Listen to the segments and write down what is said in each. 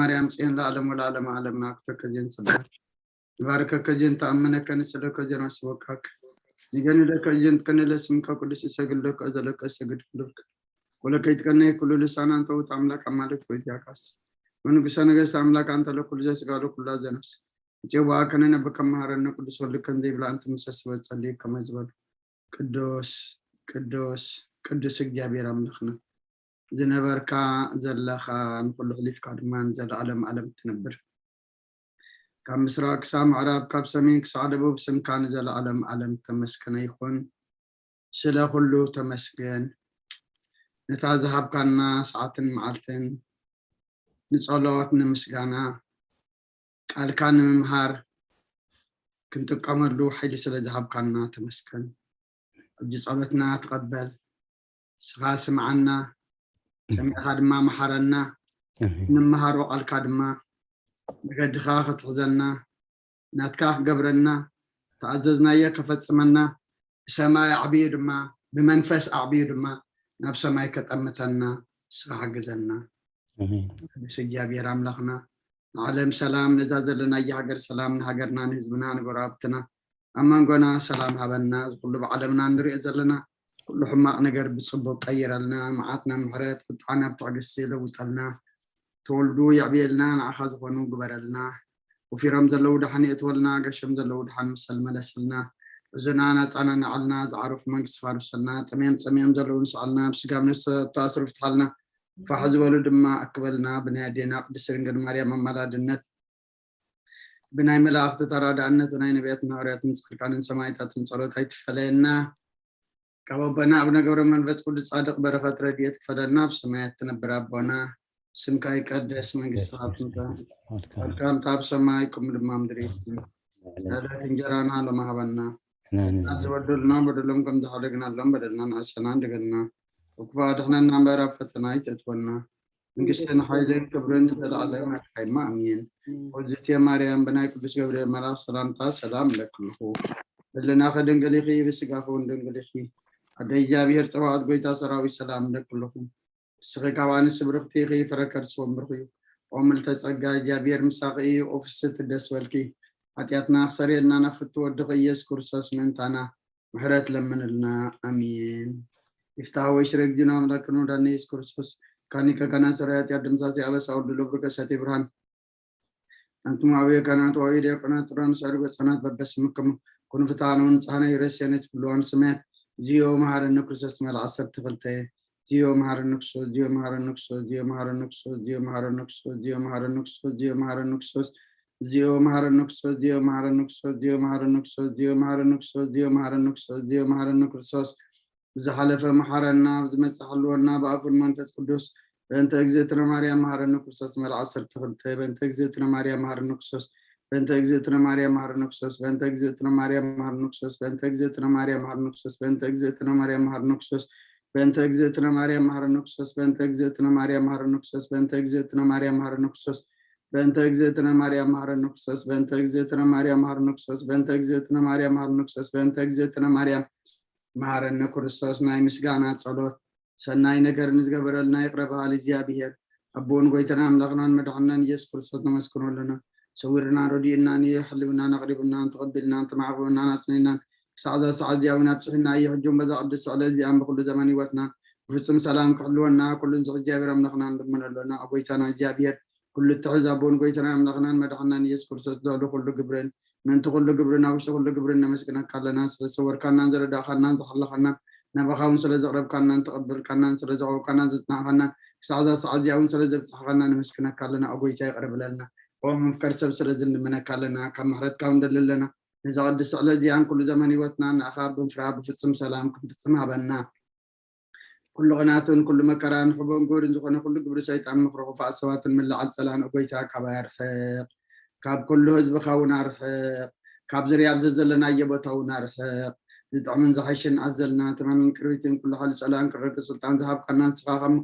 ማርያም ጽዮን ለዓለም ወለዓለመ ዓለም ናኩተከ ዜን ጽባሕ። ንባርከከ ዜን ተኣምነከ ንስለከ ዜን ኣስበካክ። ንገንለከ ዜን ትከንለ ስምከ ቅዱስ እሰግድ ለከ ዘለከ እሰግድ ክሉክ። ወለከ ይትቀነይ ኩሉ ልሳን አንተ ውእቱ አምላክ አማልክት ወኢያካስ። ወንጉሰ ነገስት አምላክ አንተ ለኩሉ ዘስጋ ለኩላ ዘነፍስ። እጽዋ ከነነ በከመ መሐረነ ቅዱስ ወልድከ ዘይብላ እንተ መሰስበ ጸልዩ ከመ ዝበሉ። ቅዱስ ቅዱስ ቅዱስ እግዚኣብሔር ኣምላኽና ዝነበርካ ዘለኻ ንኹሉ ሕሊፍካ ድማ ንዘለዓለም ዓለም ትነብር። ካብ ምስራቅ ክሳብ ምዕራብ ካብ ሰሜን ክሳብ ደቡብ ስምካ ንዘለዓለም ዓለም ተመስገነ ይኹን። ስለ ኩሉ ተመስገን። ነታ ዝሃብካና ሰዓትን መዓልትን ንጸሎት ንምስጋና ቃልካ ንምምሃር ክንጥቀመሉ ሓይሊ ስለ ዝሃብካና ተመስገን። ሕጂ ጸሎትና ተቐበል። ንስኻ ስምዓና፣ ሰሚዕኻ ድማ መሓረና። ንምሃሮ ቃልካ ድማ መገድኻ ክትሕዘና፣ ናትካ ክገብረና፣ ተኣዘዝናዮ ከፈጽመና፣ ብሰማይ ኣዕብዩ ድማ ብመንፈስ ኣዕብዩ ድማ ናብ ሰማይ ከጠምተና ንስኻ ሓግዘና። ቅዱስ እግዚኣብሔር ኣምላኽና ንዓለም ሰላም፣ ነዛ ዘለናያ ሃገር ሰላም፣ ንሃገርና ንህዝብና ንጎረባብትና ኣብ መንጎና ሰላም ሃበና። እዚ ኩሉ ብዓለምና ንሪኦ ዘለና ኩሉ ሕማቕ ነገር ብጽቡቕ ቀይረልና፣ መዓትና ምሕረት ቁጥዓና ብትዕግስቲ ለውጠልና። ተወልዱ የዕብየልና፣ ንዓኻ ዝኾኑ ግበረልና። ወፊሮም ዘለዉ ደሓን የእትወልና፣ ገሾም ዘለዉ ደሓን ምሰል መለስልና። ሕዙናን ኣጻናንዓልና፣ ዝዓረፉ መንግስቲ ፋርሰልና፣ ጠምዮም ጸሚኦም ዘለዉ ንስዓልና፣ ብስጋብ ነፍሰ ኣስሩ ፍትሓልና። ፋሕ ዝበሉ ድማ ኣክበልና። ብናይ ኣዴና ቅድስት ድንግል ማርያም ኣማላድነት፣ ብናይ መላእኽቲ ተራዳእነት፣ ብናይ ነቢያትን ሃዋርያትን ጻድቃንን ሰማዕታትን ጸሎት ኣይትፈለየና። ካብ ኣቦና ኣቡነ ገብረ መንፈስ ቅዱስ ጻድቕ በረኸት ረድኤት ክፈለና። ብሰማያት ትነብር ኣቦና፣ ስምካ ይቀደስ፣ መንግስትኻ ትምጻእ፣ ፈቃድካ ኣብ ሰማይ ከምኡ ድማ ምድሪ ይኹን። ዕለት እንጀራና ሎሚ ሃበና። ንሕና ንዝበደሉና በደሎም ከም ዝሓደግናሎም በደልና ንኣሰና እንደገና ክፉእ ኣድሕነና እምበር ኣብ ፈተና ኣይተእትወና። መንግስትን ሓይልን ክብርን ዘለዓለም ናትካ እማ ኣሜን። እግዝእትየ ማርያም ብናይ ቅዱስ ገብርኤል መልኣክ ሰላምታ ሰላም እለኪ ኣለኹ። ህልናኺ ድንግል ኢኺ፣ ብስጋኺ እውን ድንግል ኢኺ። ኣደ እግዚኣብሔር ጸባኦት ጎይታ ሰራዊት ሰላም እለኪ ኣለኹ። ንስኺ ካብ ኣንስቲ ብርኽቲ ኢኺ፣ ፍረ ከርስኺ እውን ብሩኽ እዩ። ኦ ምልዕተ ጸጋ እግዚኣብሔር ምሳኺ እዩ፣ ኦ ፍስሕቲ ደስ በልኪ። ሓጢኣትና ክሰርየልና ናብ ፍትው ወድኺ ኢየሱስ ክርስቶስ ምእንታና ምሕረት ለምንልና። ኣሜን። ይፍታህ ወይ ስረግዲና ኣምላክን ወዳነ ኢየሱስ ክርስቶስ ካኒከ ካና ሰራያት ያድምሳሴ ኣበሳ ወልድ ለብርከ ሰቴ ብርሃን። ኣንቱም አብየ ካህናት ወአበየ ዲያቆናት ጥራን ሳሪ በጸናት በበስምክሙ ኩኑ ፍትሓነ ወንጽሓነ ይረስየነ ትብልዋን ሰማያት። ዚዮ መሃረነ ክርስቶስ መልዓ ዓሰርተ ክልተ። ዚዮ መሃረነ ክርስቶስ፣ ዚዮ መሃረነ ክርስቶስ፣ ዚዮ መሃረነ ክርስቶስ፣ ዚዮ መሃረነ ክርስቶስ፣ ዚዮ መሃረነ ክርስቶስ፣ ዚዮ መሃረነ ክርስቶስ፣ ዚዮ መሃረነ ክርስቶስ፣ ዚዮ መሃረነ ክርስቶስ፣ ዚዮ መሃረነ ክርስቶስ፣ ዚዮ መሃረነ ክርስቶስ፣ ዚዮ መሃረነ ክርስቶስ፣ ዚዮ መሃረነ ክርስቶስ፣ ብዝሓለፈ መሓረና፣ ኣብ ዝመጽእ ሓልወና፣ ብኣፉን መንፈስ ቅዱስ። በእንተ እግዝእትነ ማርያም መሃረነ ክርስቶስ መልዓ ዓሰርተ ክልተ። በእንተ እግዝእትነ ማርያም መሃረነ ክርስቶስ። በእንተ እግዝእትነ ማርያም መሃረነ ክርስቶስ። በእንተ እግዝእትነ ማርያም መሃረነ ክርስቶስ። በእንተ እግዝእትነ ማርያም መሃረነ ክርስቶስ። በእንተ እግዝእትነ ማርያም መሃረነ ክርስቶስ። በእንተ እግዝእትነ ማርያም መሃረነ ክርስቶስ። በእንተ እግዝእትነ ማርያም መሃረነ ክርስቶስ። በእንተ እግዝእትነ ማርያም መሃረነ ክርስቶስ። በእንተ እግዝእትነ ማርያም መሃረነ ክርስቶስ። በእንተ እግዝእትነ ማርያም መሃረነ ክርስቶስ። በእንተ እግዝእትነ ማርያም መሃረነ ክርስቶስ። ናይ ምስጋና ጸሎት። ሰናይ ነገር ንዝገበረልና ይቕረ በሃሊ እግዚኣብሔር ኣቦን ጎይታና ኣምላኽናን መድሓንናን ኢየሱስ ክርስቶስ ነመስግኖ ኣለና። ሰዊርና ረዲኡናን እዩ፣ ሓሊውናን ኣቕሪቡናን ተቐቢልናን ተማዕቑናን ኣጽኒናን ክሳዕ እዛ ሰዓት እዚኣ እውን ኣብጽሑና እዩ። ሕጂ እውን በዛ ቅድስቲ ዕለት እዚኣን ብኩሉ ዘመን ህይወትና ብፍጹም ሰላም ክሕልወና ኩሉን ዝኽእል እግዚኣብሔር ኣምላኽና ንልምኖ ኣለና። ኣብ ጎይታና እግዚኣብሔር ኩሉ እትሕዝ ኣቦን ጎይታና ኣምላኽናን መድሓንናን ኢየሱስ ክርስቶስ ልዕሊ ኩሉ ግብርን ምእንቲ ኩሉ ግብርን ኣብ ውሽጢ ኩሉ ግብርን ነመስግነካ ኣለና። ስለ ዝሰወርካናን ዝረዳእካናን ዝሓለኻናን ናባኻ እውን ስለ ዘቕረብካናን ተቐበልካናን ስለ ዘቕረብካናን ዘጽናዕካናን ክሳዕ እዛ ሰዓት እዚኣ እውን ስለ ዘብጻሕካና ነመስግነካ ኣለና። ኦ ጎይታ ይቕረ በለልና። ኦ መፍቀር ሰብ ስለ ዝንልምነካ ኣለና። ካብ ምሕረትካ እውን ንደሊ ኣለና። ነዛ ቅድስቲ ዕለት እዚኣን ኩሉ ዘመን ህይወትና ንኣኻ ብፍርሃት ብፍጹም ሰላም ክንፍጽም ሃበና። ኩሉ ቅናትን ኩሉ መከራን ሕቦን ጎርን ዝኾነ ኩሉ ግብሪ ሰይጣን ምኽሪ ክፉኣት ሰባትን ምልዓል ጸላእን ኦ ጎይታ ካባይ ኣርሕቕ። ካብ ኩሉ ህዝብኻ እውን ኣርሕቕ። ካብ ዝርያ ኣብዚ ዘለናዮ ቦታ እውን ኣርሕቕ። ዝጥዕምን ዝሓይሽን ኣዘልና ትማንን ቅርቢትን ኩሉ ሓይሊ ጸላእን ክረቂ ስልጣን ዝሃብካና ንስኻ ከም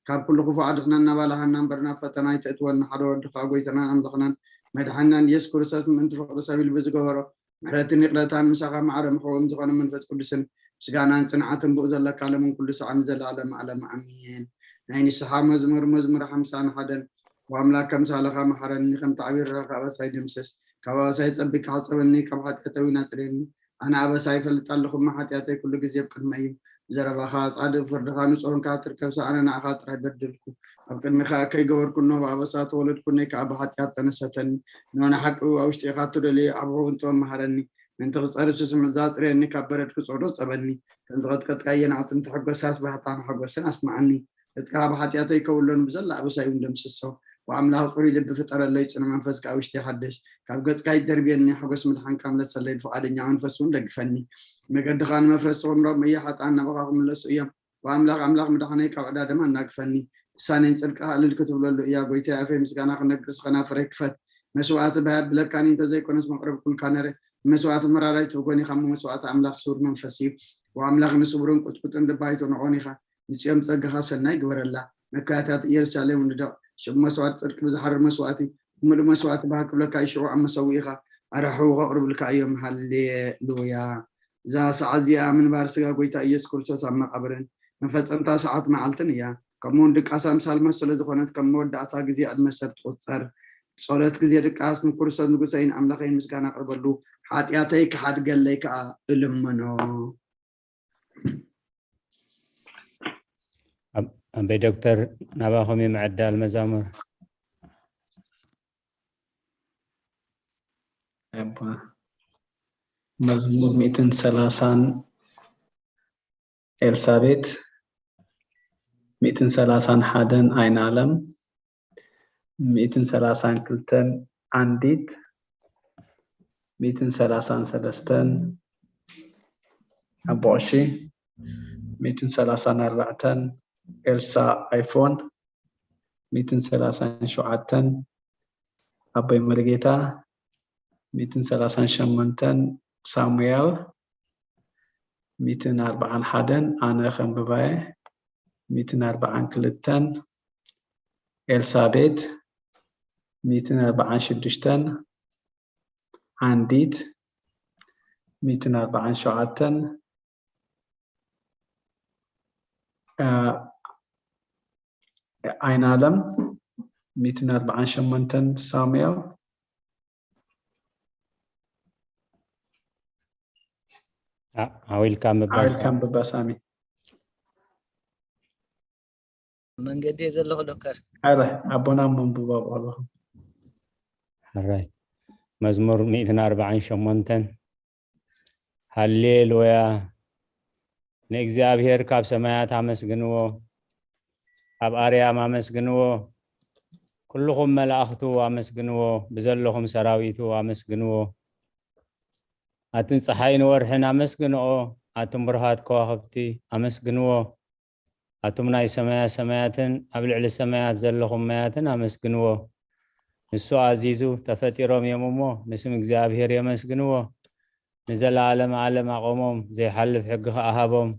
ካብ ኩሉ ክፉእ ኣድሕነና ባልሃና እምበር ናብ ፈተና ኣይተእትወና ሓደ ወድኻ ጎይታናን ኣምላኽናን መድሓንናን ኢየሱስ ክርስቶስ ምእንቲ ፍቕሪ ሰብ ኢሉ ብዝገበሮ ምሕረትን ይቕረታን ምሳኻ ማዕረ ምሕዎም ዝኾነ መንፈስ ቅዱስን ምስጋናን ጽንዓትን ብኡ ዘለካ ለምን ኩሉ ሰዓት ንዘለኣለም ዓለም ኣሜን። ናይ ንስሓ መዝሙር መዝሙር ሓምሳን ሓደን ወኣምላኽ፣ ከም ሳልኻ መሓረኒ፣ ከም ተዓቢርካ ካብ ኣበሳይ ደምስስ። ካብ ኣበሳይ ጸቢካ ሓጸበኒ፣ ካብ ሓጢኣተይ እውን ኣጽርየኒ። ኣነ ኣበሳ ይፈልጥ ኣለኹ፣ እሞ ሓጢኣተይ ኩሉ ግዜ ኣብ ቅድመይ እዩ። ብዘረባኻ ጻድቕ፣ ፍርድኻ ንጹህ እንካ ትርከብሲ፣ ኣነ ንዓኻ ጥራይ በደልኩ። ኣብ ቅድሚኻ ከይገበርኩ እነሆ ብኣበሳ ተወለድኩ፣ ነይ ከኣ ብሓጢኣት ተነሰተኒ። እነሆ ንሓቂ ኣብ ውሽጢ ኢኻ ትደልዮ፣ ዓቢ ክኸውን ጥበብ መሃረኒ። ምእንቲ ክጸርብ ስምዒት ዘጽርየኒ፣ ካብ በረድ ክጸዶ ጸበኒ። ከም ዝቐጥቀጥካየን ኣዕጽምቲ ሕጎሳት ባህታን ሓጎስን ኣስምዓኒ። ገጽካ ካብ ሓጢኣተይ ከውሎ፣ ንብዘላ ኣበሳይ እውን ደምስሶ። ወኣምላኽ ጽሩይ ልቢ ፍጠረለይ፣ ጽኑዕ መንፈስ ከኣ ውሽጢ ሓድስ። ካብ ገጽካ ይደርብየኒ፣ ሓጎስ ምድሓንካ ምለሰለይ፣ ብፍቓደኛ መንፈስ እውን ደግፈኒ። መገድኻ ንመፍረስ ክምሮም እየ፣ ሓጥኣን ናባኻ ክምለሱ እዮም። ወኣምላኽ ኣምላኽ ምድሓነይ ካብ ዕዳ ደም ኣናግፈኒ። ልሳነይ ንጽድቅኻ እልል ክትብለሉ እያ። ጎይታይ ኣፈይ ምስጋና ክነግርስ ኸናፍረይ ክፈት። መስዋእቲ ብሃብ ብለካኒ እንተዘይኮነስ መቕረብኩልካ ነረ። መስዋእቲ መራራይ ትብጎን ኢኻ እሞ መስዋእቲ ኣምላኽ ስውር መንፈስ እዩ። ወኣምላኽ ንስውርን ቁጥቁጥን ልባ ኣይትንዖን ኢኻ። ንጽዮን ጸጋኻ ሰናይ ግበረላ። መካያታት ኢየሩሳሌም ንደቕ። ሽም መስዋእቲ ጽድቂ ብዝሓርር መስዋእቲ ብምሉእ መስዋእቲ ባህ ክብለካ እዩ። ሽዑ ኣብ መሰውኢኻ ኣራሕዉ ከቕርብልካ እዮም። ሃሌሉያ። እዛ ሰዓት እዚኣ ምንባር ስጋ ጎይታ ኢየሱስ ክርስቶስ ኣብ መቓብርን መፈጸምታ ሰዓት መዓልትን እያ። ከምኡ እውን ድቃስ ኣምሳል መሰሎ ዝኾነት ከም መወዳእታ ግዜ ዕድመ ሰብ ትቑጸር። ጸሎት ግዜ ድቃስ ንክርስቶስ ንጉሰይን ኣምላኸይን ምስጋና ኣቕርበሉ፣ ሓጢኣተይ ክሓድገለይ ከኣ እልምኖ። ኣበይ ዶክተር ናባኹም እዩ ምዕዳል መዛሙር። መዝሙር ሚእትን ሰላሳን ኤልሳቤት፣ ሚእትን ሰላሳን ሓደን ኣይን ኣለም፣ ሚእትን ሰላሳን ክልተን ዓንዲት፣ ሚእትን ሰላሳን ሰለስተን ኣቦ ቀሺ፣ ሚእትን ሰላሳን ኣርባዕተን ኤልሳ ኣይፎን፣ ሚእትን ሰላሳን ሸውዓተን ኣቦይ መርጌታ፣ ሚእትን ሰላሳን ሸሞንተን ሳሙኤል፣ ሚእትን ኣርባዓን ሓደን ኣነ ከንብባየ፣ ሚእትን ኣርባዓን ክልተን ኤልሳቤት፣ ሚእትን ኣርባዓን ሽዱሽተን ዓንዲት፣ ሚእትን ኣርባዓን ሸውዓተን ኣይን ኣለም፣ ሚእትን ኣርባዓን ሸሞንተን ሳሙኤል። ዓዊልካ ምባል ዓዊልካ ምባል ሳሚ። መንገዲ ዘለኹ ዶክተር። ኣረ ኣቦና መንብባ ኣለኹ። ሕራይ መዝሙር ሚእትን ኣርባዓን ሸሞንተን። ሃሌሉያ። ንእግዚኣብሔር ካብ ሰማያት ኣመስግንዎ፣ ኣብ ኣርያም ኣመስግንዎ፣ ኩልኹም መላእኽቱ ኣመስግንዎ፣ ብዘለኹም ሰራዊቱ ኣመስግንዎ። ኣትን ፀሓይን ወርሕን ኣመስግንኦ፣ ኣትን ብሩሃት ከዋኽብቲ ኣመስግንዎ። ኣቱም ናይ ሰማያ ሰማያትን ኣብ ልዕሊ ሰማያት ዘለኹም ማያትን ኣመስግንዎ። ንሱ ኣዚዙ ተፈጢሮም እዮም እሞ ንስም እግዚኣብሔር የመስግንዎ። ንዘለዓለም ዓለም ኣቆሞም፣ ዘይሓልፍ ሕጊ ኸኣ ሃቦም።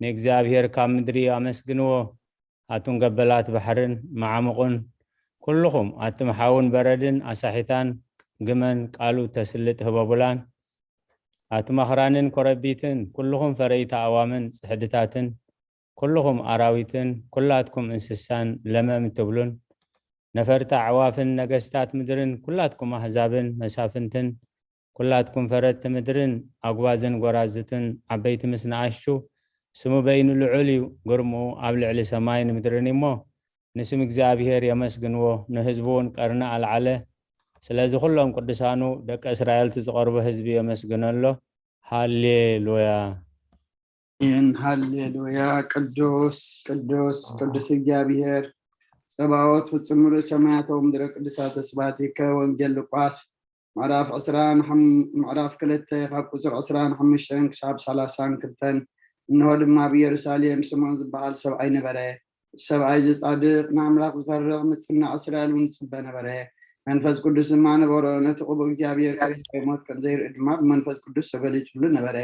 ንእግዚኣብሔር ካብ ምድሪ ኣመስግንዎ። ኣቱም ገበላት ባሕርን መዓሙቕን ኩልኹም ኣቱም ሓውን በረድን ኣሳሒታን ግመን ቃሉ ተስልጥ ህበቡላን ኣቱም ኣኽራንን ኮረቢትን ኩልኹም ፈረይቲ ኣእዋምን ጽሕድታትን ኩልኹም ኣራዊትን ኩላትኩም እንስሳን ለመም ትብሉን ነፈርቲ ኣዕዋፍን ነገስታት ምድርን ኩላትኩም ኣህዛብን መሳፍንትን ኩላትኩም ፈረድቲ ምድርን ኣጉባዝን ጎራዙትን ዓበይቲ ምስ ንኣሽቱ ስሙ በይኑ ልዑል እዩ፣ ግርምኡ ኣብ ልዕሊ ሰማይን ምድርን እዩ እሞ ንስም እግዚኣብሔር የመስግንዎ፣ ንህዝቡ እውን ቀርኒ ኣልዓለ። ስለዚ ኩሎም ቅዱሳኑ ደቂ እስራኤል እቲ ዝቐርቦ ህዝቢ የመስግኖ ኣሎ። ሃሌሉያ። ኣሜን። ሃሌሉያ። ቅዱስ ቅዱስ ቅዱስ እግዚኣብሔር ጸባኦት ፍጹም ምሉእ ሰማያት ወምድረ ቅዱሳተ ስብሐቲከ። ወንጌል ሉቃስ ምዕራፍ ዕስራን ምዕራፍ ክልተ ካብ ቁጽሪ ዕስራን ሓሙሽተን ክሳብ ሰላሳን ክልተን። እንሆ ድማ ኣብ ኢየሩሳሌም ስምዖን ዝበሃል ሰብኣይ ነበረ። ሰብኣይ እዚ ጻድቕ ንኣምላኽ ዝፈርህ ምጽናዕ እስራኤል እውን ይጽበ ነበረ። መንፈስ ቅዱስ ድማ ነበሮ። ነቲ ቅቡእ እግዚኣብሔር ከይሞት ከም ዘይርኢ ድማ ብመንፈስ ቅዱስ ተገሊጹሉ ነበረ።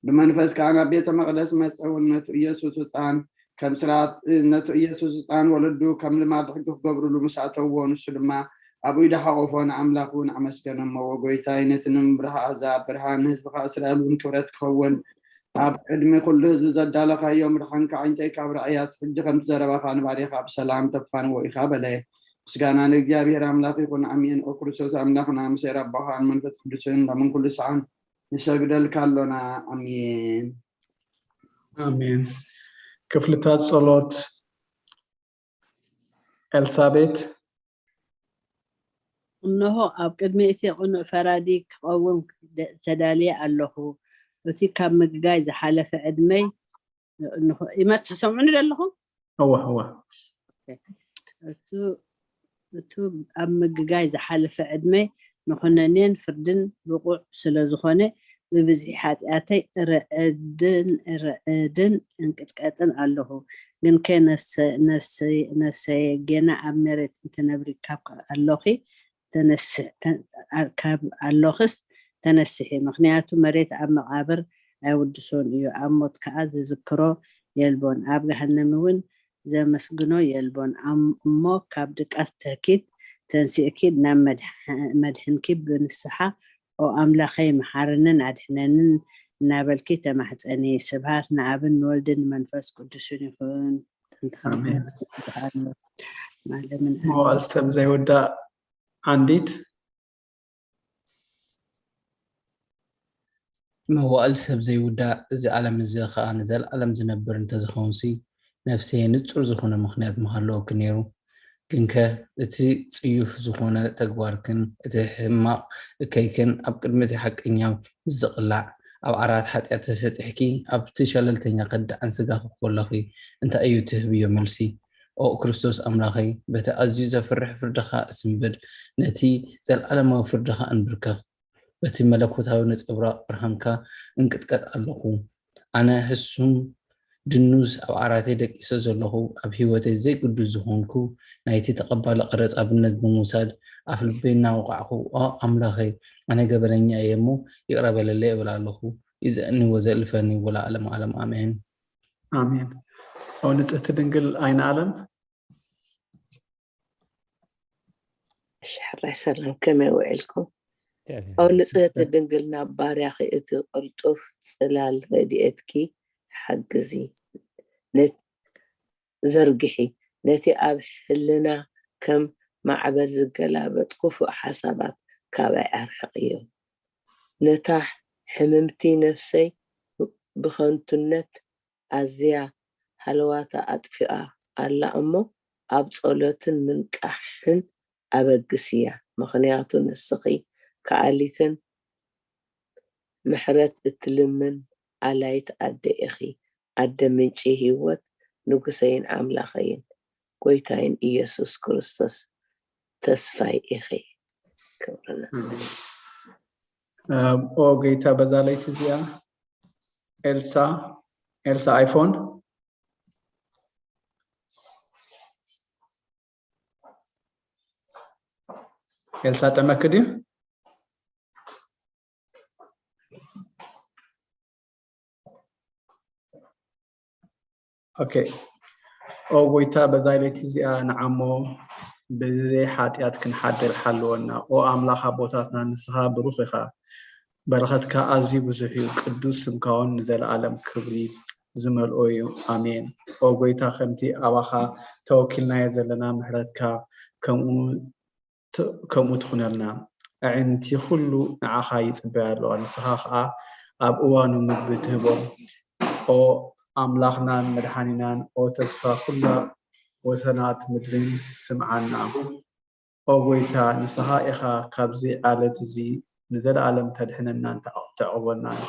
ብመንፈስ ከኣ ናብ ቤተ መቕደስ መጸ እውን ነቱ ኢየሱስ ህፃን ከም ስርዓት ነቱ ኢየሱስ ህፃን ወለዱ ከም ልማድ ሕጊ ክገብሩሉ ምስ ኣተውዎ ንሱ ድማ ኣብ ኢዱ ሓቆፎ ንኣምላኽ እውን ኣመስገነ እሞ ወጎይታይ ነቲ ንምብራህ ኣሕዛብ ብርሃን ንህዝብኻ እስራኤል እውን ክብረት ክኸውን ኣብ ቅድሚ ኩሉ ህዝቢ ዘዳለኻዮ ምድሓንካ ዓይንተይ ካብ ራእያስ ሕጂ ከምቲ ዘረባኻ ንባሪኻ ብሰላም ተፋንዎ ኢኻ በለ። ምስጋና ንእግዚኣብሔር ኣምላኽ ይኹን። ኣሜን። ኦ ክርስቶስ ኣምላኽና፣ ምስ ኣቦኻን መንፈስ ቅዱስን ሎምን ኩሉ ሰዓን ንሰግደልካ ኣሎና። ኣሜን። ኣሜን። ክፍልታት ጸሎት። ኤልሳቤት። እነሆ፣ ኣብ ቅድሚ እቲ ቅኑዕ ፈራዲ ክቐውም ተዳልየ ኣለኹ። እቲ ካብ ምግጋይ ዝሓለፈ ዕድመይ፣ ይመጽእ፣ ሰምዑኒ ዶ ኣለኹም? እወ እወ። እቱ ኣብ ምግጋይ ዝሓለፈ ዕድመይ ንኹነኔን ፍርድን ብቑዕ ስለ ዝኾነ፣ ብብዝሒ ሓጢኣተይ እርዕድን እርዕድን እንቅጥቀጥን ኣለኹ። ግንከ ነሰየ፣ ጌና ኣብ መሬት እንትነብሪ ካብ ኣሎኺ ተነስሕ፣ ካብ ኣሎኽስ ተነስሒ። ምኽንያቱ መሬት ኣብ መቓብር ኣይውድሶን እዩ፣ ኣብ ሞት ከኣ ዝዝክሮ የልቦን፣ ኣብ ገሃነም እውን ዘመስግኖ የልቦን። እሞ ካብ ድቃስ ትህኪት ተንሲእኪ ናብ መድሕንኪ ብንስሓ ኦ ኣምላኸይ መሓርንን ኣድሕነንን እናበልኪ ተማሕፀኒ። ስብሃት ንኣብን ንወልድን ንመንፈስ ቅዱስን ይኹን። መዋል ሰብ ዘይውዳእ ዓንዲት መዋእል ሰብ ዘይውዳእ እዚ ዓለም እዚ ኸኣ ንዘለኣለም ዝነብር እንተዝኸውንሲ፣ ነፍሰየ ንጹር ዝኾነ ምኽንያት ምሃለወኪ ነይሩ። ግንከ እቲ ጽዩፍ ዝኾነ ተግባርክን እቲ ሕማቕ እከይክን ኣብ ቅድሚ እቲ ሓቀኛ ምስ ዝቕላዕ፣ ኣብ ዓራት ሓጢኣት ተሰጢሕኪ ኣብቲ ሸለልተኛ ከዳዕን ስጋኺ ከሎኺ እንታይ እዩ ትህብዮ መልሲ? ኦ ክርስቶስ ኣምላኸይ፣ በቲ ኣዝዩ ዘፍርሕ ፍርድኻ እስንብድ፣ ነቲ ዘለኣለማዊ ፍርድኻ እንብርከኽ። በቲ መለኮታዊ ነጸብራቕ ብርሃንካ እንቅጥቀጥ ኣለኹ። ኣነ ሕሱም ድኑስ ኣብ ዓራተይ ደቂሰ ዘለኹ፣ ኣብ ህይወተይ ዘይግዱስ ዝኾንኩ፣ ናይቲ ተቐባሊ ቀረጽ ኣብነት ብምውሳድ ኣፍ ልበይ እናወቓዕኩ፣ ኦ ኣምላኸይ፣ ኣነ ገበነኛ እየ እሞ ይቕረ በለለይ እብል ኣለኹ። ይዘእኒ ወዘልፈኒ ወለዓለመ ዓለም ኣሜን። ኣሜን። ኦ ንጽህቲ ድንግል ኣይነ ኣለም። እሺ፣ ሕራይ ሰላም፣ ከመይ ውዒልኩም? ኦ ንጽህቲ ድንግል፣ ናብ ባርያኺ እቲ ቅልጡፍ ጽላል ረድኤትኪ ሓግዚ፣ ነት-፣ ዘርግሒ፣ ነቲ ኣብ ሕልና ከም ማዕበል ዝገላበጥ ክፉእ ሓሳባት ካባይ ኣርሕቕዮ። ነታ ሕምምቲ ነፍሰይ ብኸንቱነት ኣዝያ ሃለዋታ ኣጥፊኣ ኣላ እሞ፣ ኣብ ጸሎትን ምንቃሕን ኣበግስያ፣ ምኽንያቱ ንስኺ ከኣሊትን ምሕረት እትልምን ኣላይት ኣደ ኢኺ። ኣደ ምንጪ ህይወት፣ ንጉሰይን ኣምላኸይን፣ ጎይታይን ኢየሱስ ክርስቶስ ተስፋይ ኢኺ። ክብርና ኦ ጎይታ፣ በዛ ለይቲ እዚኣ ኤልሳ ኤልሳ ኣይፎን ኤልሳ ጠመክ ድዩ? ኦኬ። ኦ ጎይታ፣ በዛ ለይቲ እዚኣ ንዓሞ ብዘይ ሓጢኣት ክንሓድር ሓልወና። ኦ ኣምላኽ ኣቦታትና፣ ንስኻ ብሩኽ ኢኻ። በረኸትካ ኣዝዩ ብዙሕ እዩ፣ ቅዱስ ስምካ እውን ንዘለኣለም ክብሪ ዝመልኦ እዩ። ኣሜን። ኦ ጎይታ፣ ከምቲ ኣባኻ ተወኪልናዮ ዘለና ምሕረትካ ከምኡ ት-፣ ከምኡ ትኹነልና። ኣዒንቲ ኩሉ ንዓኻ ይጽበያ ኣለዋ፣ ንስኻ ኸኣ ኣብ እዋኑ ምግቢ ትህቦም። ኦ ኣምላኽናን መድሓኒናን፣ ኦ ተስፋ ኩላ ወሰናት ምድርን ስምዓና። ኦ ጎይታ፣ ንስኻ ኢኻ ካብዚ ዓለት እዚ ንዘለኣለም ተድሕነናን ተዕ-፣ ተዕቑበናን።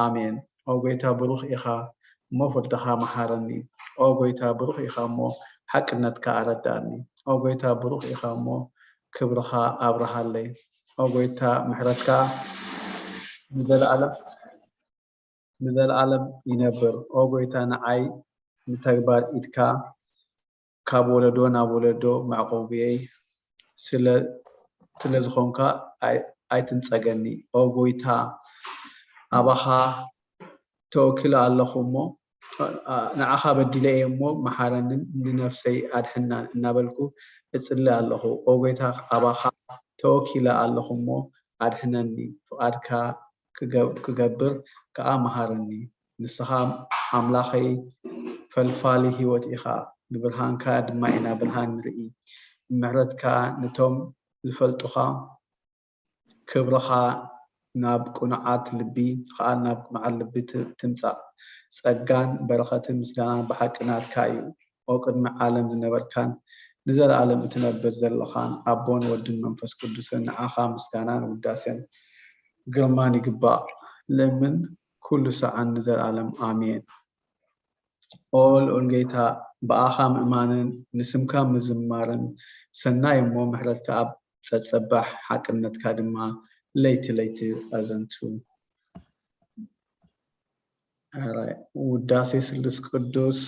ኣሜን። ኦ ጎይታ፣ ብሩኽ ኢኻ እሞ ፍርድኻ መሓረኒ። ኦ ጎይታ፣ ብሩኽ ኢኻ እሞ ሓቅነትካ ኣረድኣኒ። ኦ ጎይታ፣ ብሩኽ ኢኻ እሞ ክብርኻ ኣብርሃለይ። ኦ ጎይታ፣ ምሕረትካ ንዘለኣለም ንዘለኣለም ይነብር። ኦ ጎይታ፣ ንዓይ ንተግባር ኢድካ ካብ ወለዶ ናብ ወለዶ መዕቆብየይ ስለ፣ ስለ ዝኾንካ ኣይ-፣ ኣይትንጸገኒ። ኦ ጎይታ፣ ኣባኻ ተወኪለ ኣለኹ እሞ፣ ኣ-፣ ንዓኻ በዲለ እየ እሞ መሓረንን ንነፍሰይ ኣድሕናን እናበልኩ እጽሊ ኣለኹ። ኦ ጎይታ፣ ኣባኻ ተወኪለ ኣለኹ እሞ ኣድሕነኒ። ፍቓድካ ክገ-፣ ክገብር ከኣ መሃረኒ። ንስኻ ኣምላኸይ ፈልፋሊ ህይወት ኢኻ፣ ብብርሃንካ ድማ ኢና ብርሃን ንርኢ። ምሕረትካ ንቶም ዝፈልጡኻ፣ ክብርኻ ናብ ቅኑዓት ልቢ፣ ከዓ ናብ ቅኑዓት ልቢ ት-፣ ትምጻእ። ጸጋን በረኸትን ምስጋናን ብሓቂ ናትካ እዩ። ኦ ቅድሚ ዓለም ዝነበርካን ንዘለኣለም እትነብር ዘለኻን ኣቦን ወድን መንፈስ ቅዱስን፣ ንዓኻ ምስጋናን ውዳሴን ግርማን ይግባእ። ለምን ኩሉ ሰዓን ንዘለኣለም ኣሜን። ኦ ልዑል ጌታ፣ ብኣኻ ምእማንን ንስምካ ምዝማርን ሰናይ እሞ፣ ምሕረትካ ኣብ ጸጸባሕ፣ ሓቅነትካ ድማ ለይቲ ለይቲ ኣዘንቱ። ኧረ፣ ውዳሴ ስሉስ ቅዱስ።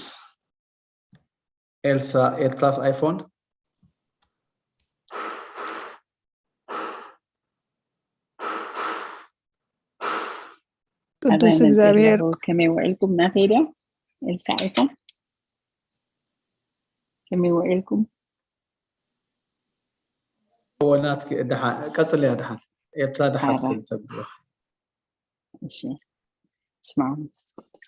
ኤልሳ፣ ኤልሳስ ኣይፎን። ቅዱስ ኣበይ መጺ እግዚኣብሔር ኣለኹ? ከመይ ውዒልኩም? ናተይ ድያ? ኤልሳ ኣይፎን። ከመይ ውዒልኩም? እዎ፣ ናትኪ ደሓን፣ ቀጽልያ ደሓን። ኤርትራ ደሓን ኣባ። ትከይድ ተብሎ። እሺ። ስማዕ መንፈስ ቅዱስ።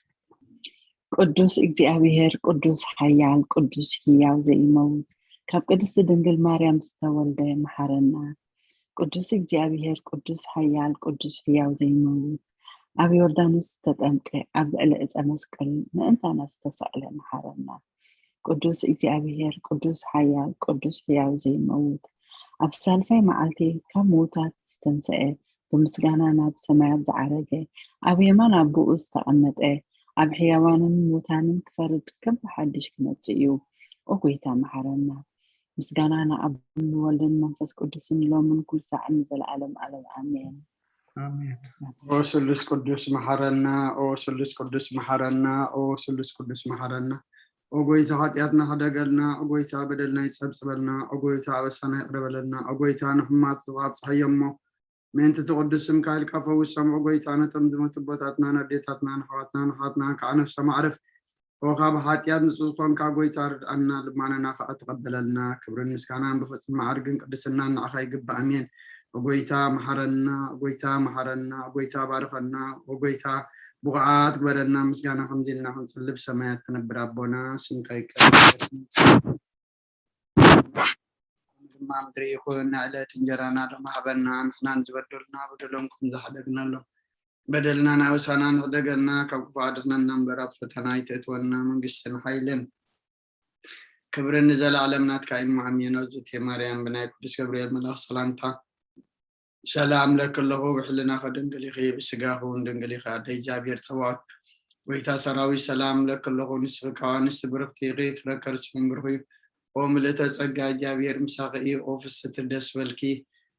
ቅዱስ እግዚኣብሔር፣ ቅዱስ ሓያል፣ ቅዱስ ህያው ዘይመውት፣ ካብ ቅድስቲ ድንግል ማርያም ዝተወልደ መሓረና። ቅዱስ እግዚኣብሔር፣ ቅዱስ ሓያል፣ ቅዱስ ህያው ዘይመውት፣ ኣብ ዮርዳኖስ ዝተጠምቀ፣ ኣብ ልዕሊ ዕፀ መስቀል ምእንታና ዝተሰቕለ መሓረና። ቅዱስ እግዚኣብሔር፣ ቅዱስ ሓያል፣ ቅዱስ ህያው ዘይመውት፣ ኣብ ሳልሳይ መዓልቲ ካብ ምዉታት ዝተንስአ፣ ብምስጋና ናብ ሰማያት ዝዓረገ፣ ኣብ የማን ኣቦኡ ዝተቐመጠ፣ ኣብ ሕያዋንን ሙታንን ክፈርድ ከም ብሓድሽ ክመጽእ እዩ። ኦ ጐይታ፣ መሓረና። ምስጋና ንኣቦን ንወልድን መንፈስ ቅዱስን ሎምን ኩሉ ሳዕን ንዘለኣለም ኣለም ኣሜን። ኣሜን። ኦ ስሉስ ቅዱስ መሓረና፣ ኦ ስሉስ ቅዱስ መሓረና፣ ኦ ስሉስ ቅዱስ መሓረና። ኦ ጐይታ፣ ሓጢኣትና ሕደገልና፣ ኦ ጐይታ፣ በደልና ይጸብጽበልና፣ ኦ ጐይታ፣ ኣበሳና ይቕረ በለልና፣ ኦ ጐይታ፣ ንሕሙማት ዝብኣ ኣብጽሓዮ እሞ፣ ምእንቲ እቲ ቅዱስ ስምካ ኢልካ ፈውሶም፣ ኦ ጐይታ፣ ነቶም ዝሞቱ ኣቦታትናን ኣዴታትናን ኣሕዋትናን ኣሓትናን ከዓ ነፍሶም ኣዕርፍ። ኦ ካብ ሓጢኣት ንጹህ ዝኾንካ ጐይታ ርድኣና፣ ልማናና ከኣ ተቐበለልና። ክብርን ምስጋናን ብፍጹም መዓርግን ቅድስናን ንዓኻ ይግባእ። ኣሜን። ኦ ጐይታ መሓረና፣ ኦ ጐይታ መሓረና፣ ኦ ጐይታ ባርኸና፣ ኦ ጐይታ ብቑዓት ግበረና። ምስጋና ከምዚ ኢልና ክንጽሊ ብሰማያት ትነብር ኣቦና፣ ስምካ ይቀደስ። ድማ ምድሪ ይኹን፣ ንዕለት እንጀራና ሎሚ ሃበና፣ ንሕናን ዝበደሉና በደሎም ከም ዝሓደግናሎም በደልናን ኣበሳናን ሕደገልና፣ ካብ ክፉእ ኣድሕነና እምበር፣ ኣብ ፈተና ኣይተእትወና። መንግስትን ሓይልን ክብርን ንዘለኣለም ናትካ እዩ። እሞ ኣሜን። እግዝእትየ ማርያም፣ ብናይ ቅዱስ ገብርኤል መልኣኽ ሰላምታ ሰላም እብለኪ ኣለኹ፣ ብሕልናኺ ድንግል ኢኺ፣ ብስጋኺ እውን ድንግል ኢኺ። ኣደ እግዚኣብሔር ጸባኦት፣ ጐይታ ሰራዊት፣ ሰላም እብለኪ ኣለኹ። ንስኺ ካብ ኣንስቲ ብርኽቲ ኢኺ፣ ፍረ ከርስኺ እውን ብሩኽ እዩ። ኦ ምልእተ ጸጋ፣ እግዚኣብሔር ምሳኺ እዩ። ኦ ፍስሕቲ ደስ በልኪ፣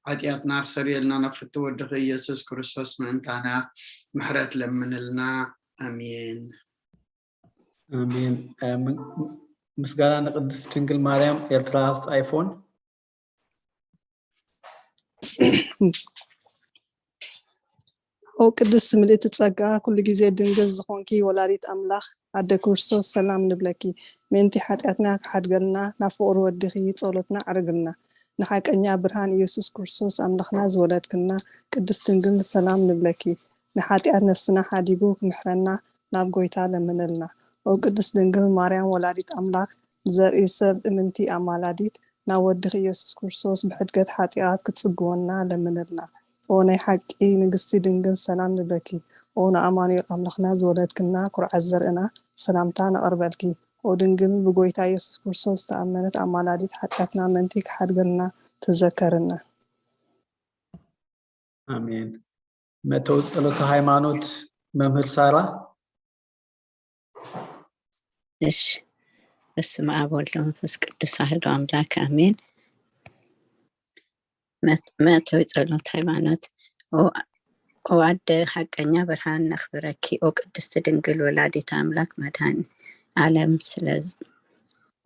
ሓጢኣትና ክሰርየልና ናብ ፍቱ ወድኺ ኢየሱስ ክርስቶስ ምእንታና ምሕረት ለምንልና። ኣሜን። ኣሜን። እ፣ ም-፣ ምስጋና ንቅድስት ድንግል ማርያም። ኤርትራ ኣይፎን። ኦ ቅድስት ምልእቲ ጸጋ፣ ኩሉ ግዜ ድንግል ዝኾንኪ ወላዲት ኣምላኽ ኣደ ክርስቶስ፣ ሰላም ንብለኪ። ምእንቲ ሓጢኣትና ክሓድገልና ናብ ፍቕሪ ወድኺ ጸሎትና ኣዕርግልና። ንሓቀኛ ብርሃን ኢየሱስ ክርስቶስ ኣምላኽና ዝወለድክና ቅድስት ድንግል፣ ሰላም ንብለኪ። ንሓጢኣት ነፍስና ሓዲጉ ክምሕረና ናብ ጐይታ ለምንልና። ኦ ቅድስት ድንግል ማርያም ወላዲት ኣምላኽ፣ ንዘርኢ ሰብ እምንቲ ኣማላዲት፣ ናብ ወድኺ ኢየሱስ ክርስቶስ ብሕድገት ሓጢኣት ክትጽግወና ለምንልና። ኦ ናይ ሓቂ ንግስቲ ድንግል፣ ሰላም ንብለኪ። ኦ ንኣማኑኤል ኣምላኽና ዝወለድክና ኩርዓት ዘርእና፣ ሰላምታ ነቕርበልኪ። ኦ ድንግል ብጐይታ ኢየሱስ ክርስቶስ ዝተኣመነት ኣማላዲት፣ ሓጢኣትና ምእንቲ ክሓድገልና ተዘከርና። ኣሜን። መእተዊ ጸሎተ ሃይማኖት መምህር ሳራ። እሺ። በስመ ኣብ ወወልድ ወመንፈስ ቅዱስ ኣሐዱ ኣምላክ ኣሜን። መት-፣ መእተዊ ጸሎት ሃይማኖት። ኦ፣ ኦ ኣደ ሓቀኛ ብርሃን ነኽብረኪ፣ ኦ ቅድስቲ ድንግል ወላዲት ኣምላክ መድኃኒ ዓለም ስለ ዝ-፣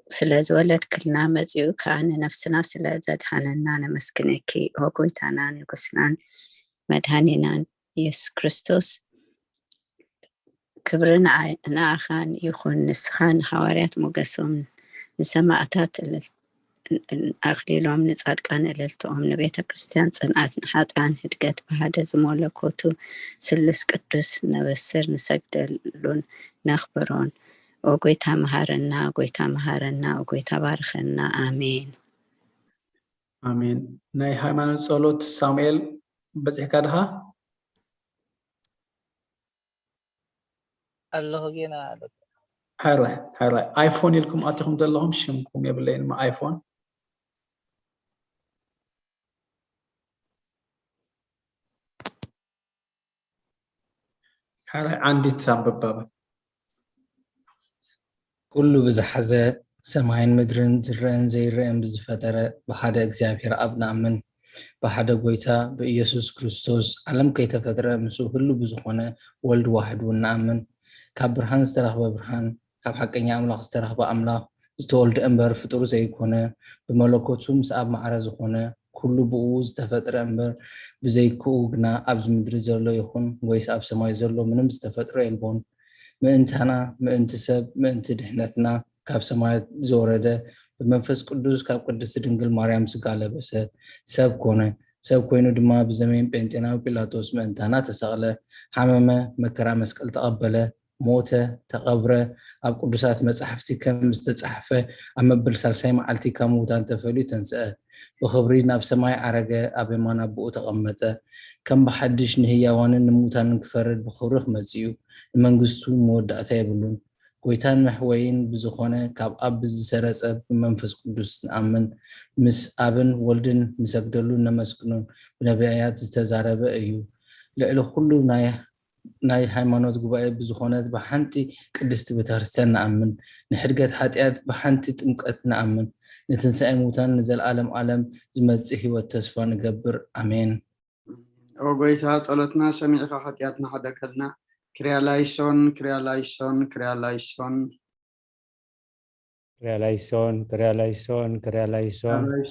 ስለ ዝወለድክልና፣ መጺኡ ከኣ ንነፍስና ስለ ዘድሓነና ነመስግነኪ። ኦ ጐይታናን ንጉስናን መድኃኒናን ኢየሱስ ክርስቶስ፣ ክብሪ ንዓ-፣ ንኣኻን ይኹን። ንስኻ ንሃዋርያት ሞገሶም፣ ንሰማእታት እልል-፣ ኣኽሊሎም፣ ንጻድቃን እልልትኦም፣ ንቤተ ክርስቲያን ጽንዓት፣ ንሓጥኣን ህድገት፣ ብሓደ ዝመለኮቱ ስሉስ ቅዱስ ነበስር፣ ንሰግደሉን ነኽብሮን። ኦ ጐይታ መሃረና፣ ኦ ጐይታ መሃረና፣ ኦ ጐይታ ባርኸና። ኣሜን። ኣሜን። ናይ ሃይማኖት ጸሎት ሳሙኤል በጺሕካ ድኻ? ኣለኹ ጌና ኣሎ። ሕራይ ሕራይ። ኣይፎን ኢልኩም ኣቲኹም ዘለኹም ሽምኩም የብለይን እሞ ኣይፎን። ሕራይ ዓንዲት ሳንበባበ። ኩሉ ብዝሓዘ ሰማይን ምድርን ዝረአን ዘይረአን ብዝፈጠረ ብሓደ እግዚኣብሔር ኣብ ንኣምን። ብሓደ ጎይታ ብኢየሱስ ክርስቶስ ዓለም ከይተፈጥረ ምስኡ ህሉ ብዝኾነ ወልድ ዋሕድ እውን ንኣምን። ካብ ብርሃን ዝተረኽበ ብርሃን፣ ካብ ሓቀኛ ኣምላኽ ዝተረኽበ ኣምላኽ፣ ዝተወልደ እምበር ፍጡር ዘይኮነ፣ ብመለኮቱ ምስ ኣብ ማዕረ ዝኾነ፣ ኩሉ ብእኡ ዝተፈጥረ እምበር ብዘይክኡ ግና ኣብዚ ምድሪ ዘሎ ይኹን ወይስ ኣብ ሰማይ ዘሎ ምንም ዝተፈጥረ የልቦን። ምእንታና፣ ምእንቲ ሰብ፣ ምእንቲ ድሕነትና ካብ ሰማያት ዝወረደ ብመንፈስ ቅዱስ ካብ ቅድስቲ ድንግል ማርያም ስጋ ለበሰ፣ ሰብ ኮነ። ሰብ ኮይኑ ድማ ብዘመን ጴንጤናዊ ጲላጦስ ምእንታና ተሰቕለ፣ ሓመመ፣ መከራ መስቀል ተቐበለ፣ ሞተ፣ ተቐብረ፣ ኣብ ቅዱሳት መጻሕፍቲ ከም ዝተጻሕፈ ኣብ መበል ሳልሳይ መዓልቲ ካብ ምዉታን ተፈልዩ ተንስአ፣ ብኽብሪ ናብ ሰማይ ዓረገ፣ ኣብ የማን ኣቦኡ ተቐመጠ። ከም ብሓድሽ ንህያዋንን ንሙታንን ክፈርድ ብኽብሪ ክመጽእ እዩ። ንመንግስቱ መወዳእታ የብሉን። ጎይታን መሕወይን ብዝኾነ ካብ ኣብ ብዝሰረጸ ብመንፈስ ቅዱስ ንኣምን፣ ምስ ኣብን ወልድን ንሰግደሉን ነመስግኑን ብነቢያት ዝተዛረበ እዩ። ልዕሊ ኩሉ ናይ ናይ ሃይማኖት ጉባኤ ብዝኾነት ብሓንቲ ቅድስቲ ቤተክርስትያን ንኣምን። ንሕድገት ሓጢኣት ብሓንቲ ጥምቀት ንኣምን። ንትንሳኤ ሙታን ንዘለዓለም ዓለም ዝመጽእ ህይወት ተስፋ ንገብር። ኣሜን። ኦ ጎይታ፣ ጸሎትና ሰሚዕካ ሓጢኣትና ሓደከልና። ክርያ ላይሶን፣ ክርያ ላይሶን፣ ክርያ ላይሶን። ክርያ ላይሶን፣ ክርያ ላይሶን፣ ክርያ ላይሶን። ክርያ ላይሶን፣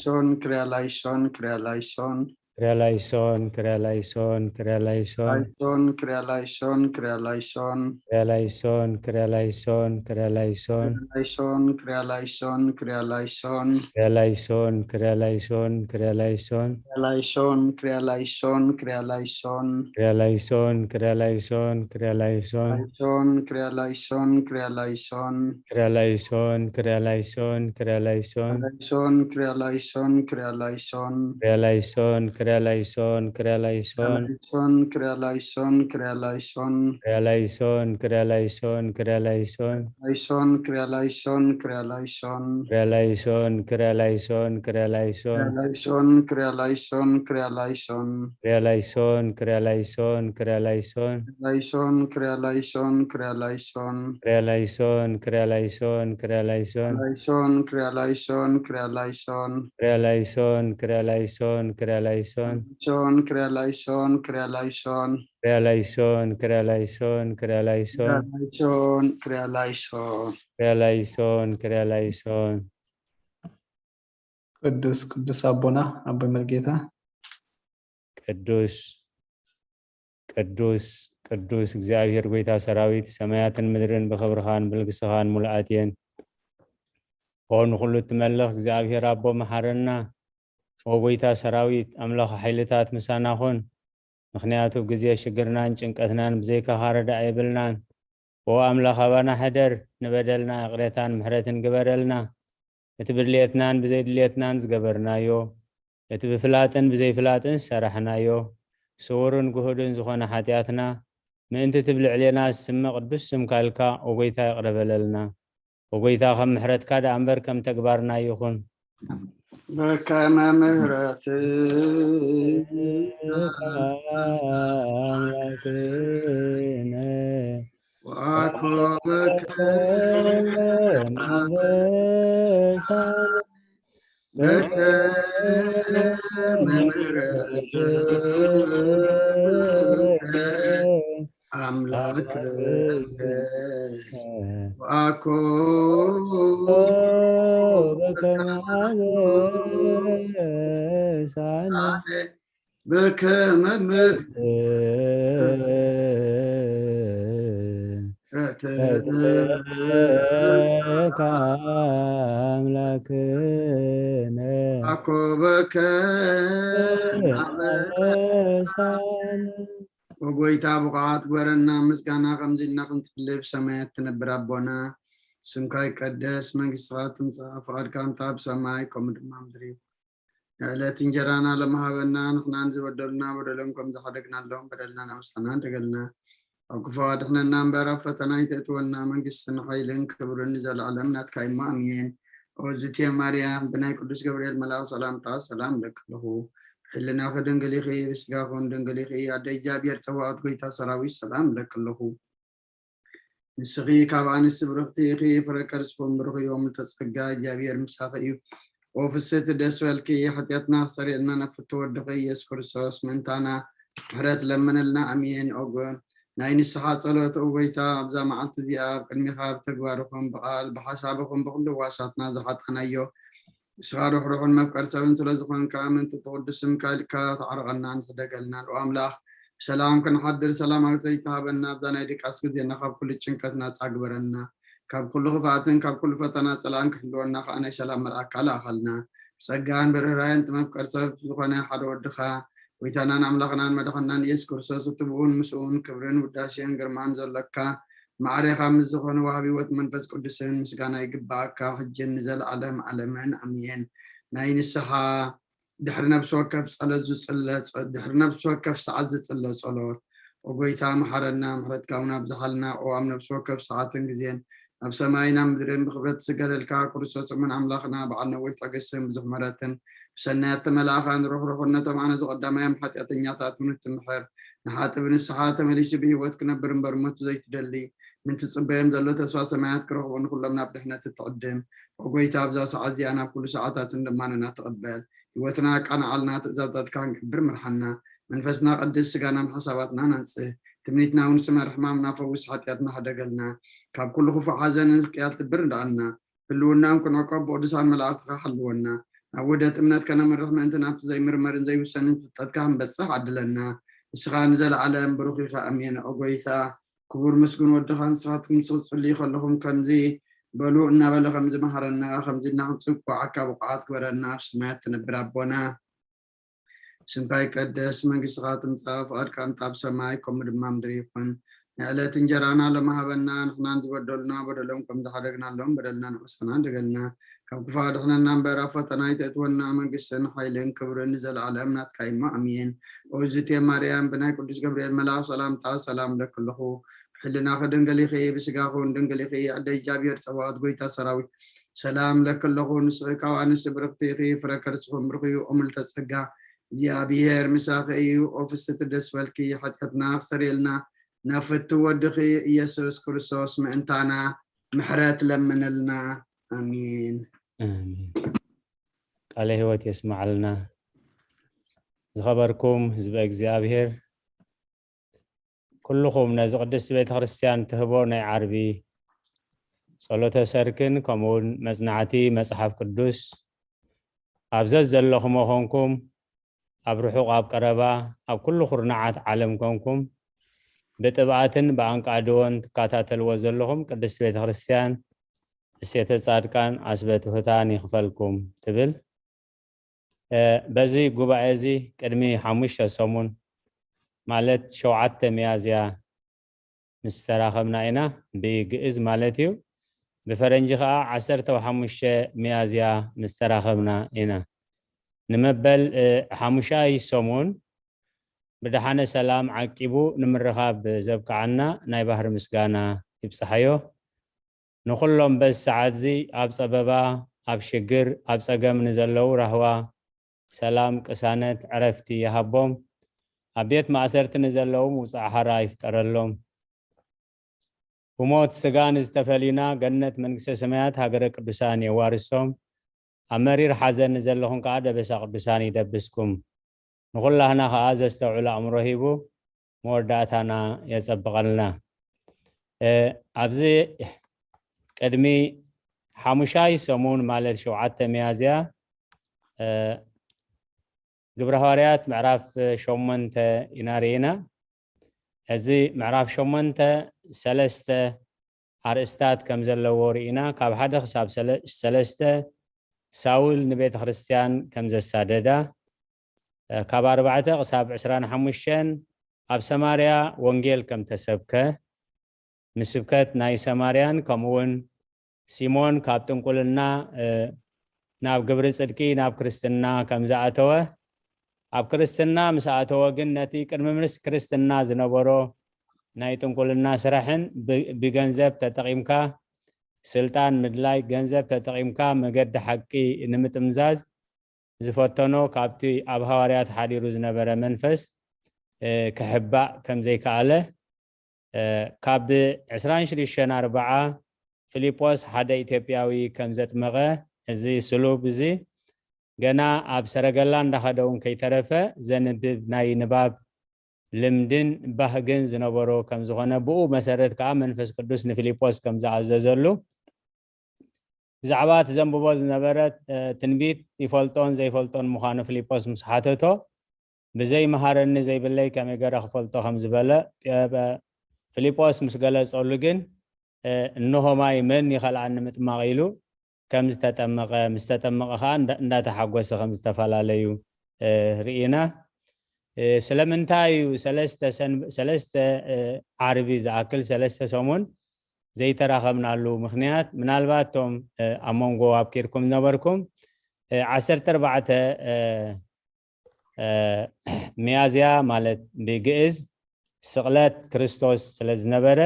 ክርያ ላይሶን፣ ክርያ ላይሶን። ክርያ ላይሶን፣ ክርያ ላይሶን፣ ክርያ ላይሶን። ላይሶን፣ ክርያ ላይሶን፣ ክርያ ላይሶን። ክርያ ላይሶን፣ ክርያ ላይሶን፣ ክርያ ላይሶን። ክርያ ላይሶን፣ ክርያ ላይሶን፣ ክርያ ላይሶን። ክርያ ላይሶን፣ ክርያ ላይሶን፣ ክርያ ላይሶን። ክርያ ላይሶን፣ ክርያ ላይሶን፣ ክርያ ላይሶን። ክርያ ላይሶን፣ ክርያ ላይሶን፣ ክርያ ላይሶን። ላይሶን፣ ክርያ ላይሶን፣ ክርያ ላይሶን። ክርያ ላይሶን፣ ክርያ ላይሶን፣ ክርያ ላይሶን። ላይሶን፣ ክርያ ላይሶን፣ ክርያ ላይሶን። ክርያ ላይሶን፣ ክርያ ላይሶን፣ ክርያ ላይሶን። ላይሶን፣ ክርያ ላይሶን፣ ክርያ ላይሶን። ክርያ ላይሶን፣ ክርያ ላይሶን፣ ክርያ ላይሶን። ላይሶን፣ ክርያ ላይሶን፣ ክርያ ላይሶን። ክርያ ላይሶን፣ ክርያ ላይሶን፣ ክርያ ላይሶን። ላይሶን፣ ክርያ ላይሶን፣ ክርያ ላይሶን። ክርያ ላይሶን፣ ክርያ ላይሶን፣ ክርያ ላይሶን። ላይሶን፣ ክርያ ላይሶን፣ ክርያ ላይሶን። ክርያ ላይሶን፣ ክርያ ላይሶን፣ ክርያ ላይሶን። ላይሶን፣ ክርያ ላይሶን፣ ክርያ ላይሶን። ክርያ ላይሶን፣ ክርያ ላይሶን፣ ክርያ ላይሶን። ላይሶን፣ ክርያ ላይሶን፣ ክርያ ላይሶን። ክርያ ላይሶን፣ ክርያ ላይሶን፣ ክርያ ላይሶን። ላይሶን፣ ክርያ ላይሶን። ክርያ ላይሶን፣ ክርያ ላይሶን። ቅዱስ ቅዱስ ኣቦና ኣቦይ መልጌታ። ቅዱስ ቅዱስ ቅዱስ እግዚኣብሔር ጎይታ ሰራዊት፣ ሰማያትን ምድርን ብኽብርኻን ብልግስኻን ሙሉኣት እየን። ኦ ንኹሉ እትመልኽ እግዚኣብሔር ኣቦ መሓረና። ኦ ጎይታ ሰራዊት ኣምላኽ ሓይልታት ምሳና ኹን። ምኽንያቱ ግዜ ሽግርናን ጭንቀትናን ብዘይካኻ ረዳእ የብልናን። ኦ ኣምላኽ ኣባና ሕደር፣ ንበደልና ይቕሬታን ምሕረትን ግበረልና። እቲ ብድልየትናን ብዘይድልየትናን ዝገበርናዮ፣ እቲ ብፍላጥን ብዘይፍላጥን ዝሰራሕናዮ፣ ስውርን ግሁድን ዝኾነ ሓጢኣትና፣ ምእንቲ እቲ ብልዕሌና ዝስመ ቅዱስ ስምካ ኢልካ፣ ኦ ጎይታ፣ ይቕረ በለልና። ኦ ጎይታ፣ ከም ምሕረትካ ደኣ እምበር ከም ተግባርና ይኹን። በከመ ምሕረትከ ኣምላክነ ወአኮበከ ማበሳነ በከመ ምሕረትከ አምላክ ወአኮ በከመ አበሳነ በከመ ምሕረትከ ምሕረትከ አምላክነ አኮበከ አበሳነ። ወጎይታ ብቑዓት ግበረና ምስጋና ከምዚ ኢልና ክንጽሊ ብሰማያት ትነብር ኣቦና ስምካ ይቀደስ መንግስትኻ ትምጻእ ፍቓድካ እንታ ብሰማይ ከምኡ ድማ ምድሪ ንዕለት እንጀራና ለመሃበና፣ ንሕናን ዝበደሉና በደሎም ከም ዝሓደግናሎም በደልና ነብስና እንደገልና፣ ኣብ ክፉ ኣድሕነና እምበር ኣብ ፈተና ኣይተእትወና፣ መንግስትን ሓይልን ክብርን ንዘለዓለም ናትካ እሞ ኣሜን። ኦዝቴ ማርያም፣ ብናይ ቅዱስ ገብርኤል መልኣኽ ሰላምታ ሰላም እለኪ ኣለኹ። ሕልናኺ ድንግል ኢኺ፣ ብስጋኹን ድንግል ኢኺ። ኣደ እግዚኣብሔር ጸባኦት፣ ጎይታ ሰራዊት፣ ሰላም እለኪ ኣለኹ። ንስኺ ካብ ኣንስቲ ብርኽቲ ኢኺ፣ ፍረ ከርስኹም ብሩኽ እዩ። ምልዕተ ጸጋ፣ እግዚኣብሔር ምሳኺ እዩ። ኦ ፍስሕቲ ደስ በልኪ፣ ሓጢኣትና ክሰርየልና ናብ ፍትው ወድኺ ኢየሱስ ክርስቶስ ምእንታና ምሕረት ለምንልና። ኣሜን። ኦጎ ናይ ንስሓ ጸሎት፣ ኦ ጎይታ፣ ኣብዛ መዓልቲ እዚኣ ኣብ ቅድሚኻ ብተግባርኹም፣ ብቓል፣ ብሓሳብኹም፣ ብኹሉ ዋሳትና ዝሓጣናዮ፣ ንስኻ ርሕሩሕን መፍቀር ሰብን ስለ ዝኾንካ፣ ምእንቲ እቲ ቅዱስ ስምካ ኢልካ ተዓረቐናን ሕደገልናን። ኦ ኣምላኽ፣ ብሰላም ክንሓድር ሰላማዊት ለይቲ ሃበና። ኣብዛ ናይ ድቃስ ግዜና ካብ ኩሉ ጭንቀት ናጻ ግበረና። ካብ ኩሉ ክፍኣትን ካብ ኩሉ ፈተና ጸላእን ክሕልወና ከኣ ናይ ሰላም መልኣካ ለኣኸልና። ብጸጋን ብርህራሄን እቲ መፍቀር ሰብ ዝኾነ ሓደ ወድኻ፣ ጎይታናን ኣምላኽናን መድሓናን ኢየሱስ ክርስቶስ፣ እቲ ብኡን ምስኡን ክብርን ውዳሴን ግርማን ዘሎካ፣ ማዕሬኻ ምስ ዝኾነ ወሃቢ ህይወት መንፈስ ቅዱስን ምስጋና ይግባኣካ፣ ሕጅን ንዘለዓለም ዓለምን ኣሜን። ናይ ንስሓ ድሕሪ ነብሲ ወከፍ ጸሎት ዝጽለ ጸ-፣ ድሕሪ ነብሲ ወከፍ ሰዓት ዝጽለ ጸሎት። ኦ ጎይታ፣ መሓረና፣ ምሕረትካ እውን ኣብዝሓልና። ኦ ኣብ ነብሲ ወከፍ ሰዓትን ግዜን፣ ኣብ ሰማይን ኣብ ምድርን ብኽብረት ትስገደልካ፣ ክርስቶስ እሙን ኣምላኽና፣ በዓል ነዊሕ ትዕግስትን ብዙሕ ምሕረትን፣ ብሰናያት ተመላእኻን ርሕሩሕን ነቶም ኣነ ዝቐዳማዮም ሓጢኣተኛታት እውን እትምሕር፣ ንሓጢእ ብንስሓ ተመሊሱ ብህይወት ክነብር እምበር ሞቱ ዘይትደሊ፣ ምእንቲ ዝጽበዮም ዘሎ ተስፋ ሰማያት ክረኽቡ ንኹሎም ናብ ድሕነት እትዕድም። ኦ ጎይታ፣ ኣብዛ ሰዓት እዚኣ ናብ ኩሉ ሰዓታትን ልማንና ትቕበል። ህይወትና ኣቃንዓልና፣ ትእዛዛትካ ክንገብር ምርሓና። መንፈስና ቀድስ፣ ስጋናን ሓሳባትናን ኣንጽህ። ትምኒትና እውን ስመር፣ ሕማምና ፈውስ፣ ሓጢኣትና ሕደገልና። ካብ ኩሉ ክፉእ ሓዘንን ስቅያት ትብር እንዳኣልና። ህልውናን ክንዕቆብ ብቅዱሳን መላእክትኻ ሓልወና። ናብ ውህደት እምነት ከነምርሕ ምእንቲ ናብቲ ዘይምርመርን ዘይውሰንን ፍልጠትካ ክንበጽሕ ዓድለና። ንስኻ ንዘለዓለም ብሩኽ ኢኻ። ኣሜን። ኦ ጎይታ፣ ክቡር ምስጉን ወድኻ ንስኻትኩም ምስ ትጽልዩ ከለኹም ከምዚ በሉ እናበለ ከምዚ መሃረና፣ ከምዚ ኢልና ክንጽውዓካ ብቑዓት ግበረና። ኣብ ሰማያት ትነብር ኣቦና፣ ስምካ ይቀደስ፣ መንግስትኻ ትምጻእ፣ ፍቓድካ ምጻእ ኣብ ሰማይ ከምኡ ድማ ምድሪ ይኹን። ንዕለት እንጀራና ሎሚ ሃበና፣ ንሕናን ዝበደሉና በደሎም ከም ዝሓደግናሎም በደልና ንሕሰና እንደገልና፣ ካብ ክፉእ ኣድሕነና እምበር ኣብ ፈተና ኣይተእትወና፣ መንግስትን ሓይልን ክብርን ንዘለዓለም ናትካ እሞ ኣሜን። ኦዝቴ ማርያም፣ ብናይ ቅዱስ ገብርኤል መልኣኽ ሰላምታ ሰላም እለኪ ኣለኹ። ብሕልናኺ ድንግል ኢኺ፣ ብስጋኺ እውን ድንግል ኢኺ። ኣደ እግዚኣብሔር ጸባኦት፣ ጎይታ ሰራዊት፣ ሰላም እለኪ ኣለኹ። ንስኺ ካብ ኣንስቲ ብርኽቲ ኢኺ፣ ፍረ ከርስኺ እውን ብሩኽ እዩ። ኦ ምልዕተ ጸጋ፣ እግዚኣብሔር ምሳኺ እዩ። ኦ ፍስሕቲ ደስ በልኪ፣ ሓጢኣትና ክሰርየልና ናብ ፍትው ወድኺ ኢየሱስ ክርስቶስ ምእንታና ምሕረት ለምንልና። ኣሜን። ኣሜን። ቃለ ህይወት የስምዓልና። ዝኸበርኩም ህዝበ እግዚኣብሔር፣ ኩልኹም ነዚ ቅድስቲ ቤተ ክርስቲያን ትህቦ ናይ ዓርቢ ጸሎተ ሰርክን ከምኡውን መጽናዕቲ መጽሓፍ ቅዱስ ኣብ ዘዘለኹሞ ኾንኩም ኣብ ርሑቕ ኣብ ቀረባ ኣብ ኩሉ ኩርናዓት ዓለም ኮንኩም ብጥብኣትን ብኣንቃድዎን ትከታተልዎ ዘለኹም ቅድስቲ ቤተ ክርስቲያን እሴተ ጻድቃን ዓስበ ትሑታን ይኽፈልኩም ትብል። እ፣ በዚ ጉባኤ እዚ ቅድሚ ሓሙሽተ ሰሙን ማለት ሸውዓተ ሚያዝያ ምስ ተራኸብና ኢና፣ ብግእዝ ማለት እዩ። ብፈረንጂ ኸዓ ዓሰርተ ሓሙሽተ ሚያዝያ ምስ ተራኸብና ኢና። ንመበል፣ እ፣ ሓሙሻይ ሰሙን ብደሓነ ሰላም ዓቂቡ ንምርኻብ ዘብቅዓና ናይ ባህሪ ምስጋና ይብጽሓዮ። ንኹሎም በዚ ሰዓት እዚ ኣብ ጸበባ፣ ኣብ ሽግር፣ ኣብ ጸገም ንዘለዉ ራህዋ፣ ሰላም፣ ቅሳነት፣ ዕረፍቲ ይሃቦም። ኣብ ቤት ማእሰርቲ ንዘለዉ ምውጻእ ሓራ ይፍጠረሎም። ብሞት ስጋ ንዝተፈልዩና ገነት መንግስተ ሰማያት ሃገረ ቅዱሳን የዋርሶም። ኣብ መሪር ሓዘን ንዘለኹም ከኣ ደበሳ ቅዱሳን ይደብስኩም። ንኹላህና ከኣ ዘስተውዕል ኣእምሮ ሂቡ መወዳእታና የጸብቐልና። እ፣ ኣብዚ ቅድሚ ሓሙሻይ ሰሙን ማለት ሸውዓተ ሚያዝያ፣ እ፣ ግብረ ሃዋርያት ምዕራፍ ሸሞንተ ኢና ርኢና። እዚ ምዕራፍ ሸሞንተ ሰለስተ ኣርእስታት ከም ዘለዎ ርኢና። ካብ ሓደ ክሳብ ሰለ-፣ ሰለስተ ሳውል ንቤተ ክርስቲያን ከም ዘሳደዳ፣ እ፣ ካብ ኣርባዕተ ክሳብ ዕስራን ሓሙሽተን ኣብ ሰማርያ ወንጌል ከም ተሰብከ፣ ምስብከት ናይ ሰማርያን ከምኡውን ሲሞን ካብ ጥንቁልና፣ እ፣ ናብ ግብሪ ጽድቂ፣ ናብ ክርስትና ከም ዝኣተወ፣ ኣብ ክርስትና ምስ ኣተወ ግን ነቲ ቅድሚ ምስ ክርስትና ዝነበሮ ናይ ጥንቁልና ስራሕን ብ-፣ ብገንዘብ ተጠቒምካ ስልጣን ምድላይ፣ ገንዘብ ተጠቒምካ መገዲ ሓቂ ንምጥምዛዝ ዝፈተኖ ካብቲ ኣብ ሃዋርያት ሓዲሩ ዝነበረ መንፈስ፣ እ፣ ክሕባእ ከም ዘይከኣለ፣ እ፣ ካብ ዕስራን ሽዱሽተን ኣርብዓ ፊልጶስ ሓደ ኢትዮጵያዊ ከም ዘጥመቐ፣ እዚ ስሉብ እዚ ገና ኣብ ሰረገላ እንዳኸደ እውን ከይተረፈ ዘንብብ ናይ ንባብ ልምድን ባህግን ዝነበሮ ከም ዝኾነ፣ ብኡ መሰረት ከኣ መንፈስ ቅዱስ ንፊልጶስ ከም ዝኣዘዘሉ፣ ብዛዕባ እቲ ዘንብቦ ዝነበረ፣ እ፣ ትንቢት ይፈልጦን ዘይፈልጦን ምዃኑ ፊልጶስ ምስ ሓተቶ፣ "ብዘይ መሃረኒ ዘይብለይ ከመይ ገይረ ክፈልጦ?" ከም ዝበለ፣ እ፣ ፊልጶስ ምስ ገለጸሉ ግን፣ እ፣ "እንሆ ማይ፣ መን ይኸልኣኒ ምጥማቕ?" ኢሉ ከም ዝተጠመቐ፣ ምስ ተጠመቐ ከኣ እንዳ-፣ እንዳተሓጎሰ ከም ዝተፈላለዩ፣ እ፣ ርኢና። እ፣ ስለምንታይ እዩ ሰለስተ ሰን-፣ ሰለስተ፣ እ፣ ዓርቢ ዝኣክል፣ ሰለስተ ሰሙን ዘይተራኸብናሉ ምኽንያት? ምናልባት እቶም፣ እ፣ ኣብ መንጎ ኣብ ኬድኩም ዝነበርኩም፣ እ፣ ዓሰርተ ኣርባዕተ፣ እ፣ እ፣ ሚያዝያ ማለት ብግእዝ ስቕለት ክርስቶስ ስለ ዝነበረ፣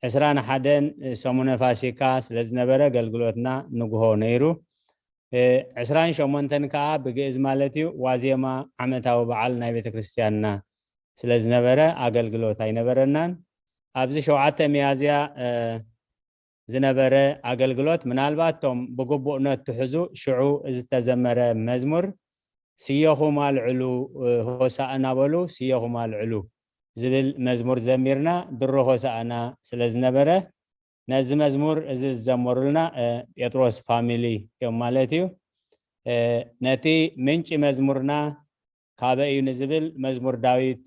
ዕስራን ሓደን ሰሙነ ፋሲካ ስለ ዝነበረ ኣገልግሎትና ንግሆ ነይሩ። እ፣ ዕስራን ሸሞንተን ከኣ ብግእዝ ማለት እዩ ዋዜማ ዓመታዊ በዓል ናይ ቤተ ክርስቲያንና ስለ ዝነበረ ኣገልግሎት ኣይነበረናን። ኣብዚ ሸውዓተ ሚያዝያ፣ እ፣ ዝነበረ ኣገልግሎት፣ ምናልባት እቶም ብግቡእ ነትሕዙ፣ ሽዑ ዝተዘመረ መዝሙር "ስየኹም ኣልዕሉ፣ እ፣ ሆሳእና በሉ፣ ስየኹም ኣልዕሉ" ዝብል መዝሙር ዘሚርና፣ ድሮ ሆሳእና ስለ ዝነበረ፣ ነዚ መዝሙር እዚ ዝዘመሩልና፣ እ፣ ጴጥሮስ ፋሚሊ እዮም ማለት እዩ። እ፣ ነቲ ምንጪ መዝሙርና ካበይ እዩ ንዝብል፣ መዝሙር ዳዊት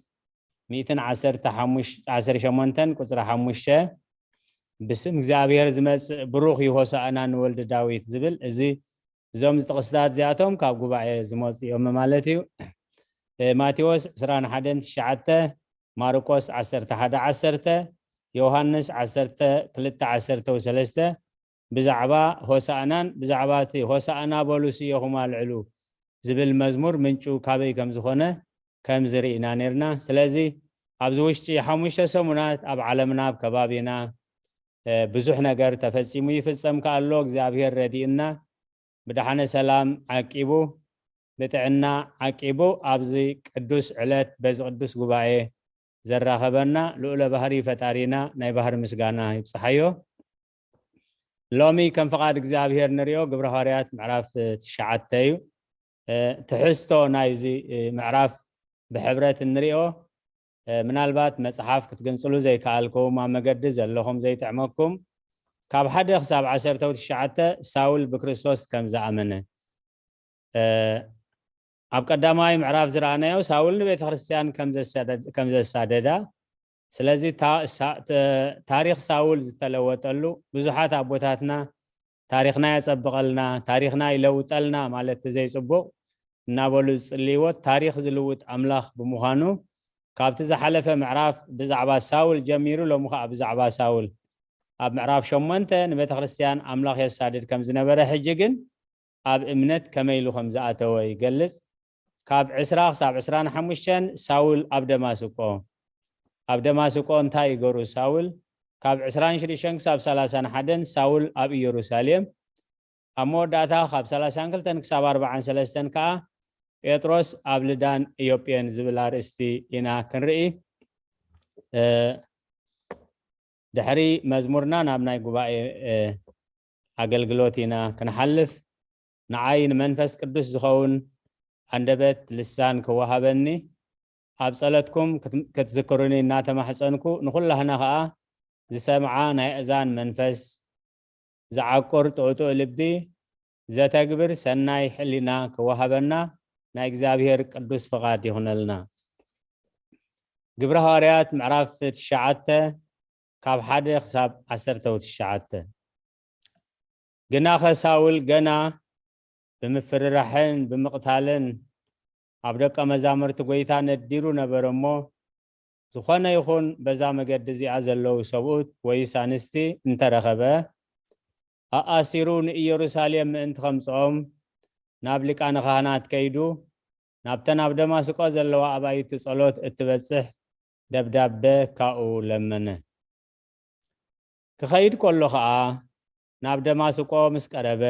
ሚእትን ዓሰርተ ሓሙሽተ፣ ዓሰርተ ሸሞንተን ቁጽሪ ሓሙሽተ፣ "ብስም እግዚኣብሔር ዝመጽእ ብሩኽ እዩ፣ ሆሳእና ንወልዲ ዳዊት" ዝብል፣ እዚ፣ እዞም ጥቕስታት እዚኣቶም ካብ ጉባኤ ዝመጹ እዮም ማለት እዩ። እ፣ ማቴዎስ ዕስራን ሓደን ትሽዓተ፣ ማርቆስ ዓሰርተ ሓደ ዓሰርተ፣ ዮሃንስ ዓሰርተ ክልተ ዓሰርተ ወሰለስተ፣ ብዛዕባ ሆሳእናን ብዛዕባ እቲ "ሆሳእና በሉ፣ ስየኹም ኣልዕሉ" ዝብል መዝሙር ምንጩ ካበይ ከም ዝኾነ ከም ዝርኢና ነርና። ስለዚ ኣብዚ ውሽጢ ሓሙሽተ ሰሙናት ኣብ ዓለምና፣ ኣብ ከባቢና፣ እ፣ ብዙሕ ነገር ተፈጺሙ ይፍጸም ከኣሎ፣ እግዚኣብሔር ረዲእና፣ ብደሓነ ሰላም ዓቂቡ፣ ብጥዕና ዓቂቡ፣ ኣብዚ ቅዱስ ዕለት በዚ ቅዱስ ጉባኤ ዘራኸበና ልኡለ ባህሪ ፈጣሪና ናይ ባህሪ ምስጋና ይብጽሓዮ። ሎሚ ከም ፍቓድ እግዚኣብሔር ንሪኦ ግብረ ሃዋርያት ምዕራፍ ትሽዓተ እዩ። እ፣ ትሕዝቶ ናይዚ፣ እ፣ ምዕራፍ ብሕብረት እንሪኦ፣ እ፣ ምናልባት መጽሓፍ ክትግንጽሉ ዘይከኣልኩም፣ ኣብ መገዲ ዘለኹም ዘይጥዕመኩም፣ ካብ ሓደ ክሳብ ዓሰርተ ትሽዓተ ሳውል ብክርስቶስ ከም ዝኣመነ፣ እ፣ ኣብ ቀዳማይ ምዕራፍ ዝረኣናዮ ሳውል ንቤተ ክርስቲያን ከም ዘሰደድ-፣ ከም ዘሳደዳ፣ ስለዚ ታ-፣ ሳ-፣ ተ-፣ ታሪኽ ሳውል ዝተለወጠሉ፣ ብዙሓት ኣቦታትና "ታሪኽና የጸብቐልና፣ ታሪኽና ይለውጠልና" ማለት ዘይጽቡቕ እናበሉ ዝጽልይዎ፣ ታሪኽ ዝልውጥ ኣምላኽ ብምዃኑ፣ ካብቲ ዝሓለፈ ምዕራፍ ብዛዕባ ሳውል ጀሚሩ፣ ሎሚ ኸኣ ብዛዕባ ሳውል፣ ኣብ ምዕራፍ ሸሞንተ ንቤተ ክርስቲያን ኣምላኽ የሳድድ ከም ዝነበረ፣ ሕጂ ግን ኣብ እምነት ከመይ ኢሉ ከም ዝኣተወ ይገልጽ። ካብ ዕስራ ክሳብ ዕስራን ሓሙሽተን ሳውል ኣብ ደማስቆ። ኣብ ደማስቆ እንታይ ይገሩ ሳውል? ካብ ዕስራን ሽዱሽተን ክሳብ ሰላሳን ሓደን ሳውል ኣብ ኢየሩሳሌም። ኣብ መወዳእታ ካብ ሰላሳን ክልተን ክሳብ ኣርባዓን ሰለስተን ከኣ ጴጥሮስ ኣብ ልዳን ኢዮጴን ዝብል ኣርእስቲ ኢና ክንርኢ። እ፣ ድሕሪ መዝሙርና ናብ ናይ ጉባኤ፣ እ፣ ኣገልግሎት ኢና ክንሓልፍ። ንዓይ ንመንፈስ ቅዱስ ዝኸውን ኣንደበት ልሳን ክወሃበኒ፣ ኣብ ጸሎትኩም ክት-፣ ክትዝክሩኒ እናተማሕጸንኩ፣ ንኹላህና ኸኣ ዝሰምዓ ናይ ኣእዛን መንፈስ፣ ዝዓቁር ጥዑጥዕ ልቢ፣ ዘተግብር ሰናይ ሕሊና ክወሃበና ናይ እግዚኣብሔር ቅዱስ ፍቓድ ይኹነልና። ግብረ ሃዋርያት ምዕራፍ ትሽዓተ ካብ ሓደ ክሳብ ዓሰርተ ትሽዓተ። ግናኸ ሳውል ገና ብምፍርራሕን ብምቕታልን ኣብ ደቀ መዛሙርቲ ጐይታ ነዲሩ ነበረ እሞ፣ ዝኾነ ይኹን በዛ መገዲ እዚኣ ዘለዉ ሰብኡት ወይስ ኣንስቲ እንተረኸበ፣ ኣኣሲሩ ንኢየሩሳሌም ምእንቲ ኸምጽኦም፣ ናብ ሊቃነ ካህናት ከይዱ፣ ናብተን ኣብ ደማስቆ ዘለዋ ኣባይቲ ጸሎት እትበጽሕ ደብዳበ ካብኡ ለመነ። ክኸይድ ከሎ ኸኣ፣ ናብ ደማስቆ ምስ ቀረበ፣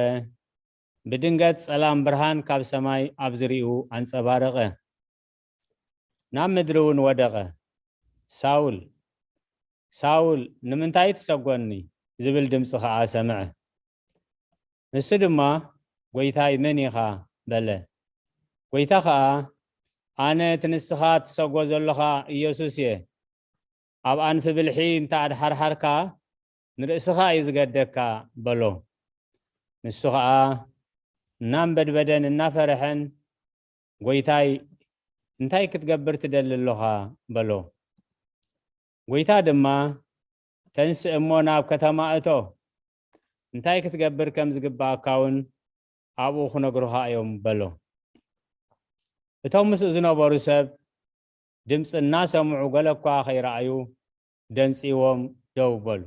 ብድንገት ጸላም ብርሃን ካብ ሰማይ ኣብ ዝርኡ ኣንጸባረቐ። ናብ ምድሪ እውን ወደቐ። "ሳውል፣ ሳውል፣ ንምንታይ ትሰጎኒ?" ዝብል ድምጺ ኸኣ ሰምዐ። ንሱ ድማ፣ "ጐይታይ፣ መን ኢኻ?" በለ። ጐይታ ኸኣ፣ "ኣነ እቲ ንስኻ ትሰጎ ዘሎኻ ኢየሱስ እየ። ኣብ ኣንፊ ብልሒ እንተ ኣድሓርሓርካ፣ ንርእስኻ እዩ ዝገደካ" በሎ። ንሱ ኸኣ እናንበድበደን እናፈርሐን፣ "ጐይታይ፣ እንታይ ክትገብር ትደሊ ኣሎኻ?" በሎ። ጐይታ ድማ፣ "ተንስእ እሞ ናብ ከተማ እቶ፣ እንታይ ክትገብር ከም ዝግብኣካ እውን ኣብኡ ክነግሩኻ እዮም" በሎ። እቶም ምስኡ ዝነበሩ ሰብ ድምጺ እናሰምዑ ገለ እኳ ከይረኣዩ ደንጺዎም ደው በሉ።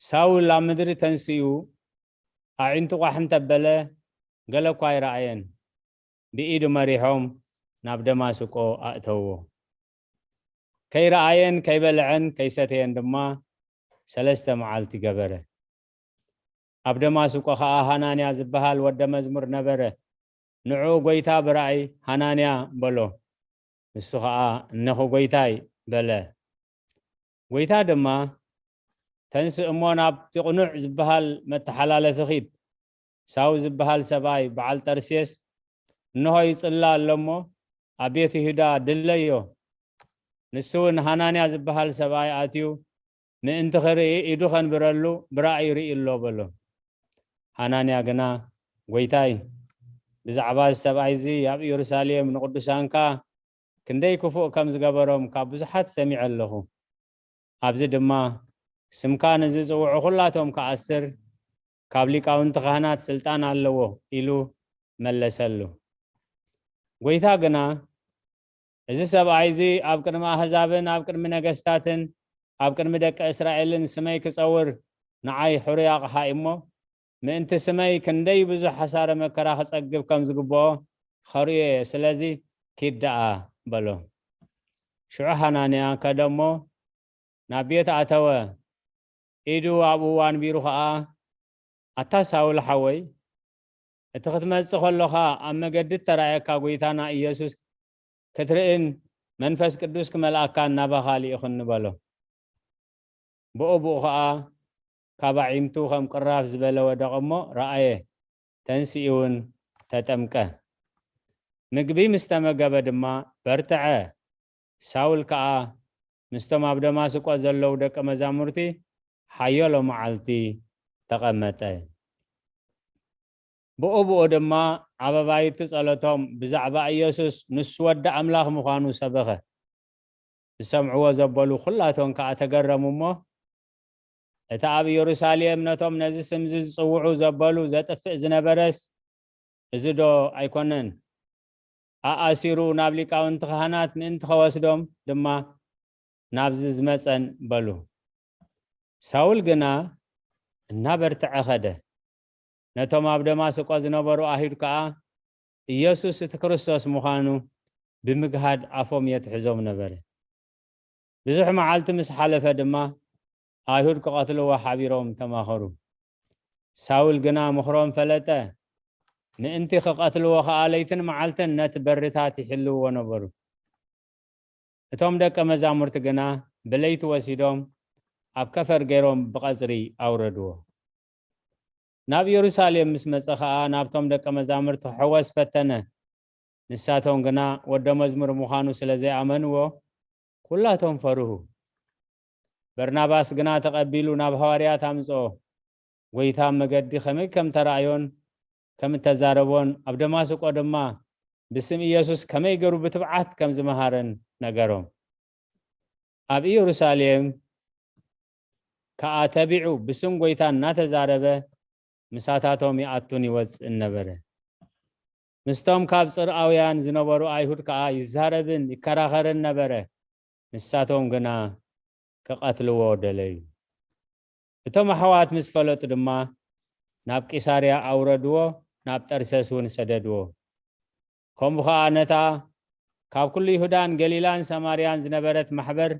ሳውል ኣብ ምድሪ ተንሲኡ ኣዒንቱ ቋሕ እንተበለ ገለ እኳ ኣይረኣየን። ብኢዱ መሪሖም ናብ ደማስቆ ኣእተውዎ። ከይረኣየን ከይበልዐን ከይሰተየን ድማ ሰለስተ መዓልቲ ገበረ። ኣብ ደማስቆ ኸኣ ሃናንያ ዝበሃል ወደ መዝሙር ነበረ። ንዕኡ ጐይታ ብራእይ፣ "ሃናንያ" በሎ። ንሱ ኸኣ፣ "እነኹ ጐይታይ" በለ። ጐይታ ድማ፣ "ተንስእ እሞ ናብቲ ቅኑዕ ዝበሃል መተሓላለፊ ኺድ። ሳውል ዝበሃል ሰብኣይ በዓል ጠርሴስ፣ እንሆ ይጽሊ ኣሎ እሞ፣ ኣብ ቤት ይሁዳ ድለዮ። ንሱ እውን ሃናንያ ዝበሃል ሰብኣይ ኣትዩ፣ ምእንቲ ኽርኢ ኢዱ ኸንብረሉ ብራእይ ርኢ ኣሎ" በሎ። ሃናንያ ግና፣ "ጐይታይ፣ ብዛዕባ እዚ ሰብኣይ እዚ ኣብ ኢየሩሳሌም ንቕዱሳንካ ክንደይ ክፉእ ከም ዝገበሮም ካብ ብዙሓት ሰሚዐ ኣለኹ። ኣብዚ ድማ ስምካ ንዝጽውዑ ኹላቶም ክኣስር ካብ ሊቃውንቲ ካህናት ስልጣን ኣለዎ" ኢሉ መለሰሉ። ጐይታ ግና፣ "እዚ ሰብኣይ እዚ ኣብ ቅድሚ ኣህዛብን ኣብ ቅድሚ ነገስታትን ኣብ ቅድሚ ደቂ እስራኤልን ስመይ ክጸውር ንዓይ ሕሩይ ኣቕሓ እሞ፣ ምእንቲ ስመይ ክንደይ ብዙሕ ሓሳረ መከራ ክጸግብ ከም ዝግብኦ ኸርእዮ እየ። ስለዚ ኪድ ደኣ" በሎ። ሽዑ ሃናንያ ከደ እሞ ናብ ቤት ኣተወ። ኢዱ ኣብኡ ኣንቢሩ ኸኣ፣ "ኣታ ሳውል ሓወይ፣ እቲ ክትመጽእ ከሎኻ ኣብ መገዲ እተራእየካ ጐይታና ኢየሱስ ክትርእን መንፈስ ቅዱስ ክመልኣካን ናባኻ ልኢኹኒ" በሎ። ብኡ ብኡ ኸኣ ካብ ኣዒንቱ ከም ቅራፍ ዝበለ ወደቐ እሞ ረኣየ፣ ተንሲኡ እውን ተጠምቀ። ምግቢ ምስ ተመገበ ድማ በርትዐ። ሳውል ከኣ ምስቶም ኣብ ደማስቆ ዘለዉ ደቀ መዛሙርቲ ሓየሎ መዓልቲ ተቐመጠ። ብኡ ብኡ ድማ ኣብ ኣባይቲ ጸሎቶም ብዛዕባ ኢየሱስ ንሱ ወዲ ኣምላኽ ምዃኑ ሰበኸ። ዝሰምዕዎ ዘበሉ ኹላቶም ከኣ ተገረሙ እሞ፣ እቲ ኣብ ኢየሩሳሌም ነቶም ነዚ ስም እዚ ዝጽውዑ ዘበሉ ዘጥፍእ ዝነበረስ፣ እዚ ዶ ኣይኮነን? ኣኣሲሩ ናብ ሊቃውንቲ ካህናት ምእንቲ ኸወስዶም ድማ ናብዚ ዝመጸን በሉ። ሳውል ግና እናበርትዐ ኸደ። ነቶም ኣብ ደማስቆ ዝነበሩ ኣይሁድ ከኣ ኢየሱስ እቲ ክርስቶስ ምዃኑ ብምግሃድ ኣፎም የትሕዞም ነበረ። ብዙሕ መዓልቲ ምስ ሓለፈ ድማ ኣይሁድ ክቐትልዎ ሓቢሮም ተማኸሩ። ሳውል ግና ምኽሮም ፈለጠ። ምእንቲ ክቐትልዎ ኸኣ ለይትን መዓልትን ነቲ በርታት ይሕልውዎ ነበሩ። እቶም ደቀ መዛሙርቲ ግና ብለይቲ ወሲዶም ኣብ ከፈር ገይሮም ብቐጽሪ ኣውረድዎ። ናብ ኢየሩሳሌም ምስ መጸ ኸኣ ናብቶም ደቀ መዛሙርቲ ክሕወስ ፈተነ። ንሳቶም ግና ወደ መዝሙር ምዃኑ ስለ ዘይኣመንዎ፣ ኵላቶም ፈርሁ። በርናባስ ግና ተቐቢሉ ናብ ሃዋርያት ኣምጽኦ። ጐይታ ኣብ መገዲ ከመይ ከም ተራእዮን ከም እተዛረቦን፣ ኣብ ደማስቆ ድማ ብስም ኢየሱስ ከመይ ገይሩ ብትብዓት ከም ዝመሃረን ነገሮም። ኣብ ኢየሩሳሌም ከኣ ተቢዑ ብስም ጐይታ እናተዛረበ ምሳታቶም ይኣቱን ይወጽእን ነበረ። ምስቶም ካብ ጽርኣውያን ዝነበሩ ኣይሁድ ከኣ ይዛረብን ይከራኸርን ነበረ። ንሳቶም ግና ክቐትልዎ ደለዩ። እቶም ኣሕዋት ምስ ፈለጡ ድማ ናብ ቂሳርያ ኣውረድዎ። ናብ ጠርሰስ እውን ሰደድዎ። ከምኡ ኸኣ ነታ ካብ ኩሉ ይሁዳን ገሊላን ሰማርያን ዝነበረት ማሕበር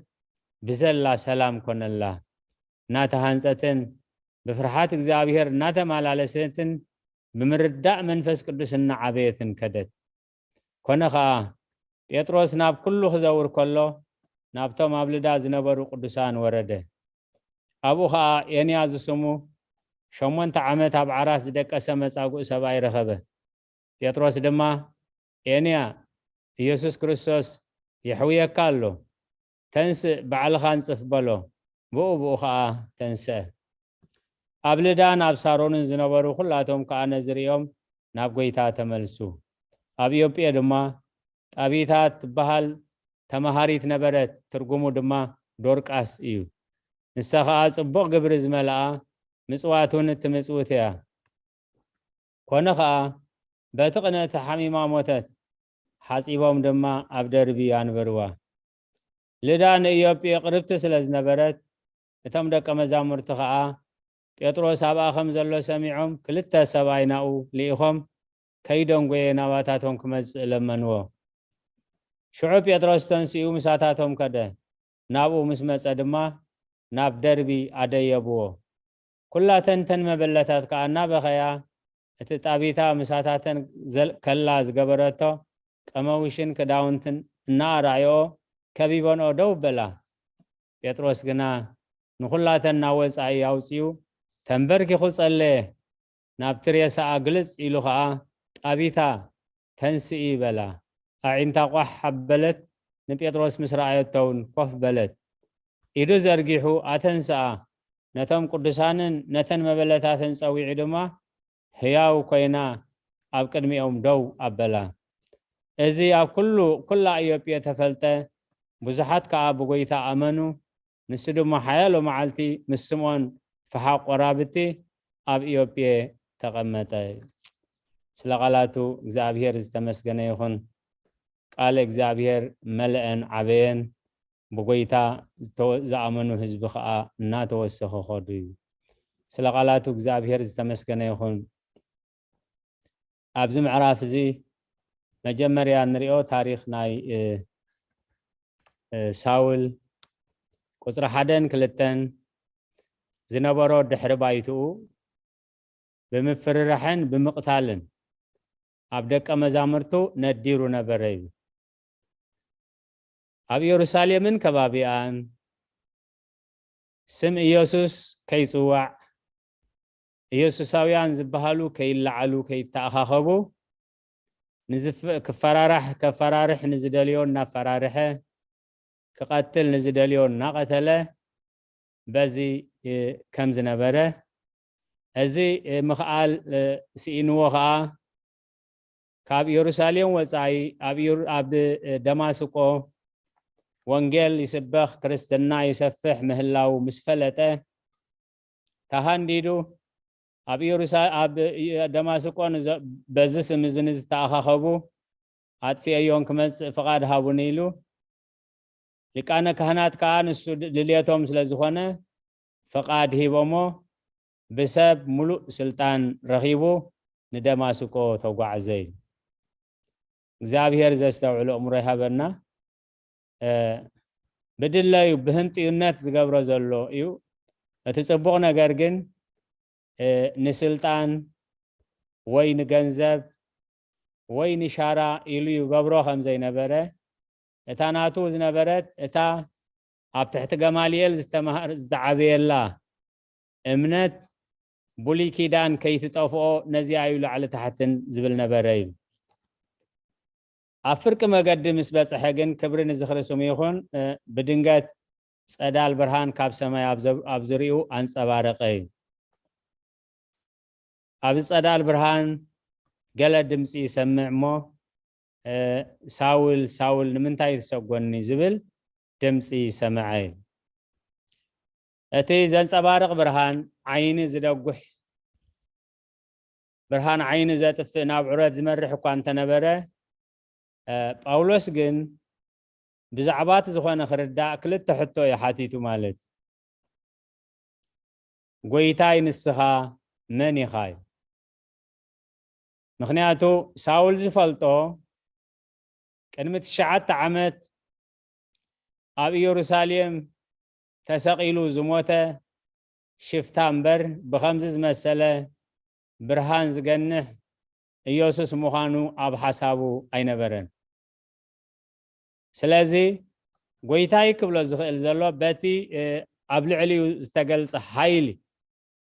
ብዘላ ሰላም ኮነላ። እናተሃንጸትን ብፍርሃት እግዚኣብሔር እናተመላለሰትን ብምርዳእ መንፈስ ቅዱስ እናዓበየትን ከደት። ኮነ ኸኣ ጴጥሮስ ናብ ኩሉ ክዘውር ከሎ ናብቶም ኣብ ልዳ ዝነበሩ ቅዱሳን ወረደ። ኣብኡ ኸኣ ኤንያ ዝስሙ ሸሞንተ ዓመት ኣብ ዓራት ዝደቀሰ መጻጉእ ሰብኣይ ረኸበ። ጴጥሮስ ድማ ኤንያ፣ ኢየሱስ ክርስቶስ የሕውየካ ኣሎ፣ ተንስእ ባዕልኻ ኣንጽፍ በሎ። ብኡ ብኡ ኸኣ ተንስአ። ኣብ ልዳን ኣብ ሳሮንን ዝነበሩ ኩላቶም ከኣ ነዚ ርእዮም ናብ ጐይታ ተመልሱ። ኣብ ኢዮጴ ድማ ጣቢታ ትበሃል ተመሃሪት ነበረት፣ ትርጉሙ ድማ ዶርቃስ እዩ። ንሳ ኸኣ ጽቡቕ ግብሪ ዝመልኣ ምጽዋት እውን እትምጽውት እያ። ኮነ ኸኣ በቲ ቅነ ተሓሚማ ሞተት፣ ሓጺቦም ድማ ኣብ ደርቢ ኣንበርዋ። ልዳ ንኢዮጴ ቅርብቲ ስለ ዝነበረት እቶም ደቀ መዛሙርቲ ኸኣ ጴጥሮስ ኣብኣ ከም ዘሎ ሰሚዖም ክልተ ሰብኣይ ናብኡ ልኢኾም ከይደንጎየ ናባታቶም ክመጽእ ለመንዎ። ሽዑ ጴጥሮስ ተንሲኡ ምሳታቶም ከደ። ናብኡ ምስ መጸ ድማ ናብ ደርቢ ኣደየብዎ። ኩላተን ተን መበለታት ከኣ እናበኸያ እቲ ጣቢታ ምሳታተን ዘል- ከላ ዝገበረቶ ቀመውሽን ክዳውንትን እናኣራዮ ከቢበንኦ ደው በላ። ጴጥሮስ ግና ንኹላተን ናብ ወጻኢ ኣውጺኡ ተንበርኪኹ ጸለየ። ናብቲ ሬሳኣ ግልጽ ኢሉ ኸኣ ጣቢታ ተንስኢ በላ። ኣዒንታ ቋሕ ኣበለት፣ ንጴጥሮስ ምስ ረኣየቶ እውን ኮፍ በለት። ኢዱ ዘርጊሑ ኣተንስኣ፣ ነቶም ቅዱሳንን ነተን መበለታትን ጸዊዑ ድማ ህያው ኮይና ኣብ ቅድሚኦም ደው ኣበላ። እዚ ኣብ ኩሉ ኩላ ኢዮጴ ተፈልጠ፣ ብዙሓት ከኣ ብጎይታ ኣመኑ። ንሱ ድማ ሓያሎ መዓልቲ ምስ ስምዖን ፈሓቕ ቆራብቲ ኣብ ኢዮጴ ተቐመጠ። ስለ ቃላቱ እግዚኣብሔር ዝተመስገነ ይኹን። ቃለ እግዚኣብሔር መለአን ዓበየን፣ ብጎይታ ዝተወ- ዝኣመኑ ህዝቢ ኸኣ እናተወሰኸ ኸዱ እዩ። ስለ ቃላቱ እግዚኣብሔር ዝተመስገነ ይኹን። ኣብዚ ምዕራፍ እዚ መጀመርያ ንሪኦ ታሪኽ ናይ ሳውል ቁፅሪ ሓደን ክልተን ዝነበሮ ድሕሪ ባይትኡ ብምፍርራሕን ብምቕታልን ኣብ ደቀ መዛሙርቱ ነዲሩ ነበረ እዩ። ኣብ ኢየሩሳሌምን ከባቢኣን ስም ኢየሱስ ከይጽዋዕ፣ ኢየሱሳውያን ዝበሃሉ ከይለዓሉ ከይተኣኻኸቡ፣ ንዝፍ- ክፈራራሕ ከፈራርሕ ንዝደልዮ እናፈራርሐ፣ ክቐትል ንዝደልዮ እናቐተለ በዚ ከም ዝነበረ፣ እዚ ምኽኣል ስኢንዎ ኸዓ ካብ ኢየሩሳሌም ወጻኢ ኣብ ኢየሩ- ኣብ ደማስቆ ወንጌል ይስበኽ፣ ክርስትና ይሰፍሕ ምህላው ምስ ፈለጠ፣ ተሃንዲዱ ኣብ ኢየሩሳ- ኣብ ደማስቆ ንዘ- በዚ ስም እዚ ንዝተኣኻኸቡ ኣጥፊኤዮም ክመጽእ ፍቓድ ሃቡኒ ኢሉ። ሊቃነ ካህናት ከኣ ንሱ ድልየቶም ስለ ዝኾነ ፍቓድ ሂቦሞ፣ ብሰብ ሙሉእ ስልጣን ረኺቡ ንደማስቆ ተጓዕዘ እዩ። እግዚኣብሔር ዘስተውዕሎ እምሮ ይሃበና። ብድለዩ ብህንጥዩነት ዝገብሮ ዘሎ እዩ። እቲ ጽቡቕ ነገር ግን ንስልጣን ወይ ንገንዘብ ወይ ንሻራ ኢሉ ይገብሮ ከም ዘይነበረ፣ እታ ናቱ ዝነበረት፣ እታ ኣብ ትሕቲ ገማልኤል ዝተማሃር- ዝተዓበየላ እምነት ብሉይ ኪዳን ከይትጠፍኦ ነዚኣ እዩ ላዕሊ ታሕትን ዝብል ነበረ እዩ። ኣብ ፍርቂ መገዲ ምስ በጽሐ ግን ክብሪ ንዝኽሪ ስሙ ይኹን፣ ብድንገት ጸዳል ብርሃን ካብ ሰማይ ኣብ ዘ- ኣብ ዙርያኡ ኣንጸባረቐ እዩ። ኣብዚ ጸዳል ብርሃን ገለ ድምጺ ይሰምዕ እሞ፣ ሳውል ሳውል ንምንታይ ትሰጎኒ ዝብል ድምጺ ሰምዐ። እቲ ዘንጸባርቕ ብርሃን ዓይኒ ዝደጉሕ፣ ብርሃን ዓይኒ ዘጥፍእ፣ ናብ ዑረት ዝመርሕ እኳ እንተነበረ፣ ጳውሎስ ግን ብዛዕባ እቲ ዝኾነ ክርዳእ ክልተ ሕቶ እዩ ሓቲቱ ማለት እዩ። ጎይታይ ንስኻ መን ኢኻ እዩ። ምኽንያቱ ሳውል ዝፈልጦ ቅድሚ ትሽዓተ ዓመት ኣብ ኢየሩሳሌም ተሰቒሉ ዝሞተ ሽፍታ እምበር ብኸምዚ ዝመሰለ ብርሃን ዝገንሕ ኢየሱስ ምዃኑ ኣብ ሓሳቡ ኣይነበረን። ስለዚ ጎይታይ ክብሎ ዝኽእል ዘሎ በቲ ኣብ ልዕሊኡ ዝተገልጸ ሓይሊ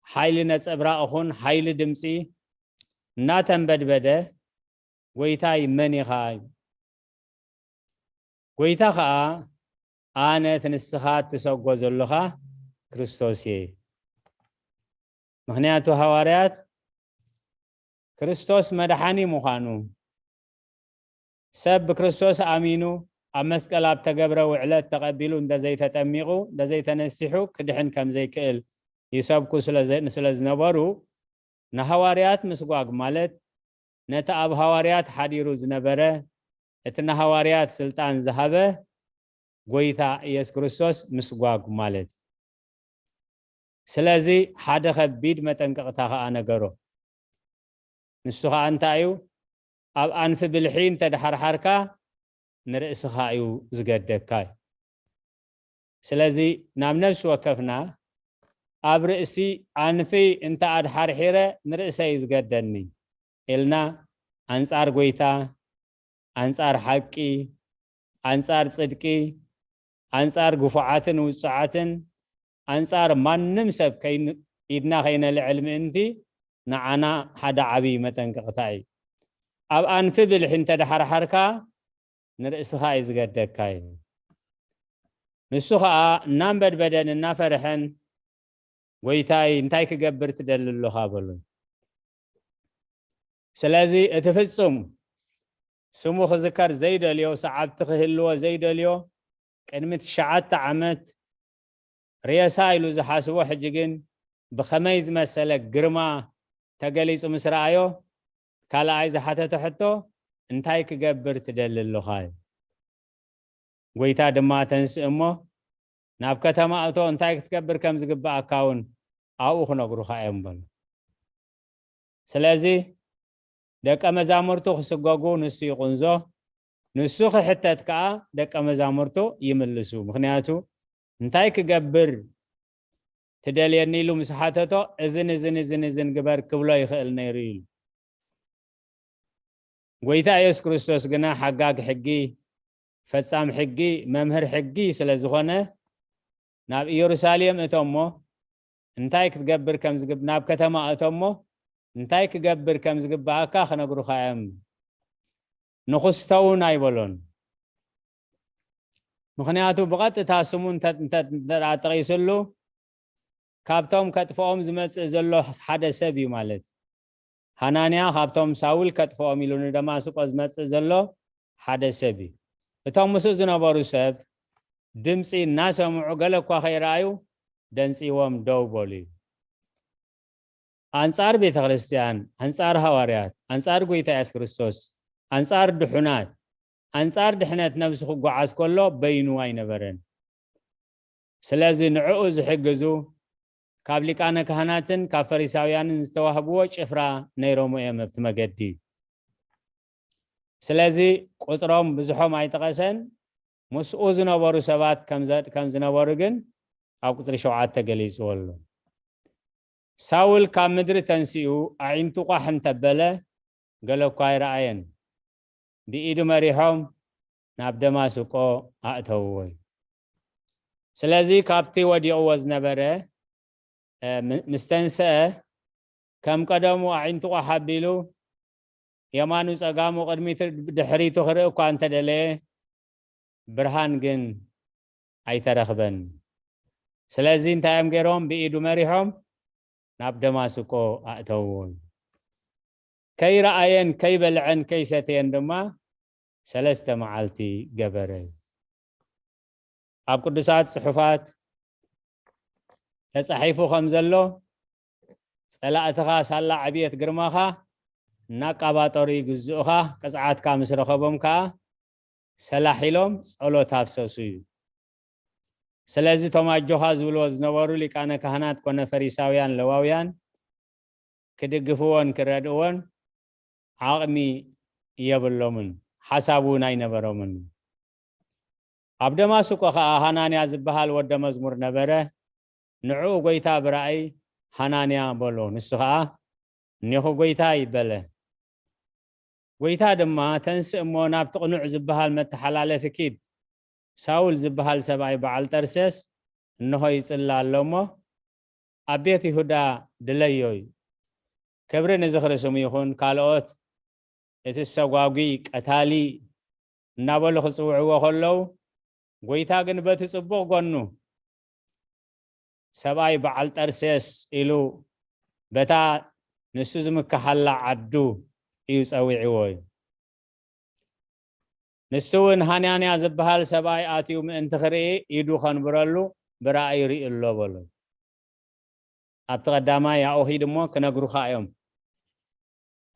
ሓይሊ ነጸብራቕ ኹን ሓይሊ ድምፂ እናተንበድበደ ጎይታይ መን ኢኻ? ጎይታ ኸዓ ኣነ እቲ ንስኻ እትሰጎ ዘለኻ ክርስቶስ እየ። ምኽንያቱ ሃዋርያት ክርስቶስ መድሓኒ ምዃኑ ሰብ ብክርስቶስ ኣሚኑ ኣብ መስቀል ኣብ ተገብረ ውዕለት ተቐቢሉ እንተዘይተጠሚቑ እንተዘይተነሲሑ ክድሕን ከም ዘይክእል ይሰብኩ ስለ ዝነበሩ ንሃዋርያት ምስጓግ ማለት ነቲ ኣብ ሃዋርያት ሓዲሩ ዝነበረ እቲ ንሃዋርያት ስልጣን ዝሃበ ጎይታ ኢየሱስ ክርስቶስ ምስጓግ ማለት እዩ። ስለዚ ሓደ ከቢድ መጠንቀቕታ ኸዓ ነገሮ። ንሱ ኸዓ እንታይ እዩ? ኣብ ኣንፊ ብልሒ እንተድሓርሓርካ ንርእስኻ እዩ ዝገደካ እዩ። ስለዚ ናብ ነፍሲ ወከፍና ኣብ ርእሲ ኣንፊ እንተ ኣድሓርሒረ ንርእሰይ እዩ ዝገደኒ ኢልና ኣንጻር ጎይታ፣ ኣንጻር ሓቂ፣ ኣንጻር ጽድቂ፣ ኣንጻር ግፉዓትን ውጹዓትን፣ ኣንጻር ማንም ሰብ ኢድና ከይነልዕል ምእንቲ ንዓና ሓደ ዓብዪ መጠንቀቕታ እዩ። ኣብ ኣንፊ ብልሒ እንተድሓርሓርካ ንርእስኻ እዩ ዝገደካ እዩ። ንሱ ኸዓ እናንበድበደን እናፈርሐን ጎይታይ እንታይ ክገብር ትደሊ ኣለኻ በሎ። ስለዚ እቲ ፍጹም ስሙ ክዝከር ዘይደልዮ ሰዓብቲ ክህልዎ ዘይደልዮ ቅድሚ ትሽዓተ ዓመት ሬሳ ኢሉ ዝሓስቦ ሕጂ ግን ብኸመይ ዝመሰለ ግርማ ተገሊጹ ምስ ረኣዮ ካልኣይ ዝሓተቶ ሕቶ እንታይ ክገብር ትደሊ ኣለኻ እዩ። ጎይታ ድማ ተንስእ እሞ ናብ ከተማ እቶ እንታይ ክትገብር ከም ዝግብኣካ እውን ኣብኡ ክነግሩኻ እዮም በሎ። ስለዚ ደቀ መዛሙርቱ ክስገጉ ንሱ ይቕንዞ፣ ንሱ ክሕተት ከዓ ደቀ መዛሙርቱ ይምልሱ። ምክንያቱ እንታይ ክገብር ትደልየኒ ኢሉ ምስ ሓተቶ እዝን እዝን እዝን እዝን ግበር ክብሎ ይኽእል ነይሩ ኢሉ። ጎይታ ኢየሱስ ክርስቶስ ግና ሓጋግ ሕጊ ፈጻም ሕጊ መምህር ሕጊ ስለ ዝኾነ ናብ ኢየሩሳሌም እቶ እሞ እንታይ ክትገብር ከም ዝግብ ናብ ከተማ እቶ እሞ እንታይ ክገብር ከም ዝግብኣካ ክነግሩኻ እዮም። ንኽስተውን ኣይበሎን። ምኽንያቱ ብቐጥታ ስሙ እንተ ጠቒስሉ ካብቶም ከጥፍኦም ዝመጽእ ዘሎ ሓደ ሰብ እዩ ማለት እዩ። ሃናንያ ካብቶም ሳውል ከጥፍኦም ኢሉ ንደማስቆ ዝመጽእ ዘሎ ሓደ ሰብ እዩ። እቶም ምስኡ ዝነበሩ ሰብ ድምፂ እናሰምዑ ገለ እኳ ከይረኣዩ ደንፂዎም ደው በሉ እዩ። ኣንጻር ቤተ ክርስቲያን፣ ኣንጻር ሃዋርያት፣ ኣንጻር ጎይታ የሱስ ክርስቶስ፣ ኣንጻር ድሑናት፣ ኣንጻር ድሕነት ነብሱ ክጓዓዝ ከሎ በይኑ ኣይነበረን። ስለዚ ንዕኡ ዝሕግዙ ካብ ሊቃነ ካህናትን ካብ ፈሪሳውያንን ዝተዋህብዎ ጭፍራ ነይሮም እዮም ኣብቲ መገዲ። ስለዚ ቁጽሮም ብዙሖም ኣይጠቐሰን፣ ምስኡ ዝነበሩ ሰባት ከም ዝነበሩ ግን ኣብ ቁጽሪ ሸውዓተ ገሊጽዎ ኣሎ። ሳውል ካብ ምድሪ ተንሲኡ ኣዒንቱ ቋሕ እንተበለ ገለ እኳ ኣይረኣየን። ብኢዱ መሪሖም ናብ ደማስቆ ኣእተውዎ እዩ። ስለዚ ካብቲ ወዲቕዎ ዝነበረ ምስ ተንስአ ከም ቀደሙ ኣዒንቱ ቋሕ ኣቢሉ የማኑ ጸጋሙ ቅድሚቱ ድሕሪቱ ክርኢ እኳ እንተደለየ ብርሃን ግን ኣይተረኽበን። ስለዚ እንታይ እዮም ገይሮም? ብኢዱ መሪሖም ናብ ደማስቆ ኣእተውዎ። ከይረኣየን ከይበልዐን ከይሰተየን ድማ ሰለስተ መዓልቲ ገበረ። ኣብ ቅዱሳት ጽሑፋት ተጻሒፉ ከም ዘሎ ጸላእትኻ ሳላ ዕብየት ግርማኻ እናቃባጠሩ ይግዝኡኻ፣ ቅጽዓትካ ምስ ረኸቦም ከኣ ሰላሕ ኢሎም ጸሎት ኣፍሰሱ እዩ። ስለዚ እቶም ኣጆኻ ዝብልዎ ዝነበሩ ሊቃነ ካህናት ኮነ ፈሪሳውያን ለዋውያን ክድግፍዎን ክረድእዎን ዓቕሚ የብሎምን፣ ሓሳብ እውን ኣይነበሮምን። ኣብ ደማስቆ ኸኣ ሃናንያ ዝበሃል ወደ መዝሙር ነበረ። ንዕኡ ጐይታ ብራእይ፣ "ሃናንያ" በሎ። ንሱ ኸኣ፣ "እኔኹ ጐይታይ" በለ። ጐይታ ድማ፣ "ተንስእ እሞ ናብቲ ቅኑዕ ዝበሃል መተሓላለፊ ኪድ፣ ሳውል ዝበሃል ሰብኣይ በዓል ጠርሴስ እንሆ ይጽሊ ኣሎ እሞ፣ ኣብ ቤት ይሁዳ ድለዮ" እዩ። ክብሪ ንዝኽሪ ስሙ ይኹን። ካልኦት እቲ ሰጓጒ፣ ቀታሊ እናበሉ ክጽውዕዎ ከለዉ፣ ጐይታ ግን በቲ ጽቡቕ ጐኑ፣ ሰብኣይ በዓል ጠርሴስ ኢሉ በታ ንሱ ዝምክሓላ ዓዱ እዩ ጸዊዕዎ እዩ። ንሱ እውን ሃናንያ ዝበሃል ሰብኣይ ኣትዩ ምእንቲ ክርኢ ኢዱ ከንብረሉ ብራእይ ርኢ ኣሎ በሎ። ኣብቲ ቀዳማይ ኣብኡ ኺድ እሞ ክነግሩኻ እዮም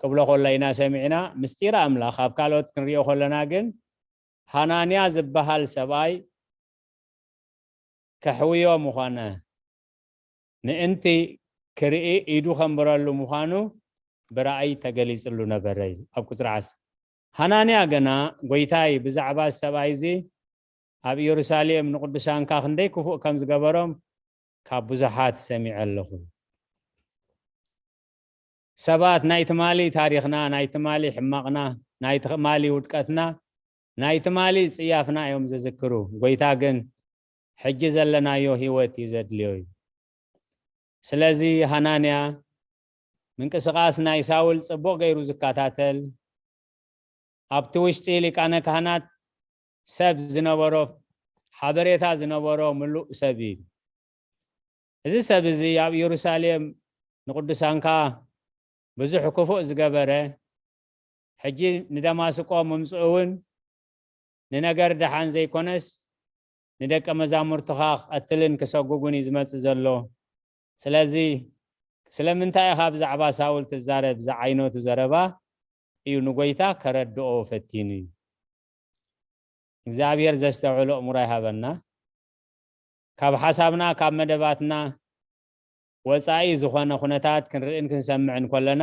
ክብሎ ከሎ ኢና ሰሚዕና። ምስጢር ኣምላኽ ኣብ ካልኦት ክንሪኦ ከለና ግን ሃናንያ ዝበሃል ሰብኣይ ከሕውዮ ምዃነ፣ ምእንቲ ክርኢ ኢዱ ከንብረሉ ምዃኑ ብራእይ ተገሊጽሉ ነበረ ኢሉ ኣብ ቁጽሪ ዓሰርተ። ሃናንያ ግና፣ "ጐይታይ፣ ብዛዕባ እዚ ሰብኣይ እዚ ኣብ ኢየሩሳሌም ንቅዱሳንካ ክንደይ ክፉእ ከም ዝገበሮም ካብ ብዙሓት ሰሚዐ ኣለኹ። ሰባት ናይ ትማሊ ታሪኽና፣ ናይ ትማሊ ሕማቕና፣ ናይ ትማሊ ውድቀትና፣ ናይ ትማሊ ጽያፍና እዮም ዝዝክሩ። ጐይታ ግን ሕጂ ዘለናዮ ህይወት እዩ ዘድልዮ" እዩ። ስለዚ ሃናንያ ምንቅስቓስ ናይ ሳውል ጽቡቕ ገይሩ ዝከታተል፣ ኣብቲ ውሽጢ ሊቃነ ካህናት ሰብ ዝነበሮ፣ ሓበሬታ ዝነበሮ ምሉእ ሰብ እዩ። እዚ ሰብ እዚ ኣብ ኢየሩሳሌም ንቅዱሳንካ ብዙሕ ክፉእ ዝገበረ፣ ሕጂ ንደማስቆ ምምጽኡ እውን ንነገር ደሓን ዘይኮነስ፣ ንደቀ መዛሙርትኻ ክቐትልን ክሰጉጉን እዩ ዝመጽእ ዘሎ። ስለዚ ስለምንታይ ኢኻ ብዛዕባ ሳውል ትዛረብ? ዝዓይነቱ ዘረባ እዩ ንጎይታ ከረድኦ ፈቲኑ እዩ። እግዚኣብሔር ዘስተውዕሎ ኣእምሮ ይሃበና። ካብ ሓሳብና፣ ካብ መደባትና ወጻኢ ዝኾነ ኩነታት ክንርእን ክንሰምዕን ከለና፣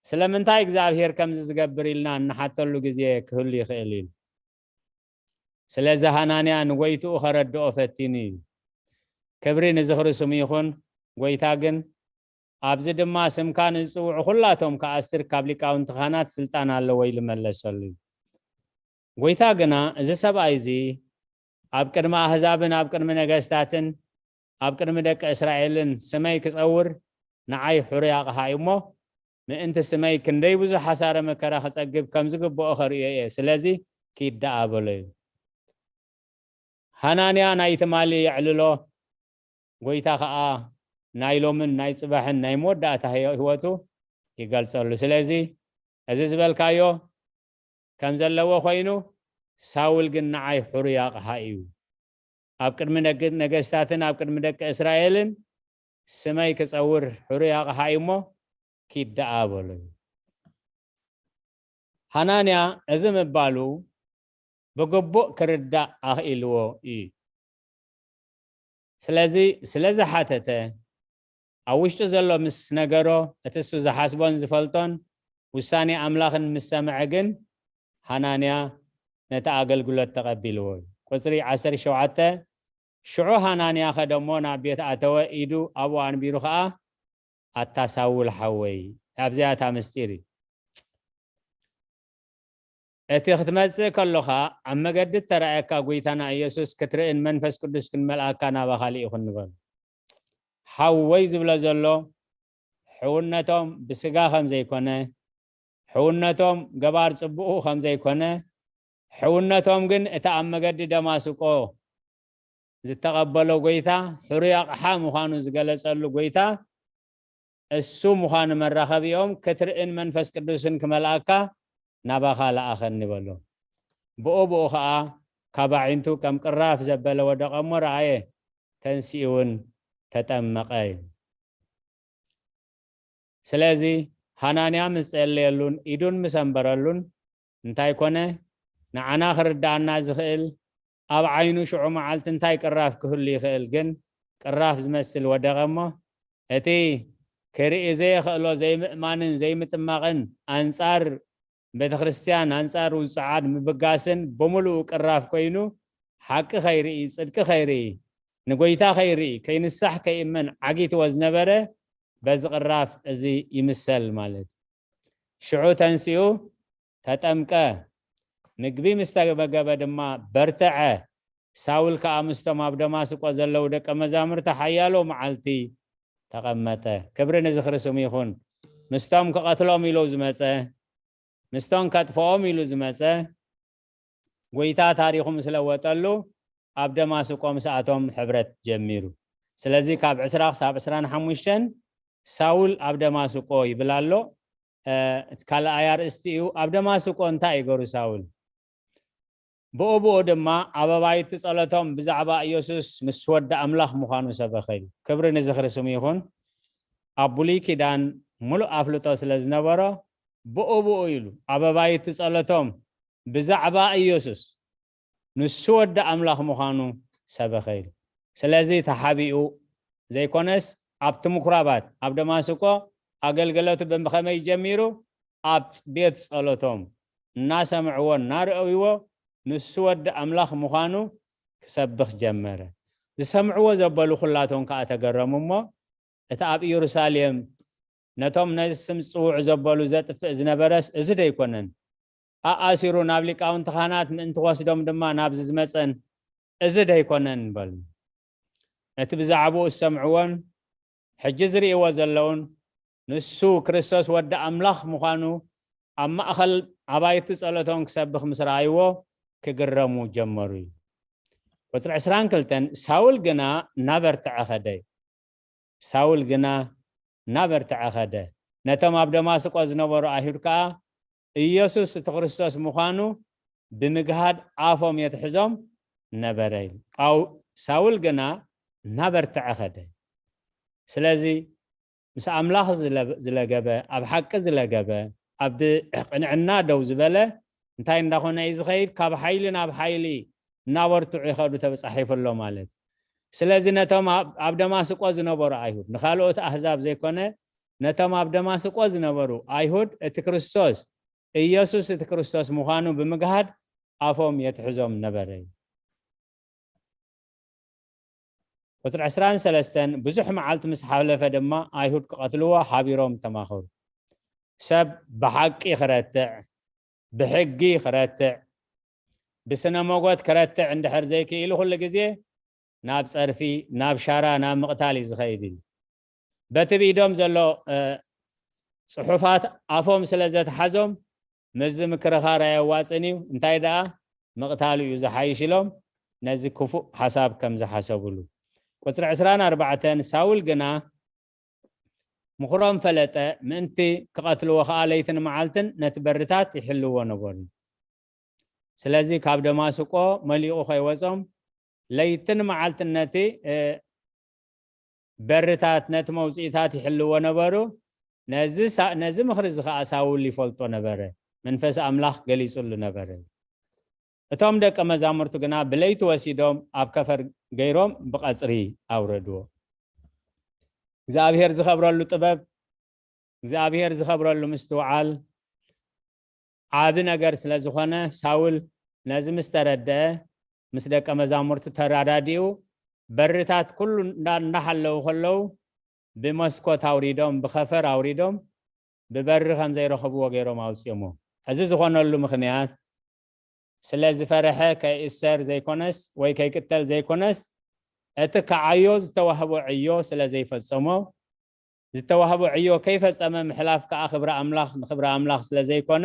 ስለምንታይ እግዚኣብሔር ከምዚ ዝገብር ኢልና እንሓተሉ ግዜ ክህሉ ይኽእል እዩ። ስለዚ ሃናንያ ንጎይትኡ ከረድኦ ፈቲኑ እዩ። ክብሪ ንዝኽሪ ስሙ ይኹን። ጎይታ ግን፣ "ኣብዚ ድማ ስምካ ንዝጽውዑ ኩላቶም ክኣስር ካብ ሊቃውንቲ ካህናት ስልጣን ኣለዎ" ኢሉ መለሰሉ። ጎይታ ግና፣ "እዚ ሰብኣይ እዚ ኣብ ቅድሚ ኣህዛብን ኣብ ቅድሚ ነገስታትን ኣብ ቅድሚ ደቂ እስራኤልን ስመይ ክጸውር ንዓይ ሕሩይ ኣቕሓ እዩ እሞ፣ ምእንቲ ስመይ ክንደይ ብዙሕ ሓሳረ መከራ ክጸግብ ከም ዝግብኦ ከርእዮ እየ። ስለዚ ኪድ ደኣ" በሎ እዩ። ሃናንያ ናይ ትማሊ የዕልሎ፣ ጎይታ ኸኣ ናይ ሎምን ናይ ጽባሕን ናይ መወዳእታ ህዮ-፣ ህይወቱ ይገልጸሉ። ስለዚ እዚ ዝበልካዮ ከም ዘለዎ ኮይኑ፣ ሳውል ግን ንዓይ ሕሩይ ኣቕሓ እዩ። ኣብ ቅድሚ ነግ-፣ ነገስታትን ኣብ ቅድሚ ደቂ እስራኤልን ስመይ ክጸውር ሕሩይ ኣቕሓ እዩ እሞ፣ ኪድ ደኣ በሎ። ሃናንያ እዚ ምባሉ ብግቡእ ክርዳእ ኣኽኢልዎ እዩ። ስለዚ ስለ ዝሓተተ፣ ኣብ ውሽጡ ዘሎ ምስ ነገሮ፣ እቲ እሱ ዝሓስቦን ዝፈልጦን ውሳኔ ኣምላኽን ምስ ሰምዐ ግን፣ ሃናንያ ነቲ ኣገልግሎት ተቐቢልዎ እዩ። ቁጽሪ ዓሰርተ ሸውዓተ፣ ሽዑ ሃናንያ ኸደ እሞ ናብ ቤት ኣተወ፣ ኢዱ ኣብኡ ኣንቢሩ ኸኣ፣ "ኣታ ሳውል ሓወይ"፣ ኣብዚኣ እታ ምስጢር እዩ። "እቲ ክትመጽእ ከሎኻ ኣብ መገዲ እተራእየካ ጐይታና ኢየሱስ ክትርእን መንፈስ ቅዱስ ክንመልኣካ ናባኻ ልኢኹኒ" በሎ። ሓወይ ዝብሎ ዘሎ ሕውነቶም ብስጋ ከም ዘይኮነ፣ ሕውነቶም ገባር ጽቡቑ ከም ዘይኮነ፣ ሕውነቶም ግን እቲ ኣብ መገዲ ደማስቆ ዝተቐበሎ ጐይታ፣ ሕሩይ ኣቕሓ ምዃኑ ዝገለጸሉ ጐይታ እሱ ምዃኑ መራኸቢኦም ክትርእን መንፈስ ቅዱስን ክመልኣካ ናባኻ ለኣኸኒ በሎ። ብኡ ብኡ ኸኣ ካብ ኣዒንቱ ከም ቅራፍ ዘበለ ወደቐ እሞ ረኣየ፣ ተንሲኡ እውን ተጠመቐ እዩ። ስለዚ ሃናንያ ምስ ጸለየሉን ኢዱን ምስ ኣንበረሉን እንታይ ኮነ? ንዓና ክርድኣና ዝኽእል ኣብ ዓይኑ ሽዑ መዓልቲ እንታይ ቅራፍ ክህሉ ይኽእል? ግን ቅራፍ ዝመስል ወደቐ እሞ እቲ ክርኢ ዘየኽእሎ ዘይምእማንን ዘይምጥማቕን፣ ኣንጻር ቤተ ክርስቲያን፣ ኣንጻር ውጽዓት ምብጋስን ብምሉኡ ቅራፍ ኮይኑ፣ ሓቂ ከይርኢ፣ ጽድቂ ከይርኢ፣ ንጎይታ ከይርኢ፣ ከይንሳሕ ከይእመን ዓጊትዎ ዝነበረ በዚ ቅራፍ እዚ ይምሰል ማለት። ሽዑ ተንሲኡ ተጠምቀ፣ ምግቢ ምስ ተመገበ ድማ በርተዐ። ሳውል ከኣ ምስቶም ኣብ ደማስቆ ዘለዉ ደቀ መዛሙርቲ ሓያሎ መዓልቲ ተቐመጠ። ክብሪ ንዝኽሪ ስሙ ይኹን። ምስቶም ክቐትሎም ኢሉ ዝመጸ፣ ምስቶም ከጥፍኦም ኢሉ ዝመጸ፣ ጎይታ ታሪኹ ምስ ለወጠሉ፣ ኣብ ደማስቆ ምስኣቶም ሕብረት ጀሚሩ። ስለዚ ካብ ዕስራ ክሳብ ዕስራን ሓሙሽተን ሳውል ኣብ ደማስቆ ይብል ኣሎ። እ፣ እቲ ካልኣይ ኣርእስቲ እዩ። ኣብ ደማስቆ እንታይ እዩ ገሩ ሳውል? ብኡ ብኡ ድማ ኣብ ኣባይቲ ጸሎቶም ብዛዕባ ኢየሱስ ምስ ወዲ ኣምላኽ ምዃኑ ሰበኸ እዩ። ክብሪ ንዝኽሪ ስሙ ይኹን። ኣብ ብሉይ ኪዳን ምሉእ ኣፍልጦ ስለ ዝነበሮ፣ ብኡ ብኡ ኢሉ ኣብ ኣባይቲ ጸሎቶም ብዛዕባ ኢየሱስ ንሱ ወዲ ኣምላኽ ምዃኑ ሰበኸ ኢሉ። ስለዚ ተሓቢኡ ዘይኮነስ፣ ኣብቲ ምኩራባት ኣብ ደማስቆ ኣገልግሎቱ ብኸመይ ጀሚሩ? ኣብ ቤት ጸሎቶም እናሰምዕዎ እናረእይዎ ንሱ ወዲ ኣምላኽ ምዃኑ ክሰብኽ ጀመረ። ዝሰምዕዎ ዘበሉ ኩላቶም ከኣ ተገረሙ እሞ፣ እቲ ኣብ ኢየሩሳሌም ነቶም ነዚ ስም ጽውዕ ዘበሉ ዘጥፍእ ዝነበረስ እዚ ደይኮነን? ኣኣሲሩ ናብ ሊቃውንቲ ካህናት ምእንቲ ክወስዶም ድማ ናብዚ ዝመጸን እዚ ደይኮነን? በሉ። ነቲ ብዛዕባኡ ዝሰምዕዎን ሕጂ ዝርእይዎ ዘለውን ንሱ ክርስቶስ ወዲ ኣምላኽ ምዃኑ ኣብ ማእከል ኣባይቲ ጸሎቶም ክሰብኽ ምስ ረኣይዎ ክግረሙ ጀመሩ እዩ። ቁጽሪ ዕስራን ክልተን፣ ሳውል ግና እናበርትዐ ኸደ። ሳውል ግና እናበርትዐ ኸደ። ነቶም ኣብ ደማስቆ ዝነበሩ ኣይሁድ ከኣ ኢየሱስ እቲ ክርስቶስ ምዃኑ ብምግሃድ ኣፎም የትሕዞም ነበረ ኢሉ። ጳው-፣ ሳውል ግና እናበርትዐ ኸደ። ስለዚ ምስ ኣምላኽ ዝለ-፣ ዝለገበ፣ ኣብ ሓቂ ዝለገበ፣ ኣብ ቅንዕና ደው ዝበለ እንታይ እንዳኾነ እዩ ዝኸይድ? ካብ ሓይሊ ናብ ሓይሊ እናበርትዑ ይኸዱ ተጻሒፉ ኣሎ ማለት። ስለዚ ነቶም ኣብ፣ ኣብ ደማስቆ ዝነበሩ ኣይሁድ፣ ንኻልኦት ኣህዛብ ዘይኮነ፣ ነቶም ኣብ ደማስቆ ዝነበሩ ኣይሁድ እቲ ክርስቶስ፣ ኢየሱስ እቲ ክርስቶስ ምዃኑ ብምግሃድ ኣፎም የትሕዞም ነበረ እዩ። ቁጽሪ ዕስራን ሰለስተን፣ ብዙሕ መዓልቲ ምስ ሓለፈ ድማ ኣይሁድ ክቐትልዎ ሓቢሮም ተማኸሩ። ሰብ ብሓቂ ክረትዕ፣ ብሕጊ ክረትዕ፣ ብስነ ሞጎት ክረትዕ እንድሕር ዘይክኢሉ፣ ኩሉ ግዜ ናብ ጸርፊ፣ ናብ ሻራ፣ ናብ ምቕታል እዩ ዝኸይድ ኢሉ። በቲ ብኢዶም ዘሎ፣ እ፣ ጽሑፋት ኣፎም ስለ ዘትሓዞም፣ ምስዚ ምክርኻር ኣየዋጽን እዩ፣ እንታይ ደኣ ምቕታሉ እዩ ዝሓይሽ ኢሎም ነዚ ክፉእ ሓሳብ ከም ዝሓሰቡሉ። ቁጽሪ ዕስራን ኣርባዕተን፣ ሳውል ግና ምኽሮም ፈለጠ፣ ምእንቲ ክቐትልዎ ኸኣ ለይትን መዓልትን ነቲ በርታት ይሕልዎ ነበሩ። ስለዚ ካብ ደማስቆ መሊቑ ከይወጾም ለይትን መዓልትን ነቲ፣ እ፣ በርታት፣ ነቲ መውጽኢታት ይሕልዎ ነበሩ። ነዚ ሳ-፣ ነዚ ምኽሪ እዚ ኸኣ ሳውል ይፈልጦ ነበረ። መንፈስ ኣምላኽ ገሊጹሉ ነበረ። እቶም ደቀ መዛሙርቱ ግና ብለይቲ ወሲዶም ኣብ ከፈር ገይሮም ብቐጽሪ ኣውረድዎ። እግዚኣብሔር ዝኸብረሉ ጥበብ፣ እግዚኣብሔር ዝኸብረሉ ምስትውዓል ዓቢ ነገር ስለ ዝኾነ፣ ሳውል ነዚ ምስ ተረድአ፣ ምስ ደቀ መዛሙርቱ ተረዳዲኡ፣ በርታት ኩሉ እንዳ-፣ እንዳሓለዉ ከለዉ፣ ብመስኮት ኣውሪዶም፣ ብኸፈር ኣውሪዶም፣ ብበሪ ከም ዘይረኸብዎ ገይሮም ኣውጽኦሞ። እዚ ዝኾነሉ ምኽንያት፣ ስለ ዝፈርሐ ከይእሰር ዘይኮነስ፣ ወይ ከይቅተል ዘይኮነስ፣ እቲ ክዓዮ ዝተዋህቦ ዕዮ ስለ ዘይፈጸሞ፣ ዝተዋህቦ ዕዮ ከይፈጸመ ምሕላፍ ከኣ ክብሪ ኣምላኽ፣ ንክብሪ ኣምላኽ ስለ ዘይኮነ፣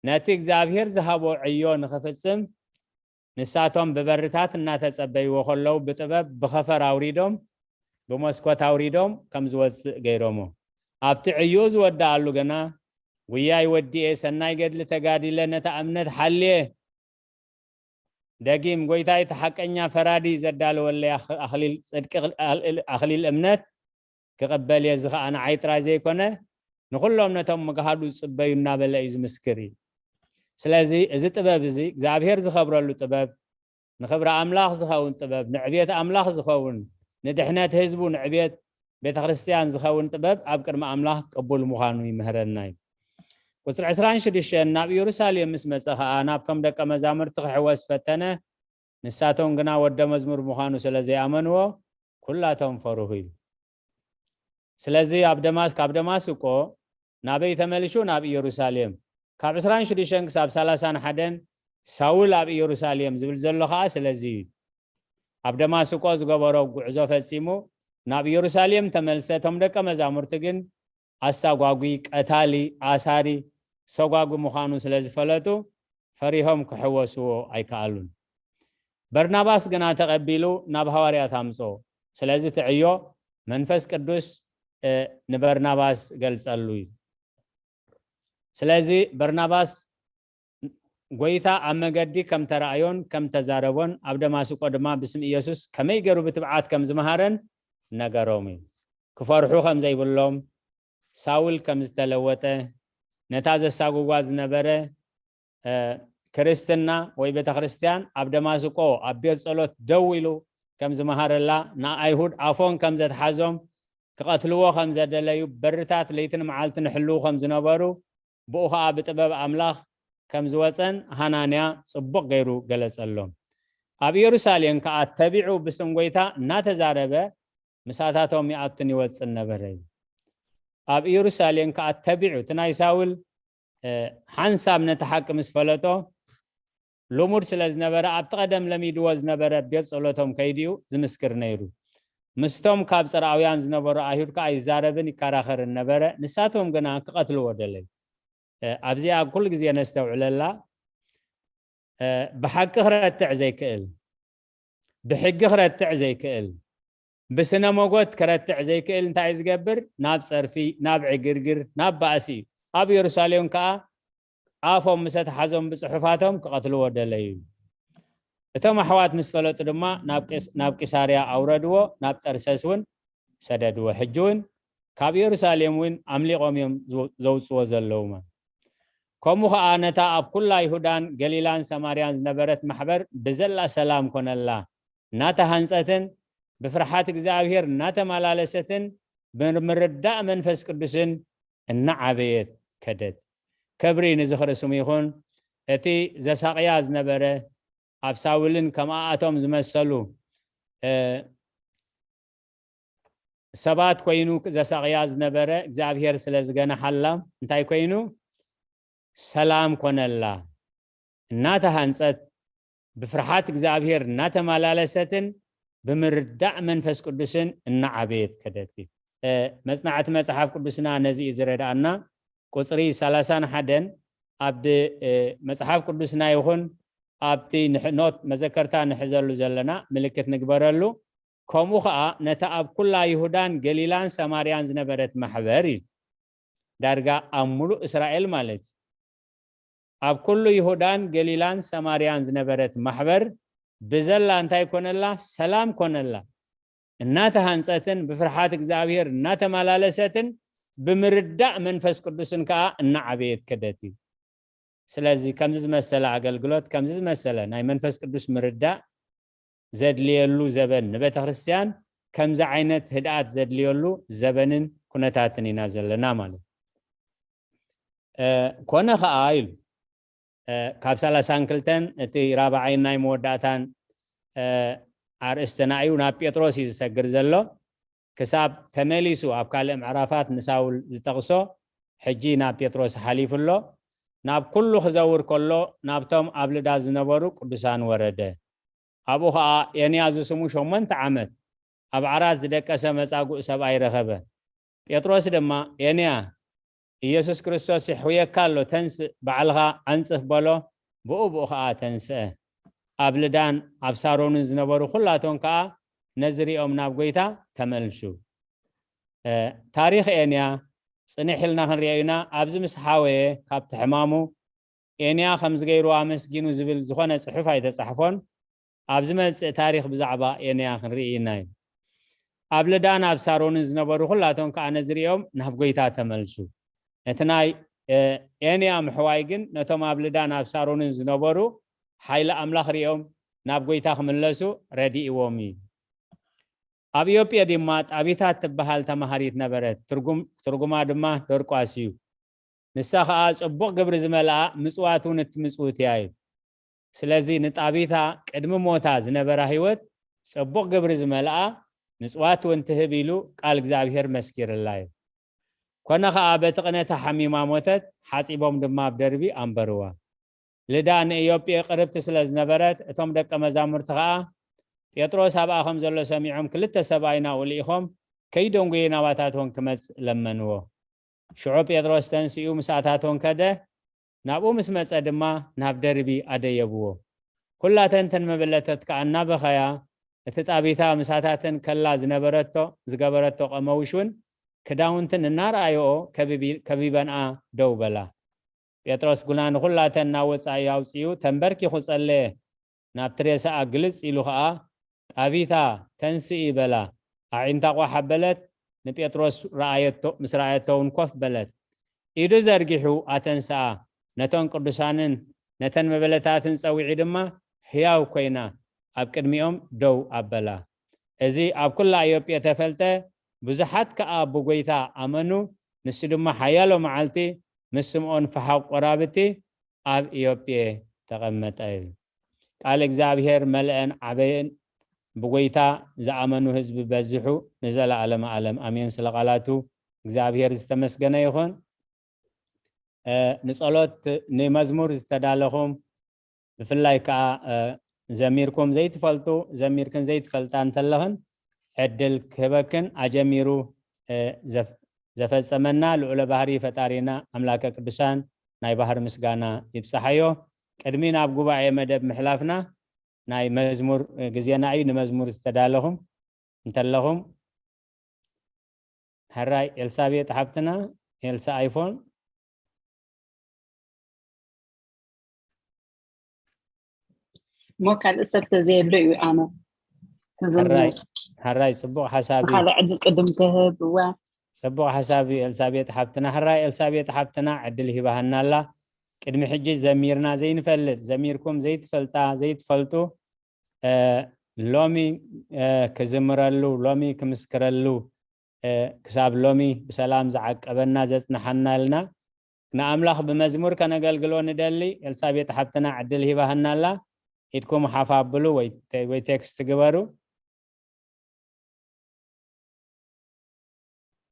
ነቲ እግዚኣብሔር ዝሃቦ ዕዮ ንኽፍጽም፣ ንሳቶም ብበርታት እናተጸበይዎ ከለዉ፣ ብጥበብ ብኸፈር ኣውሪዶም፣ ብመስኮት ኣውሪዶም ከም ዝወጽእ ገይሮሞ። ኣብቲ ዕዮኡ ዝወድኣሉ ግና፣ ጉያይ ወዲኤ፣ ሰናይ ገድሊ ተጋዲለ፣ ነታ እምነት ሓልየ፣ ደጊም፣ ጎይታይ እቲ ሓቀኛ ፈራዲ ዘዳለወለይ ኣኽ-፣ ኣኽሊል ጽድቂ፣ ኣኽሊል እምነት ክቕበል እየ። እዚ ኸኣ ንዓይ ጥራይ ዘይኮነ፣ ንኹሎም ነቶም ምግሃዱ ዝጽበዩ እናበለ እዩ ዝምስክር እዩ። ስለዚ፣ እዚ ጥበብ እዚ እግዚኣብሔር ዝኸብረሉ ጥበብ፣ ንኽብሪ ኣምላኽ ዝኸውን ጥበብ፣ ንዕቤት ኣምላኽ ዝኸውን፣ ንድሕነት ህዝቡ፣ ንዕቤት ቤተ ክርስቲያን ዝኸውን ጥበብ ኣብ ቅድሚ ኣምላኽ ቅቡል ምዃኑ ይምህረና እዩ። ቁጽሪ ዕስራን ሽዱሽተን፣ ናብ ኢየሩሳሌም ምስ መጸ ኸኣ፣ ናብቶም ደቀ መዛሙርቲ ክሕወስ ፈተነ። ንሳቶም ግና ወደ መዝሙር ምዃኑ ስለ ዘይኣመንዎ፣ ኩላቶም ፈርሁ እዩ። ስለዚ ኣብ ደማስ-፣ ካብ ደማስቆ ናበይ ተመልሹ? ናብ ኢየሩሳሌም። ካብ ዕስራን ሽዱሽተን ክሳብ ሰላሳን ሓደን፣ ሳውል ኣብ ኢየሩሳሌም ዝብል ዘሎ ኸኣ ስለዚ እዩ። ኣብ ደማስቆ ዝገበሮ ጉዕዞ ፈጺሙ ናብ ኢየሩሳሌም ተመልሰ። እቶም ደቀ መዛሙርቲ ግን ኣሳጓጒ፣ ቀታሊ፣ ኣሳሪ፣ ሰጓጒ ምዃኑ ስለ ዝፈለጡ፣ ፈሪሆም ክሕወስዎ ኣይከኣሉን። በርናባስ ግና ተቐቢሉ ናብ ሃዋርያት ኣምጽኦ። ስለዚ እቲ ዕዮ መንፈስ ቅዱስ፣ እ፣ ንበርናባስ ገልጸሉ እዩ። ስለዚ በርናባስ ጐይታ ኣብ መገዲ ከም ተራእዮን ከም ተዛረቦን፣ ኣብ ደማስቆ ድማ ብስም ኢየሱስ ከመይ ገይሩ ብትብዓት ከም ዝመሃረን ነገሮም እዩ። ክፈርሑ ከም ዘይብሎም፣ ሳውል ከም ዝተለወጠ፣ ነታ ዘሳጉጓ ዝነበረ፣ እ፣ ክርስትና ወይ ቤተ ክርስቲያን ኣብ ደማስቆ ኣብ ቤት ጸሎት ደው ኢሉ ከም ዝመሃረላ፣ ንኣይሁድ ኣፎን ከም ዘትሓዞም፣ ክቐትልዎ ከም ዘደለዩ፣ በርታት ለይትን መዓልትን ይሕልዉ ከም ዝነበሩ፣ ብኡ ኸኣ ብጥበብ ኣምላኽ ከም ዝወጸን ሃናንያ ጽቡቕ ገይሩ ገለጸሎም። ኣብ ኢየሩሳሌም ከኣ ተቢዑ ብስም ጐይታ እናተዛረበ ምሳታቶም ይኣቱን ይወጽን ነበረ እዩ። ኣብ ኢየሩሳሌም ከኣ ተቢዑ፣ እቲ ናይ ሳውል፣ እ፣ ሓንሳብ ነቲ ሓቂ ምስ ፈለጦ፣ ልሙድ ስለ ዝነበረ፣ ኣብቲ ቀደም ለሚድዎ ዝነበረ ቤት ጸሎቶም ከይዱ እዩ ዝምስክር ነይሩ። ምስቶም ካብ ጽርኣውያን ዝነበሩ ኣይሁድ ከኣ ይዛረብን ይከራኸርን ነበረ፣ ንሳቶም ግና ክቐትልዎ ደለዩ። እ፣ ኣብዚኣ ኩሉ ግዜ ነስተውዕለላ። እ፣ ብሓቂ ክረትዕ ዘይክእል፣ ብሕጊ ክረትዕ ዘይክእል፣ ብስነ መጎት ክረትዕ ዘይክእል እንታይ እዩ ዝገብር? ናብ ጸርፊ፣ ናብ ዕግርግር፣ ናብ ባእሲ እዩ። ኣብ ኢየሩሳሌም ከኣ ኣፎም ምስ ኣትሓዞም ብጽሑፋቶም ክቐትልዎ ደለዩ። እቶም ኣሕዋት ምስ ፈለጡ ድማ ናብ ቂስ-፣ ናብ ቂሳርያ ኣውረድዎ፣ ናብ ጠርሰስ እውን ሰደድዎ። ሕጂ እውን ካብ ኢየሩሳሌም እውን ኣምሊቖም እዮም ዘው-፣ ዘውጽዎ ዘለዉ። ከምኡ ኸኣ ነታ ኣብ ኩላ ይሁዳን ገሊላን ሰማርያን ዝነበረት ማሕበር ብዘላ ሰላም ኮነላ። እናተሃንጸትን ብፍርሓት እግዚኣብሔር እናተመላለሰትን ብምርዳእ መንፈስ ቅዱስን እናዓበየት ከደት። ክብሪ ንዝኽሪ ስሙ ይኹን። እቲ ዘሳቕያ ዝነበረ፣ ኣብ ሳውልን ከማኣቶም ዝመሰሉ፣ እ፣ ሰባት ኮይኑ ዘሳቕያ ዝነበረ እግዚኣብሔር ስለ ዝገናሓላ እንታይ ኮይኑ? ሰላም ኮነላ። እናተሃንጸት፣ ብፍርሓት እግዚኣብሔር እናተመላለሰትን ብምርዳእ መንፈስ ቅዱስን እናዓበየት ከደት እዩ። እ፣ መጽናዕቲ መጽሓፍ ቅዱስና ነዚ እዩ ዝረድኣና። ቁጽሪ ሰላሳን ሓደን ኣብ፣ እ፣ መጽሓፍ ቅዱስና ይኹን ኣብቲ ንሕ-፣ ኖት መዘከርታ ንሕዘሉ ዘለና ምልክት ንግበረሉ። ከምኡ ኸኣ ነታ ኣብ ኩላ ይሁዳን ገሊላን ሰማርያን ዝነበረት ማሕበር እዩ። ዳርጋ ኣብ ምሉእ እስራኤል ማለት እዩ። ኣብ ኩሉ ይሁዳን ገሊላን ሰማርያን ዝነበረት ማሕበር ብዘላ እንታይ ኮነላ? ሰላም ኮነላ። እናተሃንጸትን ብፍርሓት እግዚኣብሔር እናተመላለሰትን ብምርዳእ መንፈስ ቅዱስን ከኣ እናዓበየት ከደት እዩ። ስለዚ ከምዚ ዝመሰለ ኣገልግሎት፣ ከምዚ ዝመሰለ ናይ መንፈስ ቅዱስ ምርዳእ ዘድልየሉ ዘበን፣ ንቤተ ክርስቲያን ከምዚ ዓይነት ህድኣት ዘድልየሉ ዘበንን ኩነታትን ኢና ዘለና ማለት እዩ። እ፣ ኮነ ኸኣ ኢሉ፣ እ፣ ካብ ሰላሳን ክልተን እቲ ራብዓይን ናይ መወዳእታን፣ እ፣ ኣርእስትና እዩ። ናብ ጴጥሮስ እዩ ዝሰግር ዘሎ። ክሳብ ተመሊሱ ኣብ ካልእ ምዕራፋት ንሳውል ዝጠቕሶ፣ ሕጂ ናብ ጴጥሮስ ሓሊፉ ኣሎ። ናብ ኩሉ ክዘውር ከሎ፣ ናብቶም ኣብ ልዳ ዝነበሩ ቅዱሳን ወረደ። ኣብኡ ኸኣ ኤንያ ዝስሙ ሸሞንተ ዓመት ኣብ ዓራት ዝደቀሰ መጻጉዕ ሰብኣይ ረኸበ። ጴጥሮስ ድማ፣ "ኤንያ፣ ኢየሱስ ክርስቶስ ይሕውየካ ኣሎ፣ ተንስእ፣ ባዕልኻ ኣንጽፍ" በሎ። ብኡ ብኡ ኸኣ ተንስአ። ኣብ ልዳን ኣብ ሳሮንን ዝነበሩ ኹላቶም ከኣ ነዚ ሪኦም ናብ ጐይታ ተመልሱ። እ፣ ታሪኽ ኤንያ ጽንሕ ኢልና ክንሪኦ ኢና። ኣብዚ ምስ ሓወየ ካብቲ ሕማሙ ኤንያ ከም ዝገይርዎ ኣመስጊኑ ዝብል ዝኾነ ጽሑፍ ኣይተጻሕፎን። ኣብ ዝመጽእ ታሪኽ ብዛዕባ ኤንያ ክንርኢ ኢና እዩ። ኣብ ልዳን ኣብ ሳሮንን ዝነበሩ ኩላቶም ከኣ ነዚ ሪኦም ናብ ጐይታ ተመልሱ። እቲ ናይ፣ እ፣ ኤንያ ምሕዋይ ግን ነቶም ኣብ ልዳን ኣብ ሳሮንን ዝነበሩ ሓይሊ ኣምላኽ ሪኦም ናብ ጐይታ ክምለሱ ረዲእዎም እዩ። ኣብ ኢዮጴ ድማ ጣቢታ እትበሃል ተማሃሪት ነበረት። ትርጉም-፣ ትርጉማ ድማ ዶርቋስ እዩ። ንሳ ኸኣ ጽቡቕ ግብሪ ዝመልኣ ምጽዋት እውን እትምጽውት እያ እዩ። ስለዚ ንጣቢታ ቅድሚ ሞታ ዝነበራ ህይወት ጽቡቕ ግብሪ ዝመልኣ ምጽዋት እውን ትህብ ኢሉ ቃል እግዚኣብሔር መስኪርላ እዩ። ኮነ ኸኣ በቲ ቅነ ተሓሚማ ሞተት፣ ሓጺቦም ድማ ኣብ ደርቢ ኣንበርዋ። ልዳ ንኢዮጴ ቅርብቲ ስለ ዝነበረት፣ እቶም ደቀ መዛሙርቲ ኸኣ ጴጥሮስ ኣብኣ ከም ዘሎ ሰሚዖም ክልተ ሰብኣይ ናብኡ ልኢኾም ከይደንጉየ ናባታቶም ክመጽእ ለመንዎ። ሽዑ ጴጥሮስ ተንሲኡ ምስኣታቶም ከደ፣ ናብኡ ምስ መጸ ድማ ናብ ደርቢ ኣደየብዎ። ኩላተን ተን መበለታት ከኣ እናበኸያ፣ እቲ ጣቢታ ምሳታተን ከላ ዝነበረቶ፣ ዝገበረቶ ቀመውሽ እውን ክዳውንትን እናረኣየኦ ከቢቢ-፣ ከቢበንኣ ደው በላ። ጴጥሮስ ግና ንኹላተን ናብ ወጻኢ ኣውጺኡ ተንበርኪኹ ጸለየ። ናብቲ ሬሳኣ ግልጽ ኢሉ ኸኣ፣ "ጣቢታ፣ ተንስኢ" በላ። ኣዒንታ ቋሕ ኣበለት፣ ንጴጥሮስ ረኣየቶ፣ ምስ ረኣየቶ እውን ኮፍ በለት። ኢዱ ዘርጊሑ ኣተንስኣ፣ ነተን ቅዱሳንን ነተን መበለታትን ጸዊዑ ድማ፣ ህያው ኮይና ኣብ ቅድሚኦም ደው ኣበላ። እዚ ኣብ ኩላ ኢዮጴ ተፈልጠ፣ ብዙሓት ከኣ ብጐይታ ኣመኑ። ንሱ ድማ ሓያሎ መዓልቲ ምስ ስምዖን ፈሓቕ ቆራብቲ ኣብ ኢዮጴ ተቐመጠ። ቃል እግዚኣብሔር መልአን ዓበየን፣ ብጐይታ ዝኣመኑ ህዝቢ በዝሑ፣ ንዘለዓለመ ዓለም ኣሜን። ስለ ቃላቱ እግዚኣብሔር ዝተመስገነ ይኹን። እ፣ ንጸሎት፣ ንመዝሙር ዝተዳለኹም፣ ብፍላይ ከኣ፣ እ፣ ዘሚርኩም ዘይትፈልጡ፣ ዘሚርክን ዘይትፈልጣ እንተለኽን፣ ዕድል ክህበክን፣ ኣጀሚሩ፣ እ፣ ዘፍ-፣ ዘፈጸመና ልዑለ ባህሪ ፈጣሪና ኣምላከ ቅዱሳን ናይ ባህሪ ምስጋና ይብጽሓዮ። ቅድሚ ናብ ጉባኤ መደብ ምሕላፍና፣ ናይ መዝሙር፣ እ፣ ግዜና እዩ። ንመዝሙር ዝተዳለኹም እንተለኹም፣ ሕራይ ኤልሳቤጥ ሓብትና፣ ኤልሳ ኣይፎን። እሞ ካልእ ሰብ ተዘየሎ እዩ ኣነ ክዝምር። ሕራይ፣ ሕራይ፣ ጽቡቕ ሓሳብ እዩ። ንኻልእ ዕድል ቅድም ክህብ፣ እወ። ጽቡቕ ሓሳብ እዩ ኤልሳቤጥ ሓብትና። ሕራይ ኤልሳቤጥ ሓብትና ዕድል ሂባሃና ኣላ። ቅድሚ ሕጂ ዘሚርና ዘይንፈልጥ፣ ዘሚርኩም ዘይትፈልጣ፣ ዘይትፈልጡ፣ እ፣ ሎሚ፣ እ፣ ክዝምረሉ፣ ሎሚ ክምስክረሉ፣ እ፣ ክሳብ ሎሚ ብሰላም ዝዓቀበና ዘጽንሓና ኢልና ንኣምላኽ ብመዝሙር ከነገልግሎ ንደሊ። ኤልሳቤጥ ሓብትና ዕድል ሂባህና ኣላ። ኢድኩም ሓፍ ኣብሉ ወይ ተ-፣ ወይ ቴክስት ግበሩ።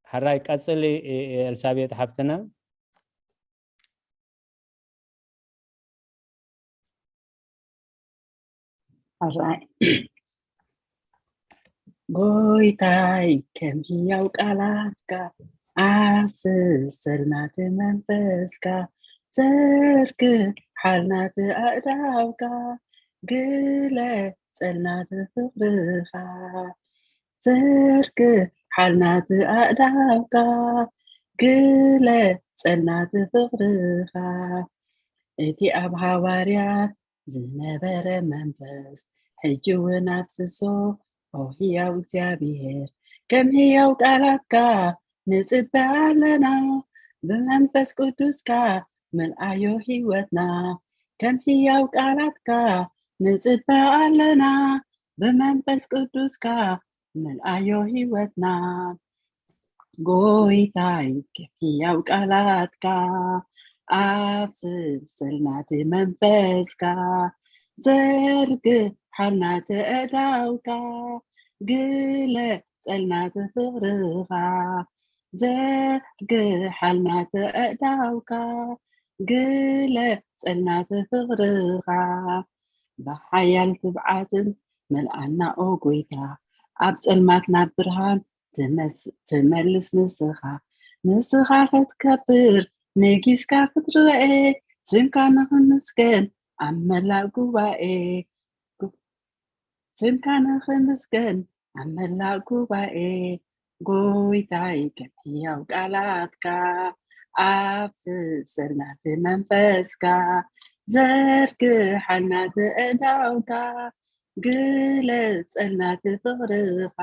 ሕራይ ቀጽሊ፣ እ፣ እ፣ ኤልሳቤጥ ሓብትና። ሕራይ። ጎይታይ ከም ህያው ቃላትካ ኣፍስሰልና እቲ መንፈስካ፣ ዘርግሓልና እቲ ኣእዳውካ፣ ግለጸልና እቲ ፍቕርኻ። ዘርግሓልና እቲ ኣእዳውካ፣ ግለጸልና እቲ ፍቕርኻ። እቲ ኣብ ሃዋርያት ዝነበረ መንፈስ ሕጂ እውን ኣፍስሶ፣ ኦ ህያው እግዚኣብሔር። ከም ህያው ቃላትካ ንጽበ ኣለና፣ ብመንፈስ ቅዱስካ መልኣዮ ህይወትና። ከም ህያው ቃላትካ ንጽበ ኣለና፣ ብመንፈስ ቅዱስካ መልኣዮ ህይወትና። ጎይታይ፣ ከም ህያው ቃላትካ ኣፍስሰልና እቲ መንፈስካ፣ ዘርግሓልና እቲ ኣእዳውካ፣ ግለጸልና እቲ ፍቕርኻ። ዘርግሓልና እቲ ኣእዳውካ፣ ግለጸልና እቲ ፍቕርኻ። ብሓያል ትብዓትን መልኣና ኦ ጎይታ፣ ኣብ ጸልማት ናብ ብርሃን ትመስ-፣ ትመልስ ንስኻ። ንስኻ ክትከብር ነጊስካ ክትረኤ፣ ስምካ ንኽምስገን ኣብ መላእ ጉባኤ። ስምካ ንኽምስገን ኣብ መላእ ጉባኤ። ጎይታይ፣ ከም ህያው ቃላትካ ኣፍስሰልና እቲ መንፈስካ፣ ዘርግሓልና እቲ ኣእዳውካ፣ ግለጸልና እቲ ፍቕርኻ።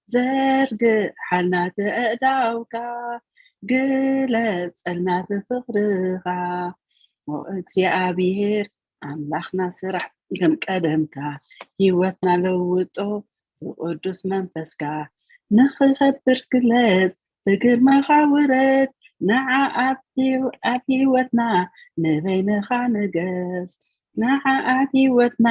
ዘርግሓልና እቲ ኣእዳውካ፣ ግለጸልና እቲ ፍቕርኻ። ኦ እግዚኣብሔር ኣምላኽና፣ ስራሕ ከም ቀደምካ፣ ህይወትና ለውጦ፣ ብቕዱስ መንፈስካ ንኽኸብር ግለጽ፣ ብግርማኻ ውረድ፣ ንዓ ኣብ ህይወትና ንበይንኻ ንገስ፣ ንዓ ኣብ ህይወትና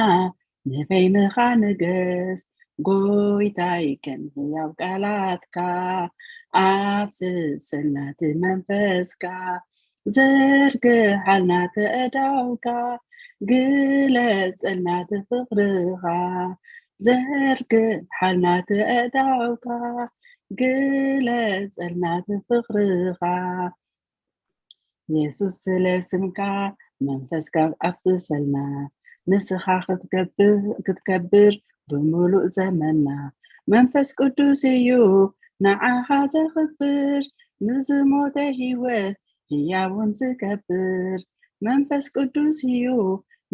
ንበይንኻ ንገስ። ጎይታይ ከም ህያው ቃላትካ ኣብስሰልና እቲ መንፈስካ፣ ዘርግሓልና እቲ ኣእዳውካ፣ ግለጸልና እቲ ፍቕርኻ። ዘርግሓልና እቲ ኣእዳውካ፣ ግለጸልና እቲ ፍቕርኻ። የሱስ ስለ ስምካ መንፈስ ካብ ኣፍስሰልና፣ ንስኻ ክትገብር ክትከብር ብምሉእ ዘመንና። መንፈስ ቅዱስ እዩ ንዓኻ ዘኽብር፣ ንዝሞተ ህይወት ህያውን ዝገብር። መንፈስ ቅዱስ እዩ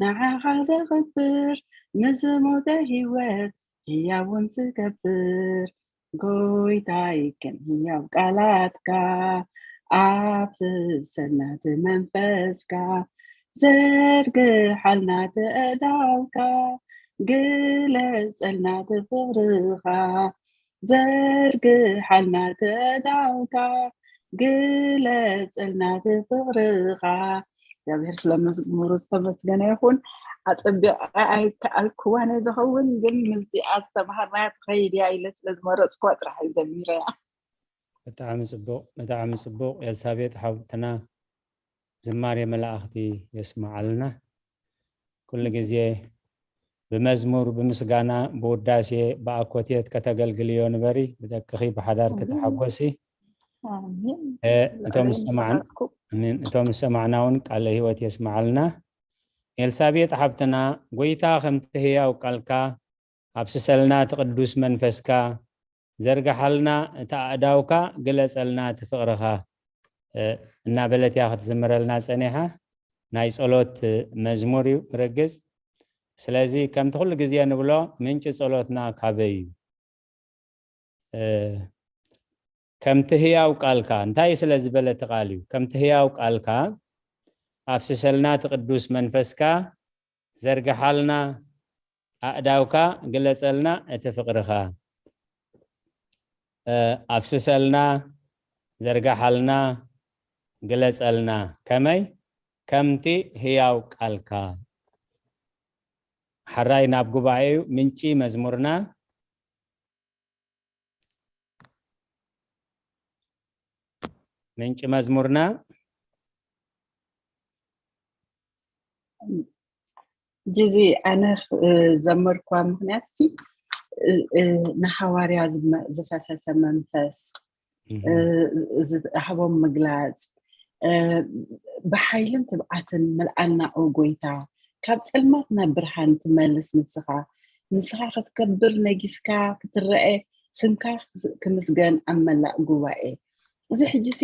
ንዓኻ ዘኽብር፣ ንዝሞተ ህይወት ህያውን ዝገብር። ጎይታይ ከም ህያው ቃላትካ ኣብስሰልና እቲ መንፈስካ፣ ዘርግሓልና እቲ ኣእዳውካ፣ ግለጸልና እቲ ፍቕርኻ። ዘርግሓልና እቲ ኣእዳውካ፣ ግለጸልና እቲ ፍቕርኻ። እግዚኣብሔር ስለ መዝሙሩ ዝተመስገነ ይኹን። ኣጸቢቐ ኣይከኣልክዋን እየ ዝኸውን፣ ግን ምስዚኣ ዝተምሃርናያ ትኸይድ እያ ኢለ ስለ ዝመረጽኩዋ ጥራሕ እየ ዘሚረያ። ብጣዕሚ ጽቡቕ፣ ብጣዕሚ ጽቡቕ። ኤልሳቤጥ ሓውትና ዝማሬ መላእኽቲ የስምዓልና። ኩሉ ግዜ ብመዝሙር፣ ብምስጋና፣ ብውዳሴ፣ ብኣኮቴት ከተገልግልዮ ንበሪ፣ ብደቅኺ ብሓዳር ኣሜን። ክትሓጎሲ። ኣሜን። እ፣ እቶም ቃለ ዝሰማዕን-፣ ይባርኩም። ኣሜን። እቶም ዝሰማዕና እውን ቃለ ህይወት የስምዓልና። ኤልሳቤጥ ሓብትና፣ ጎይታ ከምቲ ህያው ቃልካ ኣብስሰልና እቲ ቅዱስ መንፈስካ፣ ዘርግሓልና እቲ ኣእዳውካ፣ ግለጸልና እቲ ፍቕርኻ፣ እ፣ እናበለት እያ ክትዝምረልና ጸኒሓ። ናይ ጸሎት መዝሙር እዩ ብርግጽ። ስለዚ ከምቲ ኩሉ ግዜ ንብሎ፣ ምንጪ ጸሎትና ካበይ እዩ? እ፣ ከምቲ ህያው ቃልካ፣ እንታይ ስለ ዝበለ እቲ ቃል እዩ? ከምቲ ህያው ቃልካ ኣፍስሰልና እቲ ቅዱስ መንፈስካ፣ ዘርግሓልና ኣእዳውካ፣ ግለጸልና እቲ ፍቕርኻ። እ፣ ኣፍስሰልና፣ ዘርግሓልና፣ ግለጸልና። ከመይ? ከምቲ ህያው ቃልካ። ሓራይ ናብ ጉባኤ እዩ ምንጪ መዝሙርና። ምንጪ መዝሙርና። ጅዚ ኣነ ክ-፣ ዘመርኳ ምኽንያት ሲ፣ እ፣ እ፣ ንሃዋርያ ዝመ-፣ ዝፈሰሰ መንፈስ፣ እህ። እ፣ ዝሃቦም ምግላጽ፣ እ፣ ብሓይልን ትብዓትን ምልኣልና፣ ኦ ጎይታ፣ ካብ ጸልማት ናብ ብርሃን ትመልስ ንስኻ። ንስኻ ክትከብር ነጊስካ ክትረአ፣ ስምካ ክምስገን ኣብ መላእ ጉባኤ። እዚ ሕጂ ሲ፣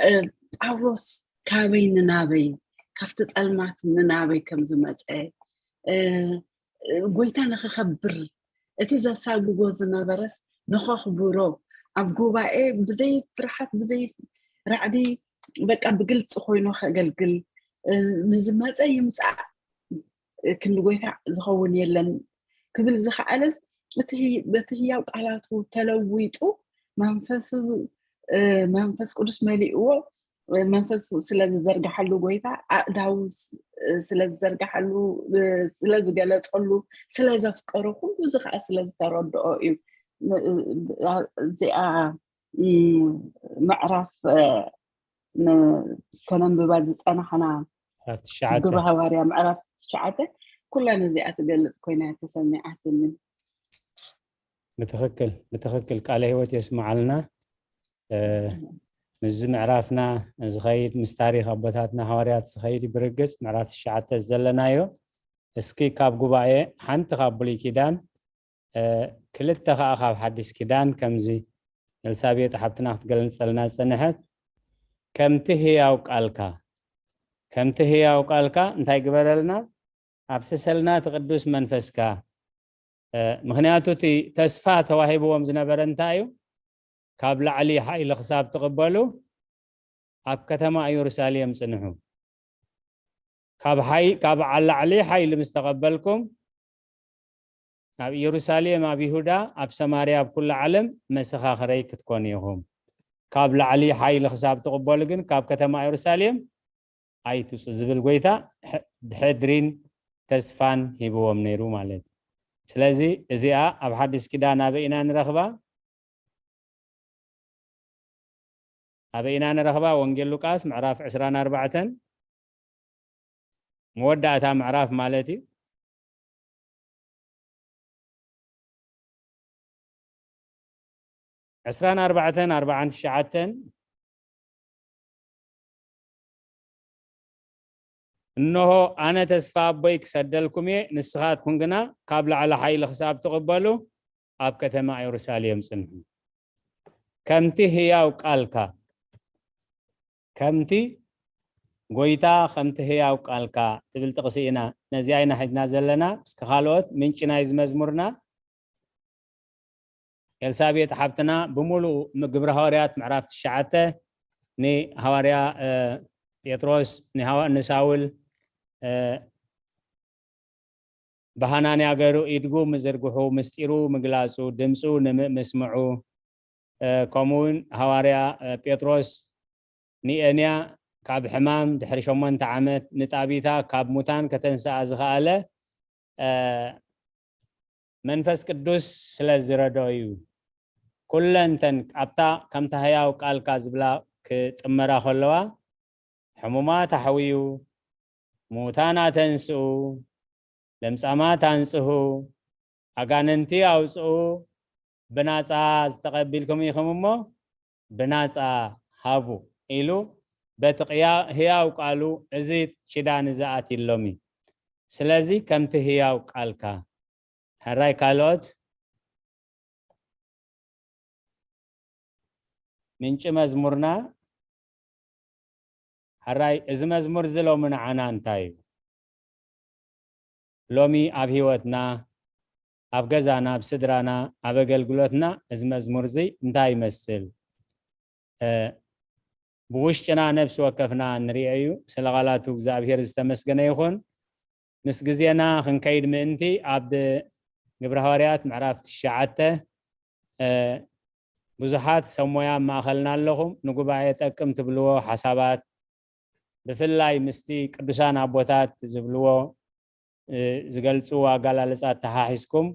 እ፣ ጳውሎስ ካበይ ንናበይ፣ ካብቲ ጸልማት ንናበይ ከም ዝመጸ፣ እ፣ እ፣ ጎይታ ንኽኸብር፣ እቲ ዘሳግጎ ዝነበረስ ንኸኽብሮ፣ ኣብ ጉባኤ ብዘይ ፍርሓት፣ ብዘይ ራዕዲ፣ በቃ ብግልጺ ኮይኑ ከገልግል፣ እ፣ ንዝመጸ ይምጻእ፣ ክንዲ ጎይታ ዝኸውን የለን ክብል ዝኸኣለስ፣ እቲ ህይ-፣ በቲ ህያው ቃላቱ ተለዊጡ፣ መንፈሱ፣ እ፣ መንፈስ ቅዱስ መሊእዎ፣ እ፣ መንፈሱ ስለ ዝዘርግሓሉ፣ ጎይታ ኣእዳዉ ስ-፣ እ፣ ስለ ዝዘርግሓሉ፣ እ፣ ስለ ዝገለጸሉ፣ ስለ ዘፍቀሮ፣ ኩሉ እዚ ከዓ ስለ ዝተረድኦ እዩ። ም-፣ እ፣ እዚኣ፣ እ፣ ምዕራፍ፣ እ፣ ን-፣ ከነንብባ ዝጸናሕና ምዕራፍ ትሽዓተ። ግብረ ሃዋርያ ምዕራፍ ትሽዓተ ኩላ ነዚኣ ትገልጽ ኮይና እያ ተሰሚዓትኒ። ብትኽክል፣ ብትኽክል ቃለ ህይወት የስምዓልና። እ፣ ምስዚ ምዕራፍና ዝኸይድ፣ ምስ ታሪኽ ኣቦታትና ሃዋርያት ዝኸይድ እዩ ብርግጽ። ምዕራፍ ትሽዓተ ዘለናዮ፣ እስኪ ካብ ጉባኤ ሓንቲ ካብ ብሉይ ኪዳን፣ እ፣ ክልተ ኸኣ ካብ ሓዲስ ኪዳን፣ ከምዚ ኤልሳቤጥ ሓብትና ክትገልጸልና ዝጸንሐት፣ ከምቲ ህያው ቃልካ፣ ከምቲ ህያው ቃልካ እንታይ ግበረልና? ኣብስሰልና እቲ ቅዱስ መንፈስካ። እ፣ ምኽንያቱ እቲ ተስፋ ተዋሂብዎም ዝነበረ እንታይ እዩ? ካብ ላዕሊ ሓይሊ ክሳብ ትቕበሉ ኣብ ከተማ ኢየሩሳሌም ጽንሑ። ካብ ሓይ-፣ ካብ ዓ-፣ ላዕሊ ሓይሊ ምስ ተቐበልኩም፣ ኣብ ኢየሩሳሌም፣ ኣብ ይሁዳ፣ ኣብ ሰማርያ፣ ኣብ ኩሉ ዓለም መሰኻኽረይ ክትኮኑ ኢኹም። ካብ ላዕሊ ሓይሊ ክሳብ ትቕበሉ ግን ካብ ከተማ ኢየሩሳሌም ኣይትውፁ ዝብል ጎይታ ሕ-፣ ሕድሪን ተስፋን ሂብዎም ነይሩ ማለት እዩ። ስለዚ እዚኣ ኣብ ሓድሽ ኪዳን ኣበይ ኢና ንረኽባ? ኣበይ ኢና ንረኽባ? ወንጌል ሉቃስ ምዕራፍ ዕስራን ኣርባዕተን፣ መወዳእታ ምዕራፍ ማለት እዩ። ዕስራን ኣርባዕተን፣ ኣርባዓን ትሽዓተን፣ እንሆ፣ ኣነ ተስፋ ኣቦይ ክሰደልኩም እየ፣ ንስኻትኩም ግና ካብ ላዕሊ ሓይሊ ክሳብ ትቕበሉ ኣብ ከተማ ኢየሩሳሌም ጽንሑ። ከምቲ ህያው ቃልካ፣ ከምቲ ጎይታ፣ ከምቲ ህያው ቃልካ ትብል ጥቕሲ ኢና ነዚኣ ኢና ሒዝና ዘለና። እስከ ካልኦት ምንጪ ናይዚ መዝሙርና፣ ኤልሳቤጥ ሓብትና ብምሉእ ም-፣ ግብረ ሃዋርያት ምዕራፍ ትሽዓተ ንሃዋርያ፣ እ፣ ጴጥሮስ፣ ንሃዋ-፣ ንሳውል፣ እ፣ ብሃናንያ ገይሩ ኢድጉ ምዝርግሑ፣ ምስጢሩ ምግላጹ፣ ድምፁ ንምእ-፣ ምስምዑ፣ እ፣ ከምኡ እውን ሃዋርያ፣ እ፣ ጴጥሮስ ንኤንያ ካብ ሕማም ድሕሪ ሸሞንተ ዓመት፣ ንጣቢታ ካብ ሙታን ከተንስኣ ዝኸኣለ፣ እ፣ መንፈስ ቅዱስ ስለ ዝረድኦ እዩ። ኩለን እተን ኣብታ ከምታ ህያው ቃልካ ዝብላ ክጥመራ ከለዋ፣ ሕሙማት ኣሕውዩ፣ ምዉታን ኣተንስኡ፣ ለምጻማት ኣንጽሁ፣ ኣጋንንቲ ኣውጽኡ፣ ብናጻ ዝተቐቢልኩም ኢኹም እሞ ብናጻ ሃቡ ኢሉ በቲ ቅያ-፣ ህያው ቃሉ እዚ ኪዳን እዚ ኣትዩሎም እዩ። ስለዚ ከምቲ ህያው ቃልካ፣ ሕራይ ካልኦት ምንጪ መዝሙርና፣ ሕራይ እዚ መዝሙር እዚ ሎሚ ንዓና እንታይ እዩ? ሎሚ ኣብ ህይወትና፣ ኣብ ገዛና፣ ኣብ ስድራና፣ ኣብ ኣገልግሎትና እዚ መዝሙር እዚ እንታይ ይመስል? እ፣ ብውሽጥና ነፍሲ ወከፍና ንሪኦ እዩ። ስለ ቃላቱ እግዚኣብሔር ዝተመስገነ ይኹን። ምስ ግዜና ክንከይድ ምእንቲ ኣብ ግብረ ሃዋርያት ምዕራፍ ትሽዓተ፣ እ፣ ብዙሓት ሰብ ሞያ ኣብ ማእኸልና ኣለኹም። ንጉባኤ ጠቅም ትብልዎ ሓሳባት፣ ብፍላይ ምስቲ ቅዱሳን ኣቦታት ዝብልዎ፣ እ፣ ዝገልጽዎ ኣገላልጻ ተሓሒዝኩም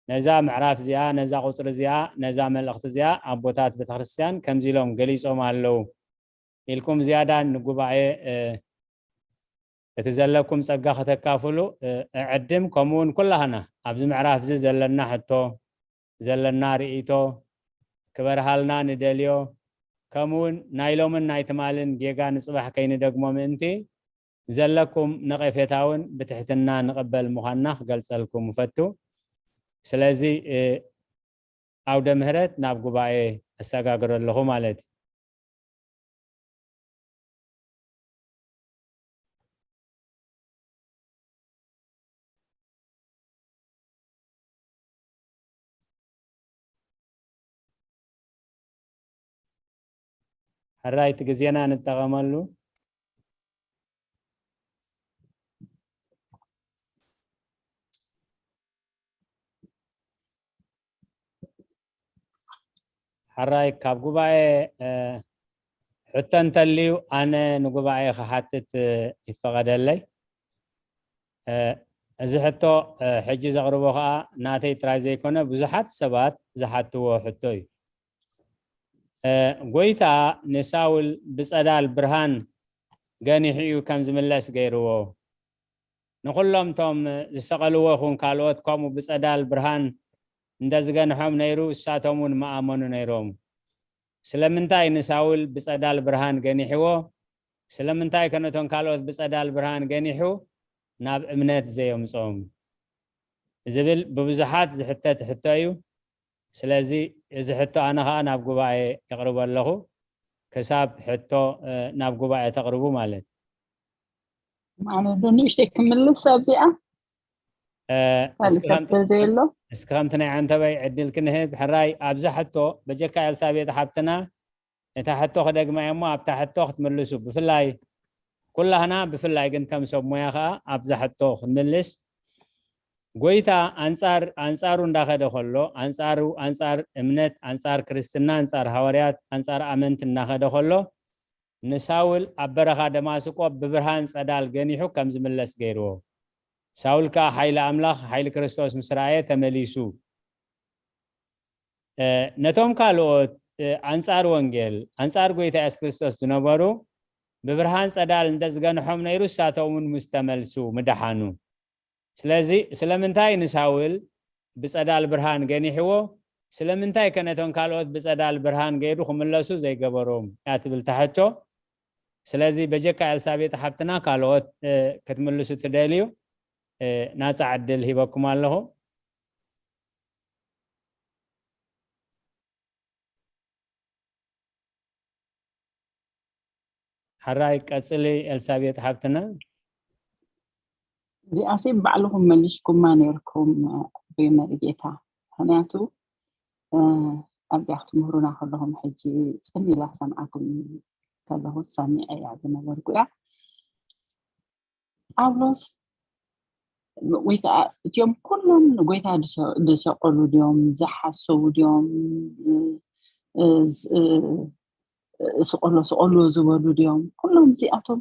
ነዛ ምዕራፍ እዚኣ፣ ነዛ ቁጽሪ እዚኣ፣ ነዛ መልእኽቲ እዚኣ ኣቦታት ቤተክርስትያን ከምዚ ኢሎም ገሊጾም ኣለዉ ኢልኩም ዝያዳ ንጉባኤ፣ እ፣ እቲ ዘለኩም ጸጋ ከተካፍሉ፣ እ፣ እዕድም። ከምኡ እውን ኩላህና ኣብዚ ምዕራፍ እዚ ዘለና ሕቶ፣ ዘለና ርእይቶ ክበርሃልና ንደልዮ፣ ከምኡ እውን ናይ ሎምን ናይ ትማልን ጌጋ ንጽባሕ ከይንደግሞ ምእንቲ ዘለኩም ነቐፌታ እውን ብትሕትና ንቕበል ምዃንና ክገልጸልኩም እፈቱ። ስለዚ፣ እ፣ ዓውደ ምህረት ናብ ጉባኤ እሰጋግሮ ኣለኹ ማለት እዩ። ሕራይ እቲ ግዜና ንጠቐመሉ። ሕራይ ካብ ጉባኤ፣ እ፣ ሕቶ እንተልዩ ኣነ ንጉባኤ ክሓትት፣ እ፣ ይፈቐደለይ። እ፣ እዚ ሕቶ፣ እ፣ ሕጂ ዘቕርቦ ኸኣ ናተይ ጥራይ ዘይኮነ ብዙሓት ሰባት ዝሓትዎ ሕቶ እዩ። እ፣ ጎይታ ንሳውል ብጸዳል ብርሃን ገኒሑ እዩ ከም ዝምለስ ገይርዎ። ንኹሎም እቶም ዝሰቐልዎ ይኹን ካልኦት ከምኡ ብጸዳል ብርሃን እንተ ዝገንሖም ነይሩ፣ እሳቶም እውን ምኣመኑ ነይሮም። ስለምንታይ ንሳውል ብጸዳል ብርሃን ገኒሕዎ? ስለምንታይ ከ ነቶም ካልኦት ብጸዳል ብርሃን ገኒሑ ናብ እምነት ዘየምጾም? ዝብል ብብዙሓት ዝሕተት ሕቶ እዩ። ስለዚ እዚ ሕቶ ኣነ ኸኣ ናብ ጉባኤ የቕርቦ ኣለኹ። ክሳብ ሕቶ፣ እ፣ ናብ ጉባኤ ተቕርቡ ማለት። ኣነ ዶ ንእሽተይ ክምልስ ኣብዚኣ? እ፣ ካልእ እስኪ ሰብ ከምቲ፣ ተዘየሎ? እስኪ ከምቲ ናይ ዓንተባይ ዕድል ክንህብ፣ ሕራይ ኣብዛ ሕቶ በጀካ ኤልሳቤጥ ሓብትና እታ ሕቶ ክደግማ እየ እሞ ኣብታ ሕቶ ክትምልሱ፣ ብፍላይ ኩላህና፣ ብፍላይ ግን ከም ሰብ ሞያ ኸኣ ኣብዛ ሕቶ ክንምልስ። ጎይታ ኣንጻር ኣንጻሩ እንዳኸደ ከሎ፣ ኣንጻሩ ኣንጻር እምነት፣ ኣንጻር ክርስትና፣ ኣንጻር ሃዋርያት፣ ኣንጻር ኣመንቲ እንዳኸደ ከሎ፣ ንሳውል ኣብ በረኻ ደማስቆ ብብርሃን ጸዳል ገኒሑ ከም ዝምለስ ገይርዎ። ሳውል ከኣ ሓይሊ ኣምላኽ፣ ሓይሊ ክርስቶስ ምስ ረኣየ ተመሊሱ። ነቶም ካልኦት ኣንጻር ወንጌል ኣንጻር ጎይታ የሱስ ክርስቶስ ዝነበሩ ብብርሃን ጸዳል እንተ ዝገንሖም ነይሩ፣ እሳቶም እውን ምስ ተመልሱ ምደሓኑ። ስለዚ ስለምንታይ ንሳውል ብጸዳል ብርሃን ገኒሕዎ? ስለምንታይ ከ ነቶም ካልኦት ብጸዳል ብርሃን ገይሩ ክምለሱ ዘይገበሮም እያ ትብል ታሕቶ። ስለዚ በጀካ ኤልሳቤጥ ሓብትና ካልኦት ክትምልሱ ትደልዩ ናጻ ዕድል ሂበኩም ኣለኹ። ሓራይ ቀጽሊ ኤልሳቤጥ ሓብትና። እዚኣሲ ባዕልኹም መሊሽኩማ ነርኩም ብመርጌታ። ምክንያቱ ኣብዚኣ ክትምህሩና ከለኹም ሕጂ ጽን ኢላ ሰምዓኩም ከለኹ ሰሚዐ እያ ዝነበርኩ እያ። ጳውሎስ ወይ ከዓ እቲኦም ኩሎም ንጎይታ ዝሰቀሉ ድዮም፣ ዝሓሰቡ ድዮም፣ ስቀሎ ስቀሎ ዝበሉ ድዮም? ኩሎም እዚኣቶም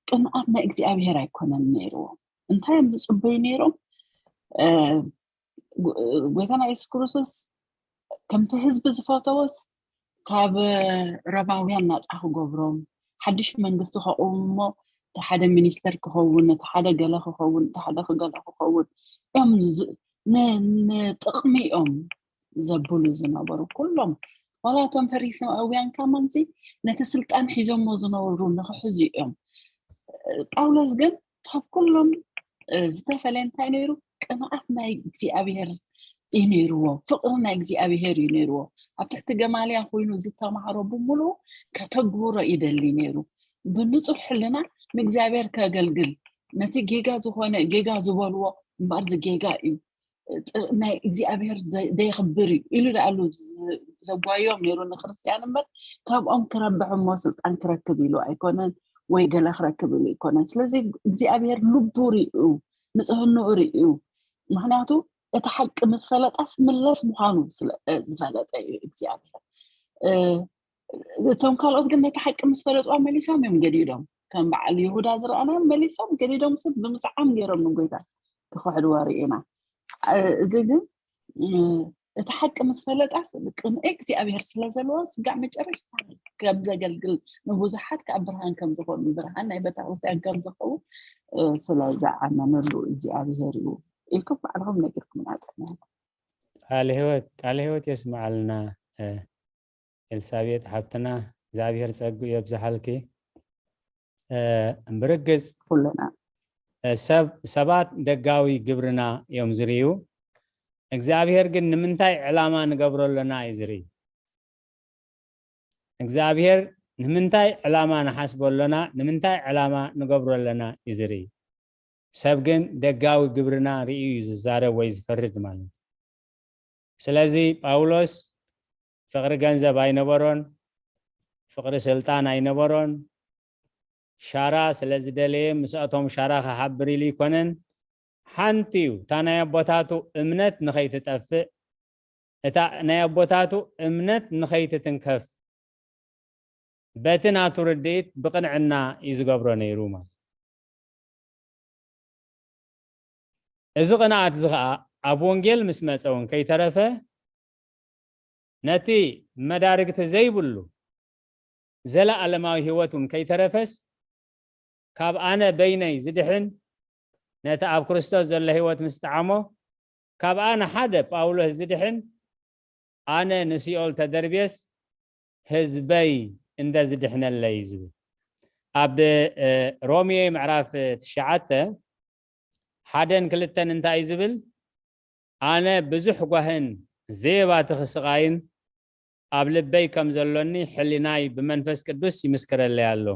ቅንኣት ናይ እግዚኣብሔር ኣይኮነን ነይርዎም። እንታይ እዮም ዝፅበዩ ነይሮም? ጎይታና የሱስ ክርስቶስ ከምቲ ህዝቢ ዝፈተወስ ካብ ሮማውያን ናፃ ክገብሮም፣ ሓድሽ መንግስቲ ከቁም እሞ እቲ ሓደ ሚኒስተር ክኸውን፣ እቲ ሓደ ገለ ክኸውን፣ እቲ ሓደ ገለ ክኸውን እዮም ንጥቕሚ እዮም ዘብሉ ዝነበሩ ኩሎም። ዋላ እቶም ፈሪሳውያን ከማንሲ ነቲ ስልጣን ሒዞሞ ዝነበሩ ንክሕዙ እዮም። ጳውሎስ ግን ካብ ኩሎም ዝተፈለየ እንታይ ነይሩ? ቅንኣት ናይ እግዚኣብሔር እዩ ነይርዎ፣ ፍቕሪ ናይ እግዚኣብሔር እዩ ነይርዎ። ኣብ ትሕቲ ገማልያ ኮይኑ ዝተማሃሮ ብምሉኡ ከተግብሮ ይደሊ ነይሩ። ብንጹህ ሕልና ንእግዚኣብሔር ከገልግል፣ ነቲ ጌጋ ዝኾነ ጌጋ ዝበልዎ እምበኣር ዝጌጋ እዩ፣ ናይ እግዚኣብሔር ደየኽብር እዩ ኢሉ ደኣሉ ዘጓዮም ነይሩ ንክርስትያን እምበር ካብኦም ክረብሕ እሞ ስልጣን ክረክብ ኢሉ ኣይኮነን ወይ ገለ ክረክብ ኢሉ ኣይኮነን። ስለዚ እግዚኣብሔር ልቡ ርእዩ ንጽህንኡ ርእዩ። ምክንያቱ እቲ ሓቂ ምስ ፈለጣስ ምለስ ምዃኑ ዝፈለጠ እዩ እግዚኣብሔር። እቶም ካልኦት ግን ነቲ ሓቂ ምስ ፈለጥዋ መሊሶም እዮም ገዲዶም። ከም በዓል ይሁዳ ዝረኣናዮም መሊሶም ገዲዶም ስብ ብምስዓም ገይሮም ንጎይታ ክኽሕድዎ ርኢና። እዚ ግን እቲ ሓቂ ምስ ፈለጣስ ቅንኢ እግዚኣብሔር ስለ ዘለዎ ስጋዕ መጨረሽታ ከም ዘገልግል ንብዙሓት ከዓ ብርሃን ከም ዝኾኑ ብርሃን ናይ ቤተክርስትያን ከም ዝኸውን ስለ ዝኣመነሉ እግዚኣብሔር እዩ ኢልኩም ባዕልኹም ነጊርኩም ናፀና። ቃል ህይወት ቃል ህይወት የስምዓልና። ኤልሳቤጥ ሓብትና እግዚኣብሔር ጸግኡ የብዝሓልኪ። ብርግጽ ኩልና ሰብ ሰባት ደጋዊ ግብርና እዮም ዝርእዩ። እግዚኣብሔር ግን ንምንታይ ዕላማ ንገብሮ ኣለና እዩ ዝርኢ። እግዚኣብሔር ንምንታይ ዕላማ ንሓስቦ ኣለና፣ ንምንታይ ዕላማ ንገብሮ ኣለና እዩ ዝርኢ። ሰብ ግን ደጋዊ ግብርና ርእዩ እዩ ዝዛረብ ወይ ዝፈርድ ማለት እዩ። ስለዚ ጳውሎስ ፍቕሪ ገንዘብ ኣይነበሮን፣ ፍቕሪ ስልጣን ኣይነበሮን። ሻራ ስለ ዝደለየ ምስኣቶም ሻራ ክሓብር ኢሉ ኣይኮነን። ሓንቲ እዩ፣ እታ ናይ ኣቦታቱ እምነት ንኸይትጠፍእ፣ እታ ናይ ኣቦታቱ እምነት ንኸይትትንከፍ በቲ ናቱ ርድኢት ብቕንዕና እዩ ዝገብሮ ነይሩ ማለት። እዚ ቅንኣት እዚ ኸዓ ኣብ ወንጌል ምስ መጸ እውን ከይተረፈ ነቲ መዳርግቲ ዘይብሉ ዘለኣለማዊ ህይወት እውን ከይተረፈስ ካብ ኣነ በይነይ ዝድሕን ነቲ ኣብ ክርስቶስ ዘሎ ህይወት ምስ ጠዓሞ ካብ ኣነ ሓደ ጳውሎስ ዝድሕን ኣነ ንሲኦል ተደርብየስ ህዝበይ እንተ ዝድሕነለይ ዝብል ኣብ ሮሜ ምዕራፍ ትሽዓተ ሓደን ክልተን እንታይ ዝብል ኣነ ብዙሕ ጓህን ዘየባትኺ ስቓይን ኣብ ልበይ ከም ዘሎኒ ሕሊናይ ብመንፈስ ቅዱስ ይምስክረለይ ኣሎ።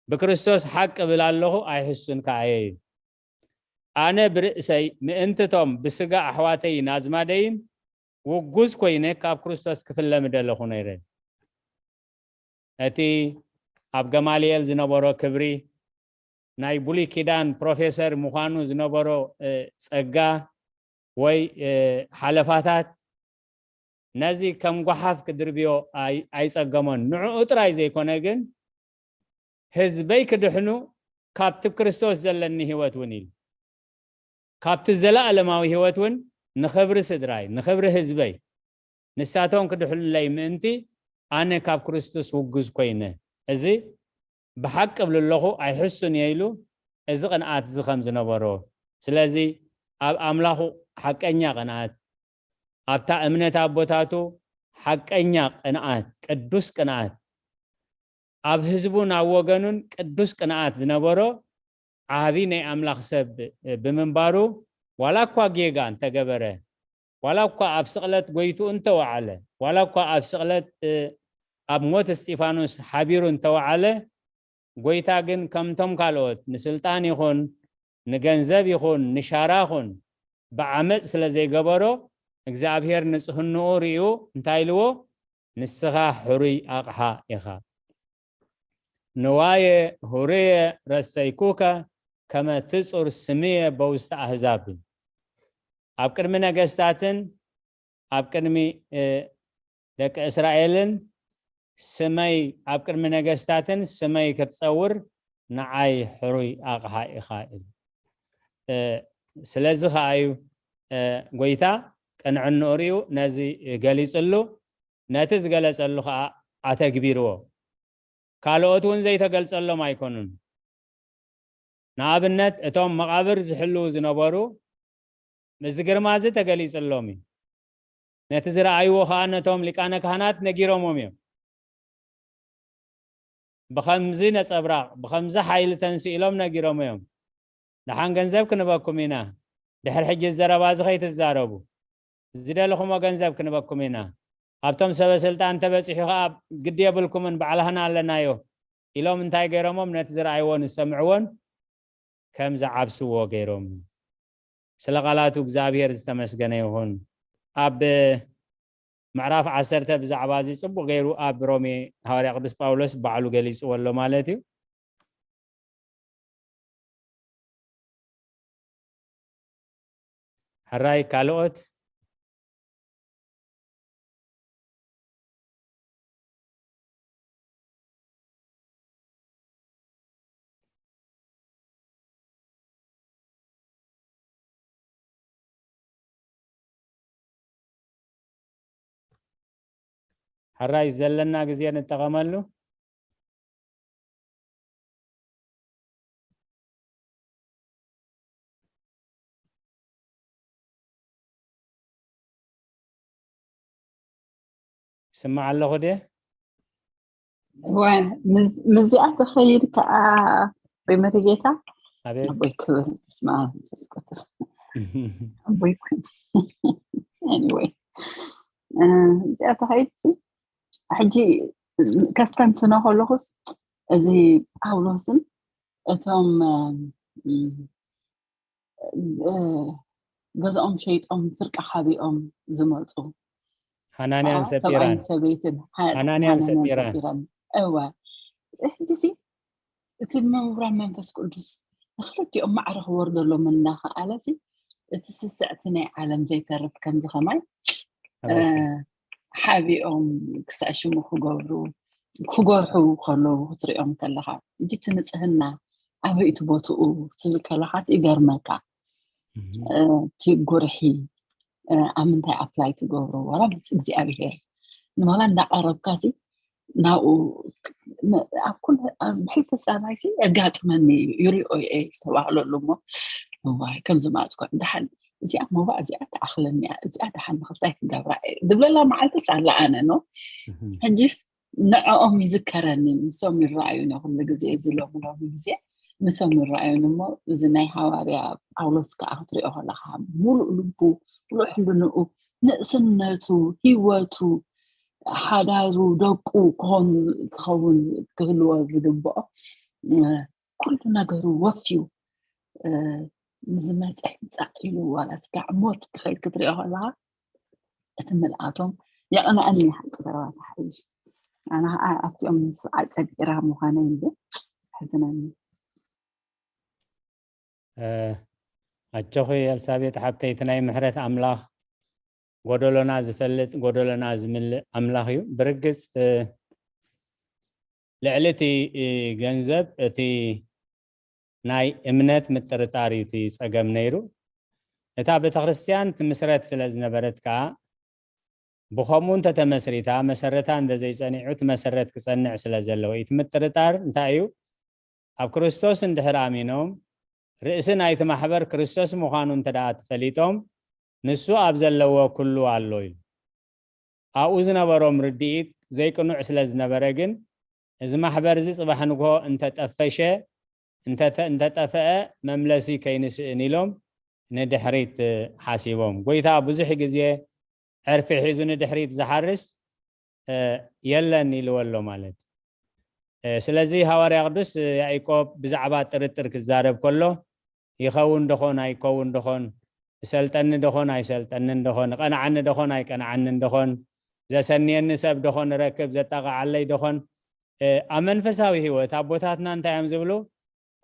ብክርስቶስ ሓቂ እብል ኣለኹ ኣይሕሱን ከኣ እየ። ኣነ ብርእሰይ ምእንትቶም ብስጋ ኣሕዋተይን ኣዝማደይን ውጉዝ ኮይነ ካብ ክርስቶስ ክፍለ ምደለኹ ነይረ። እቲ ኣብ ገማልኤል ዝነበሮ ክብሪ ናይ ብሉይ ኪዳን ፕሮፌሰር ምዃኑ ዝነበሮ ጸጋ ወይ ሓለፋታት ነዚ ከም ጓሓፍ ክድርብዮ ኣይጸገሞን። ንዕኡ ጥራይ ዘይኮነ ግን ህዝበይ ክድሕኑ ካብቲ ክርስቶስ ዘለኒ ህይወት እውን ኢሉ ካብቲ ዘለኣለማዊ ህይወት እውን ንኽብሪ ስድራይ ንኽብሪ ህዝበይ ንሳቶም ክድሕሉለይ ምእንቲ ኣነ ካብ ክርስቶስ ውጉዝ ኮይነ እዚ ብሓቂ እብል ኣለኹ ኣይሕሱን እየ ኢሉ እዚ ቅንኣት እዚ ከም ዝነበሮ ስለዚ ኣብ ኣምላኹ ሓቀኛ ቅንኣት ኣብታ እምነት ኣቦታቱ ሓቀኛ ቅንኣት ቅዱስ ቅንኣት ኣብ ህዝቡን ኣብ ወገኑን ቅዱስ ቅንኣት ዝነበሮ ዓቢ ናይ ኣምላኽ ሰብ ብምንባሩ ዋላ እኳ ጌጋ እንተገበረ ዋላ እኳ ኣብ ስቕለት ጎይትኡ እንተወዓለ ዋላ እኳ ኣብ ስቕለት ኣብ ሞት እስጢፋኖስ ሓቢሩ እንተወዓለ ጎይታ ግን ከምቶም ካልኦት ንስልጣን ይኹን ንገንዘብ ይኹን ንሻራ ኹን ብዓመፅ ስለ ዘይገበሮ እግዚኣብሔር ንፅህንኡ ርእዩ እንታይ ኢልዎ ንስኻ ሕሩይ ኣቕሓ ኢኻ ንዋየ ሁርየ ረሰይኩከ ከመ ትጹር ስምየ በውስተ ኣህዛብ ኣብ ቅድሚ ነገስታትን ኣብ ቅድሚ ደቂ እስራኤልን ስመይ ኣብ ቅድሚ ነገስታትን ስመይ ክትጸውር ንዓይ ሕሩይ ኣቕሓ ኢኻ ኢሉ ስለዚ ከኣ እዩ ጎይታ ቅንዕንኡ ርእዩ ነዚ ገሊጽሉ ነቲ ዝገለጸሉ ከኣ ኣተግቢርዎ ካልኦት እውን ዘይተገልጸሎም ኣይኮኑን ንኣብነት እቶም መቓብር ዝሕልዉ ዝነበሩ እዚ ግርማ እዚ ተገሊጽሎም እዩ ነቲ ዝረኣይዎ ከኣ ነቶም ሊቃነ ካህናት ነጊሮሞም እዮም ብኸምዚ ነጸብራቕ ብኸምዚ ሓይሊ ተንስኢሎም ነጊሮም እዮም ደሓን ገንዘብ ክንበኩም ኢና ድሕሪ ሕጂ ዘረባ እዚ ከይትዛረቡ ዝደለኹሞ ገንዘብ ክንበኩም ኢና ኣብቶም ሰበ ስልጣን ተበፂሑ ከዓ ግዲ የብልኩምን ባዕላህና ኣለናዮ ኢሎም እንታይ ገይሮሞም ነቲ ዝረኣይዎን ዝሰምዕዎን ከም ዝዓብስዎ ገይሮም ስለ ቃላቱ እግዚኣብሔር ዝተመስገነ ይኹን ኣብ ምዕራፍ ዓሰርተ ብዛዕባ እዚ ፅቡቅ ገይሩ ኣብ ሮሜ ሃዋርያ ቅዱስ ጳውሎስ ባዕሉ ገሊፅዎ ኣሎ ማለት እዩ ሕራይ ካልኦት ሕራይ ዘለና ግዜ ንጠቐመሉ ይስማዕ ኣለኹ ድየ ምዚኣ ተኸይድ ከዓ ወይ መሪጌታ ኣቦይ ክብል ስማ መንፈስ ቅዱስ ኣቦይ anyway እዚኣ ተኸይድ ሕጂ ከስተንትኖ ከለኹስ እዚ ጳውሎስን እቶም ገዝኦም ሸይጦም ፍርቂ ሓቢኦም ዝመፁ ሃናንያን ሰጲራን ሰበይትን ሃናንያን ሰጲራን እወ ሕጂሲ እቲ መምራን መንፈስ ቅዱስ ንክልቲኦም ማዕረ ክወርደሎም እናኸኣለ እቲ ስስዕቲ ናይ ዓለም ዘይተርፍ ከምዚ ከማይ ሓቢኦም ክሳዕ ሽሙ ክገብሩ ክጎርሑ ከለዉ ክትሪኦም ከለኻ እቲ ንፅህና ኣበይ እቲ ቦትኡ ትብል ከለኻስ ይገርመካ እቲ ጉርሒ ኣብ ምንታይ ኣፕላይ ትገብሮ ዋላ ምስ እግዚኣብሄር ንማላ እንዳቀረብካ ሲ ናብኡ ኣብ ኩሉ ብሕልፊ ሰማይ ሲ የጋጥመኒ እዩ ይሪኦ እየ ዝተባህለሉ እሞ እዋይ ከምዚ ማፅኮ እንዳሓን እዚኣ ሞባእ እዚኣ ትኣኽለኒ እያ እዚኣ ደሓን ንክስታይ ክገብራ እየ ዝብለላ መዓልትስ ኣላ ኣነ ኖ ሕጂስ ንዕኦም ይዝከረኒ ንሶም ይረኣዩ ነ ኩሉ ግዜ እዚ ሎሚ ሎሚ ግዜ ንሶም ይረኣዩን እሞ እዚ ናይ ሃዋርያ ጳውሎስ ከዓ ክትሪኦ ከለካ ሙሉእ ልቡ ሙሉእ ሕልንኡ ንእስነቱ ሂወቱ ሓዳሩ ደቁ ክኾኑ ክኸውን ክህልዎ ዝግብኦ ኩሉ ነገሩ ወፍዩ ንዝመፀ ህንፃ ኢሉ ዋላ ስጋዕ ሞት ክሕል ክትሪኦ ከለካ እቲ ምልኣቶም የቐንኣኒ ሓቂ ዘረባ ተሓይሽ ኣነ ከዓ ኣብቲኦም ምስዓይ ፀጊራ ምዃነይ እንዲ ሕዝነኒ ኣጆኺ ኤልሳቤጥ ሓብተይ፣ እቲ ናይ ምሕረት ኣምላኽ፣ ጎደሎና ዝፈልጥ፣ ጎደሎና ዝምልእ ኣምላኽ እዩ። ብርግጽ ልዕሊ እቲ ገንዘብ፣ እቲ ናይ እምነት ምጥርጣር እዩ እቲ ጸገም ነይሩ። እታ ቤተክርስትያን ትምስረት ስለ ዝነበረት ከኣ፣ ብኸምኡ እንተተመስሪታ፣ መሰረታ እንተዘይጸኒዑ፣ እቲ መሰረት ክጸንዕ ስለ ዘለዎ እዩ። እቲ ምጥርጣር እንታይ እዩ? ኣብ ክርስቶስ እንድሕር ኣሚኖም፣ ርእሲ ናይቲ ማሕበር ክርስቶስ ምዃኑ እንተ ደኣ ተፈሊጦም፣ ንሱ ኣብ ዘለዎ ኩሉ ኣሎ ኢሉ። ኣብኡ ዝነበሮም ርድኢት ዘይቅኑዕ ስለ ዝነበረ ግን፣ እዚ ማሕበር እዚ ጽባሕ ንግሆ እንተጠፈሸ፣ እንተተ-፣ እንተጠፈአ መምለሲ ከይንስእን ኢሎም ንድሕሪት ሓሲቦም። ጎይታ ብዙሕ ግዜ ዕርፊ ሒዙ ንድሕሪት ዝሓርስ የለን ኢልዎ ኣሎ ማለት። ስለዚ ሃዋርያ ቅዱስ ያዕቆብ ብዛዕባ ጥርጥር ክዛረብ ከሎ፣ ይኸውን ደኾን ኣይከውን ደኾን፣ ይሰልጠኒ ደኾን ኣይሰልጠንን ደኾን፣ ይቐንዓኒ ደኾን ኣይቀንዓንን ደኾን፣ ዘሰንየኒ ሰብ ደኾን እረክብ፣ ዘጣቕዓለይ ደኾን፣ ኣብ መንፈሳዊ ህይወት ኣቦታትና እንታይ እዮም ዝብሉ?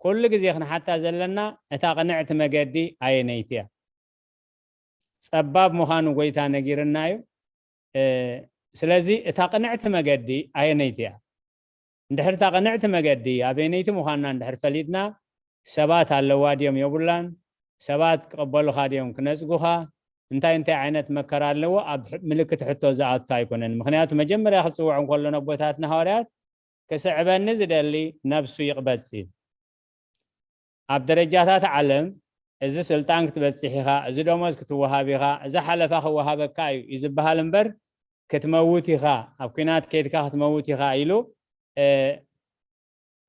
ኩሉ ግዜ ክንሓታ ዘለና፣ እታ ቅንዕቲ መገዲ ኣየነይቲ እያ? ጸባብ ምዃኑ ጎይታ ነጊርና እዩ። ስለዚ እታ ቅንዕቲ መገዲ ኣየነይቲ እያ? እንድሕር እታ ቅንዕቲ መገዲ ኣበየነይቲ ምዃንና እንድሕር ፈሊጥና፣ ሰባት ኣለዋ ድዮም የብላን፣ ሰባት ክቕበሉኻ ድዮም ክነጽጉኻ፣ እንታይ እንታይ ዓይነት መከራ ኣለዎ፣ ኣብ ምልክት ሕቶ ዝኣቱ ኣይኮነን። ምኽንያቱ መጀመርያ ክጽውዖም ከሎ ነቦታትና ሃዋርያት፣ ክስዕበኒ ዝደሊ ነብሱ ይቕበጽ እዩ። ኣብ ደረጃታት ዓለም፣ እዚ ስልጣን ክትበጽሕ ኢኻ፣ እዚ ደሞዝ ክትወሃብ ኢኻ፣ እዚ ሓለፋ ክወሃበካ እዩ እዩ ዝበሃል እምበር፣ ክትመውት ኢኻ፣ ኣብ ኲናት ከይድካ ክትመውት ኢኻ ኢሉ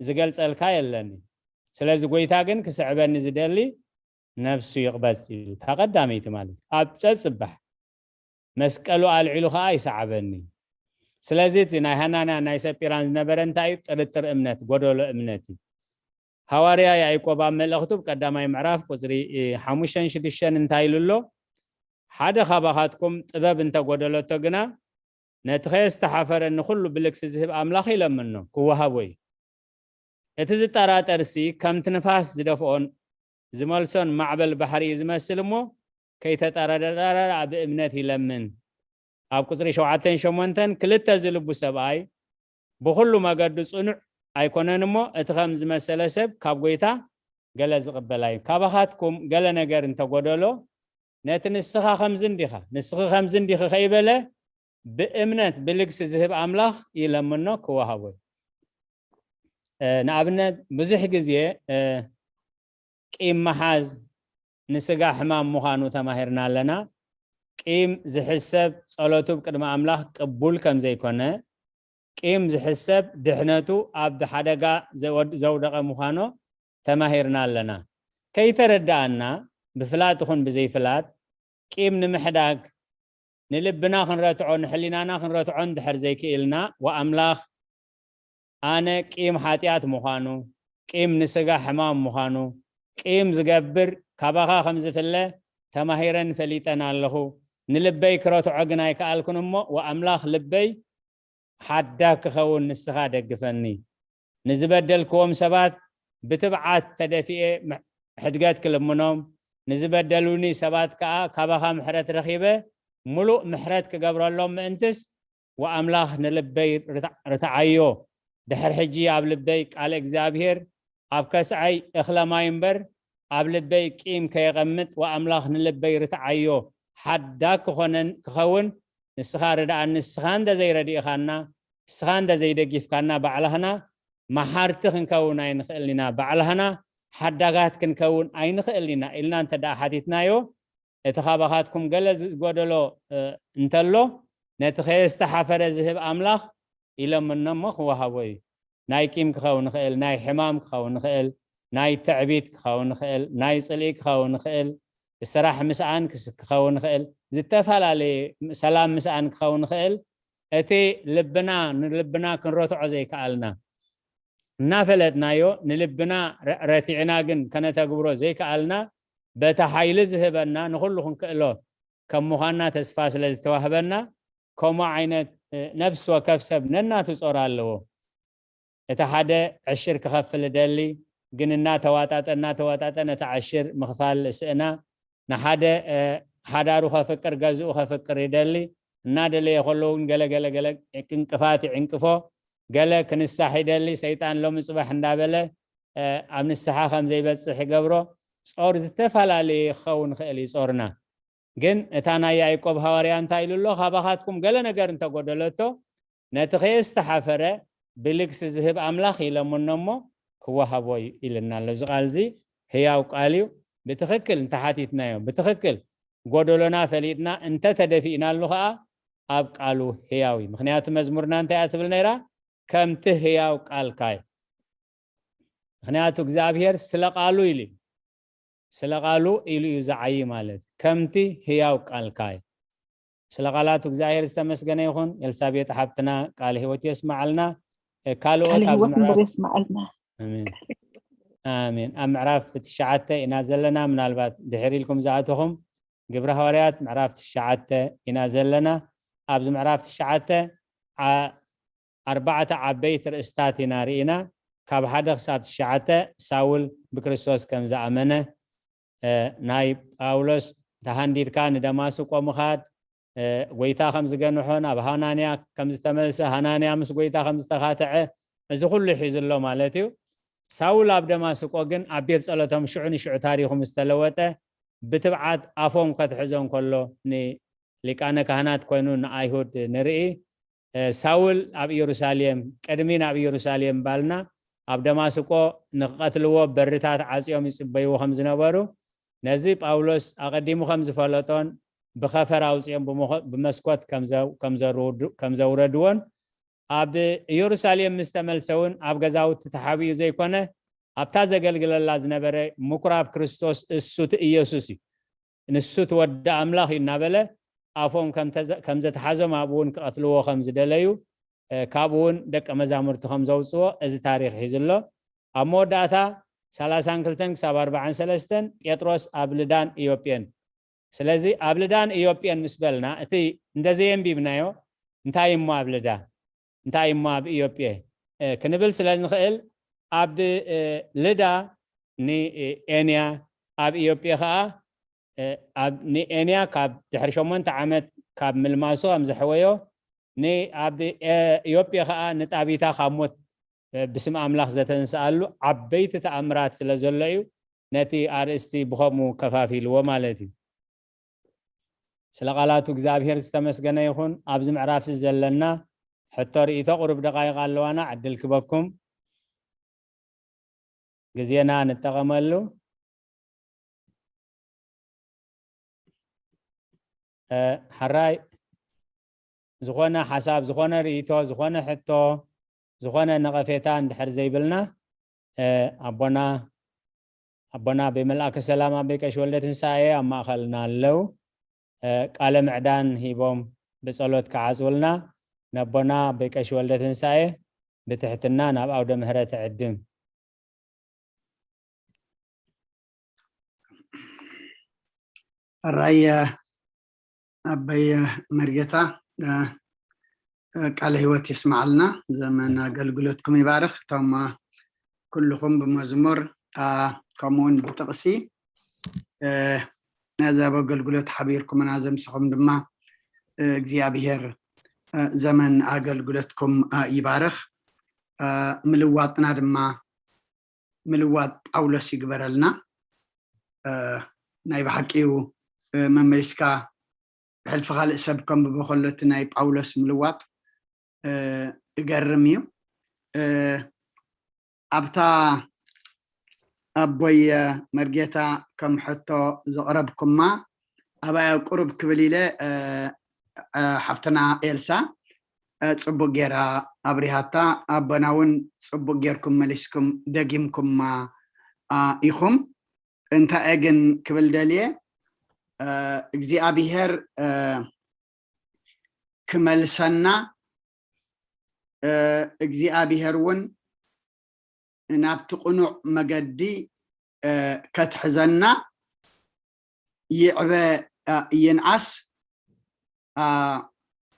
ዝገልጸልካ የለኒ። ስለዚ ጎይታ ግን ክስዕበኒ ዝደሊ ነብሱ ይቕበጽ እዩ። እታ ቀዳመይቲ ማለት እዩ። ኣብ ጸጽባሕ መስቀሉ ኣልዒሉ ኸዓ ይሰዓበኒ። ስለዚ እቲ ናይ ሃናንያ ናይ ሰጲራን ዝነበረ እንታይ እዩ? ጥርጥር እምነት፣ ጎደሎ እምነት እዩ። ሃዋርያ ያዕቆብ ኣብ መልእኽቱ ቀዳማይ ምዕራፍ ቁጽሪ ሓሙሽተን ሽዱሽተን እንታይ ኢሉ ኣሎ? ሓደ ካባኻትኩም ጥበብ እንተጎደለቶ ግና፣ ነቲ ከየስተሓፈረ ንኹሉ ብልግሲ ዝህብ ኣምላኽ ይለምኖ፣ ክወሃቦ እዩ። እቲ ዝጠራጠርሲ ከምቲ ንፋስ ዝደፍኦን ዝመልሶን ማዕበል ባሕሪ እዩ ዝመስል እሞ፣ ከይተጠራጠረ ብእምነት ይለምን። ኣብ ቁጽሪ ሸውዓተን ሸሞንተን ክልተ ዝልቡ ሰብኣይ ብኹሉ መገዱ ጽኑዕ ኣይኮነን እሞ፣ እቲ ከም ዝመሰለ ሰብ ካብ ጎይታ ገለ ዝቕበል እዩ። ካባኻትኩም ገለ ነገር እንተጎደሎ፣ ነቲ ንስኻ ከምዚ እንዲኻ፣ ንስኺ ከምዚ እንዲኺ ከይበለ፣ ብእምነት ብልግሲ ዝህብ ኣምላኽ ይለምኖ ክወሃቦ እዩ። ንኣብነት ብዙሕ ግዜ ቂም ምሓዝ ንስጋ ሕማም ምዃኑ ተማሂርና ኣለና። ቂም ዝሕሰብ ጸሎቱ ቅድሚ ኣምላኽ ቅቡል ከም ዘይኮነ፣ ቂም ዝሕሰብ ድሕነቱ ኣብ ሓደጋ ዘወድ-፣ ዘውደቐ ምዃኑ ተማሂርና ኣለና። ከይተረዳኣና ብፍላጥ ይኹን ብዘይፍላጥ ቂም ንምሕዳግ፣ ንልብና ክንረትዖ፣ ንሕሊናና ክንረትዖ እንድሕር ዘይክኢልና፣ ወኣምላኽ ኣነ ቂም ሓጢኣት ምዃኑ፣ ቂም ንስጋ ሕማም ምዃኑ፣ ቂም ዝገብር ካባኻ ከም ዝፍለ ተማሂረን ፈሊጠን ኣለኹ። ንልበይ ክረትዖ ግን ኣይከኣልኩን እሞ፣ ወኣምላኽ ልበይ ሓዳግ ክኸውን ንስኻ ደግፈኒ። ንዝበደልክዎም ሰባት ብትብዓት ተደፊኤ ም-፣ ሕድገት ክልምኖም፣ ንዝበደሉኒ ሰባት ከኣ ካባኻ ምሕረት ረኺበ ምሉእ ምሕረት ክገብረሎም ምእንትስ፣ ወኣምላኽ ንልበይ ርታ-፣ ርትዓዮ። ድሕር ሕጂ ኣብ ልበይ ቃለ እግዚኣብሔር ኣብ ከስዐይ እኽለ ማይ እምበር፣ ኣብ ልበይ ቂም ከየቐምጥ፣ ወኣምላኽ ንልበይ ርትዓዮ። ሓዳግ ክኾነን ክኸውን ንስኻ ርድኣኒ። ንስኻ እንተ ዘይረዲእኻና፣ ንስኻ እንተ ዘይደጊፍካና፣ ባዕላህና መሓርቲ ክንከውን ኣይንኽእልን ኢና። ባዕላህና ሓዳጋት ክንከውን ኣይንኽእልን ኢና ኢልና እንተ ደኣ ሓቲትናዮ፣ እቲ ካባኻትኩም ገለ ዝጎደሎ፣ እ፣ እንተሎ፣ ነቲ ከየስተሓፈረ ዝህብ ኣምላኽ ኢለምኖ እሞ ክወሃቦ እዩ። ናይ ቂም ክኸውን ይኽእል፣ ናይ ሕማም ክኸውን ይኽእል፣ ናይ ትዕቢት ክኸውን ይኽእል፣ ናይ ጽልኢ ክኸውን ይኽእል፣ ስራሕ ምስኣን ክስ-፣ ክኸውን ይኽእል፣ ዝተፈላለየ ሰላም ምስኣን ክኸውን ይኽእል። እቲ ልብና ንልብና ክንረትዖ ዘይከኣልና፣ እናፈለጥናዮ ንልብና ረ-፣ ረቲዕና ግን ከነተግብሮ ዘይከኣልና፣ በቲ ሓይሊ ዝህበና ንኹሉ ክንክእሎ ከም ምዃንና ተስፋ ስለ ዝተዋህበና፣ ከምኡ ዓይነት፣ እ፣ ነፍሲ ወከፍ ሰብ ነናቱ ጾር ኣለዎ። እቲ ሓደ ዕሽር ክኸፍል እደሊ፣ ግን እናተዋጣጠ እናተዋጣጠ ነቲ ዓሽር ምኽፋል ስእና። ንሓደ ሓዳሩ ከፍቅር፣ ገዝኡ ከፍቅር ይደሊ። እናደለየ ከሎ እውን ገለ ገለ ገለ ዕንቅፋት ይዕንቅፎ። ገለ ክንሳሕ ይደሊ። ሰይጣን ሎሚ ፅባሕ እንዳበለ ኣብ ንስሓ ከም ዘይበፅሕ ይገብሮ። ጾር ዝተፈላለየ ክኸውን ክእል እዩ ጾርና። ግን እታ ናይ ያዕቆብ ሃዋርያ እንታይ ኢሉ ኣሎ? ካባኻትኩም ገለ ነገር እንተጎደለቶ ነቲ ከየስተሓፈረ ብልግሲ ዝህብ ኣምላኽ ይለምኖ እሞ ክወሃቦ እዩ ኢልና ኣሎ። እዚ ቃል እዚ ህያው ቃል እዩ። ብትኽክል እንተሓቲትናዮ፣ ብትኽክል ጎደሎና ፈሊጥና እንተተደፊእናሉ ከዓ ኣብ ቃሉ ህያው እዩ። ምኽንያቱ መዝሙርና እንታይ እያ ትብል ነይራ? ከምቲ ህያው ቃልካ እዩ። ምኽንያቱ እግዚኣብሔር ስለ ቃሉ ኢሉ እዩ። ስለ ቃሉ ኢሉ እዩ ዝዓይ ማለት እዩ። ከምቲ ህያው ቃልካ እዩ። ስለ ቃላቱ እግዚኣብሔር ዝተመስገነ ይኹን። ኤልሳቤጥ ሓብትና ቃል ህይወት የስማዓልና። ካልኦት ኣብዚ ምዕራፍ የስማዓልና። ኣሜን። ኣብ ምዕራፍ ትሽዓተ ኢና ዘለና። ምናልባት ድሕር ኢልኩም ዝኣተኹም ግብረ ሃዋርያት ምዕራፍ ትሽዓተ ኢና ዘለና። ኣብዚ ምዕራፍ ትሽዓተ ኣርባዕተ ዓበይቲ ርእስታት ኢና ርኢና። ካብ ሓደ ክሳብ ትሽዓተ ሳውል ብክርስቶስ ከም ዝኣመነ፣ ናይ ጳውሎስ ተሃንዲድካ ንደማስቆ ምኻድ፣ ጎይታ ከም ዝገንሖ፣ ናብ ሃናንያ ከም ዝተመልሰ፣ ሃናንያ ምስ ጎይታ ከም ዝተኻትዐ፣ እዚ ኩሉ ሒዙ ኣሎ ማለት እዩ። ሳውል ኣብ ደማስቆ ግን ኣብ ቤት ጸሎቶም ሽዑ ንሽዑ ታሪኹ ምስ ተለወጠ ብትብዓት ኣፎም ከትሕዞ እንከሎ ንሊቃነ ካህናት ኮይኑ ንኣይሁድ ንርኢ። ሳውል ኣብ ኢየሩሳሌም ቅድሚ ናብ ኢየሩሳሌም ባልና ኣብ ደማስቆ ንክቐትልዎ በርታት ዓጽዮም ይጽበይዎ ከም ዝነበሩ ነዚ ጳውሎስ ኣቐዲሙ ከም ዝፈለጦን ብኸፈር ኣውጽኦም ብመስኮት ከም ዘውረድዎን ኣብ ኢየሩሳሌም ምስ ተመልሰ እውን ኣብ ገዛውቲ ተሓቢኡ ዘይኮነ ኣብታ ዘገልግለላ ዝነበረ ምኩራብ ክርስቶስ እሱ እቲ ኢየሱስ እዩ፣ ንሱ እቲ ወዲ ኣምላኽ እዩ እናበለ ኣፎም ከም ዘተሓዞም ኣብኡ እውን ክቐትልዎ ከም ዝደለዩ ካብኡ እውን ደቀ መዛሙርቲ ከም ዘውፅዎ እዚ ታሪክ ሒዙ ኣሎ። ኣብ መወዳእታ ሰላሳን ክልተን ክሳብ ኣርባዓን ሰለስተን ጴጥሮስ ኣብ ልዳን ኢዮጴን። ስለዚ ኣብ ልዳን ኢዮጴን ምስ በልና እቲ እንደዘየንቢብናዮ እንታይ እሞ ኣብ ልዳ እንታይ እሞ ኣብ ኢዮጴ ክንብል ስለ ንኽእል ኣብ ልዳ ንኤንያ ኣብ ኢዮጴ ከዓ ንኤንያ ካብ ድሕሪ ሸሞንተ ዓመት ካብ ምልማሱ ከም ዘሕወዮ ንኣብ ኢዮጴ ከዓ ንጣቢታ ካብ ሞት ብስም ኣምላኽ ዘተንስኣሉ ዓበይቲ ተኣምራት ስለ ዘሎ እዩ ነቲ ኣርእስቲ ብኸምኡ ከፋፊልዎ ማለት እዩ። ስለ ቃላቱ እግዚኣብሔር ዝተመስገነ ይኹን። ኣብዚ ምዕራፍ እዚ ዘለና ሕቶ ርእይቶ ቁሩብ ደቃይቕ ኣለዋና ዕድል ክበኩም ግዜና ንጠቐመሉ። ሓራይ ዝኾነ ሓሳብ ዝኾነ ርእይቶ ዝኾነ ሕቶ ዝኾነ ነቐፌታ እንድሕር ዘይብልና ኣቦና ኣቦና ኣበይ መልኣከ ሰላም ኣበይ ቀሺ ወልደ ትንሳኤ ኣብ ማእኸልና ኣለዉ። ቃለ ምዕዳን ሂቦም ብጸሎት ክዓጽውልና ነቦና ኣበይ ቀሺ ወልደ ትንሳኤ ብትሕትና ናብ ኣውደ ምህረት ዕድም። ኣራየ ኣበይ መርጌታ ቃለ ህይወት የስማዓልና፣ ዘመን ኣገልግሎትኩም ይባርኽ። እቶም ኩልኹም ብመዝሙር ከምኡውን ብጥቕሲ ነዚ ኣብ ኣገልግሎት ሓቢርኩምና ዘምሰኹም ድማ እግዚኣብሔር ዘመን ኣገልግሎትኩም ይባርኽ። ምልዋጥና ድማ ምልዋጥ ጳውሎስ ይግበረልና። ናይ ብሓቂኡ መመሊስካ ብሕልፊ ካልእ ሰብ ከንብቦ ከሎ እቲ ናይ ጳውሎስ ምልዋጥ እገርም እዩ። ኣብታ ኣቦይ መርጌታ ከም ሕቶ ዘቕረብኩማ ኣባያ ቁሩብ ክብል ኢለ ሓፍትና ኤልሳ ፅቡቅ ጌራ ኣብሪሃታ ኣቦና እውን ፅቡቅ ጌርኩም መሊስኩም ደጊምኩማ ኢኹም። እንታይ ግን ክብል ደልየ እግዚኣብሔር ክመልሰና እግዚኣብሔር እውን ናብቲ ቅኑዕ መገዲ ከትሕዘና ይዕበ ይንዓስ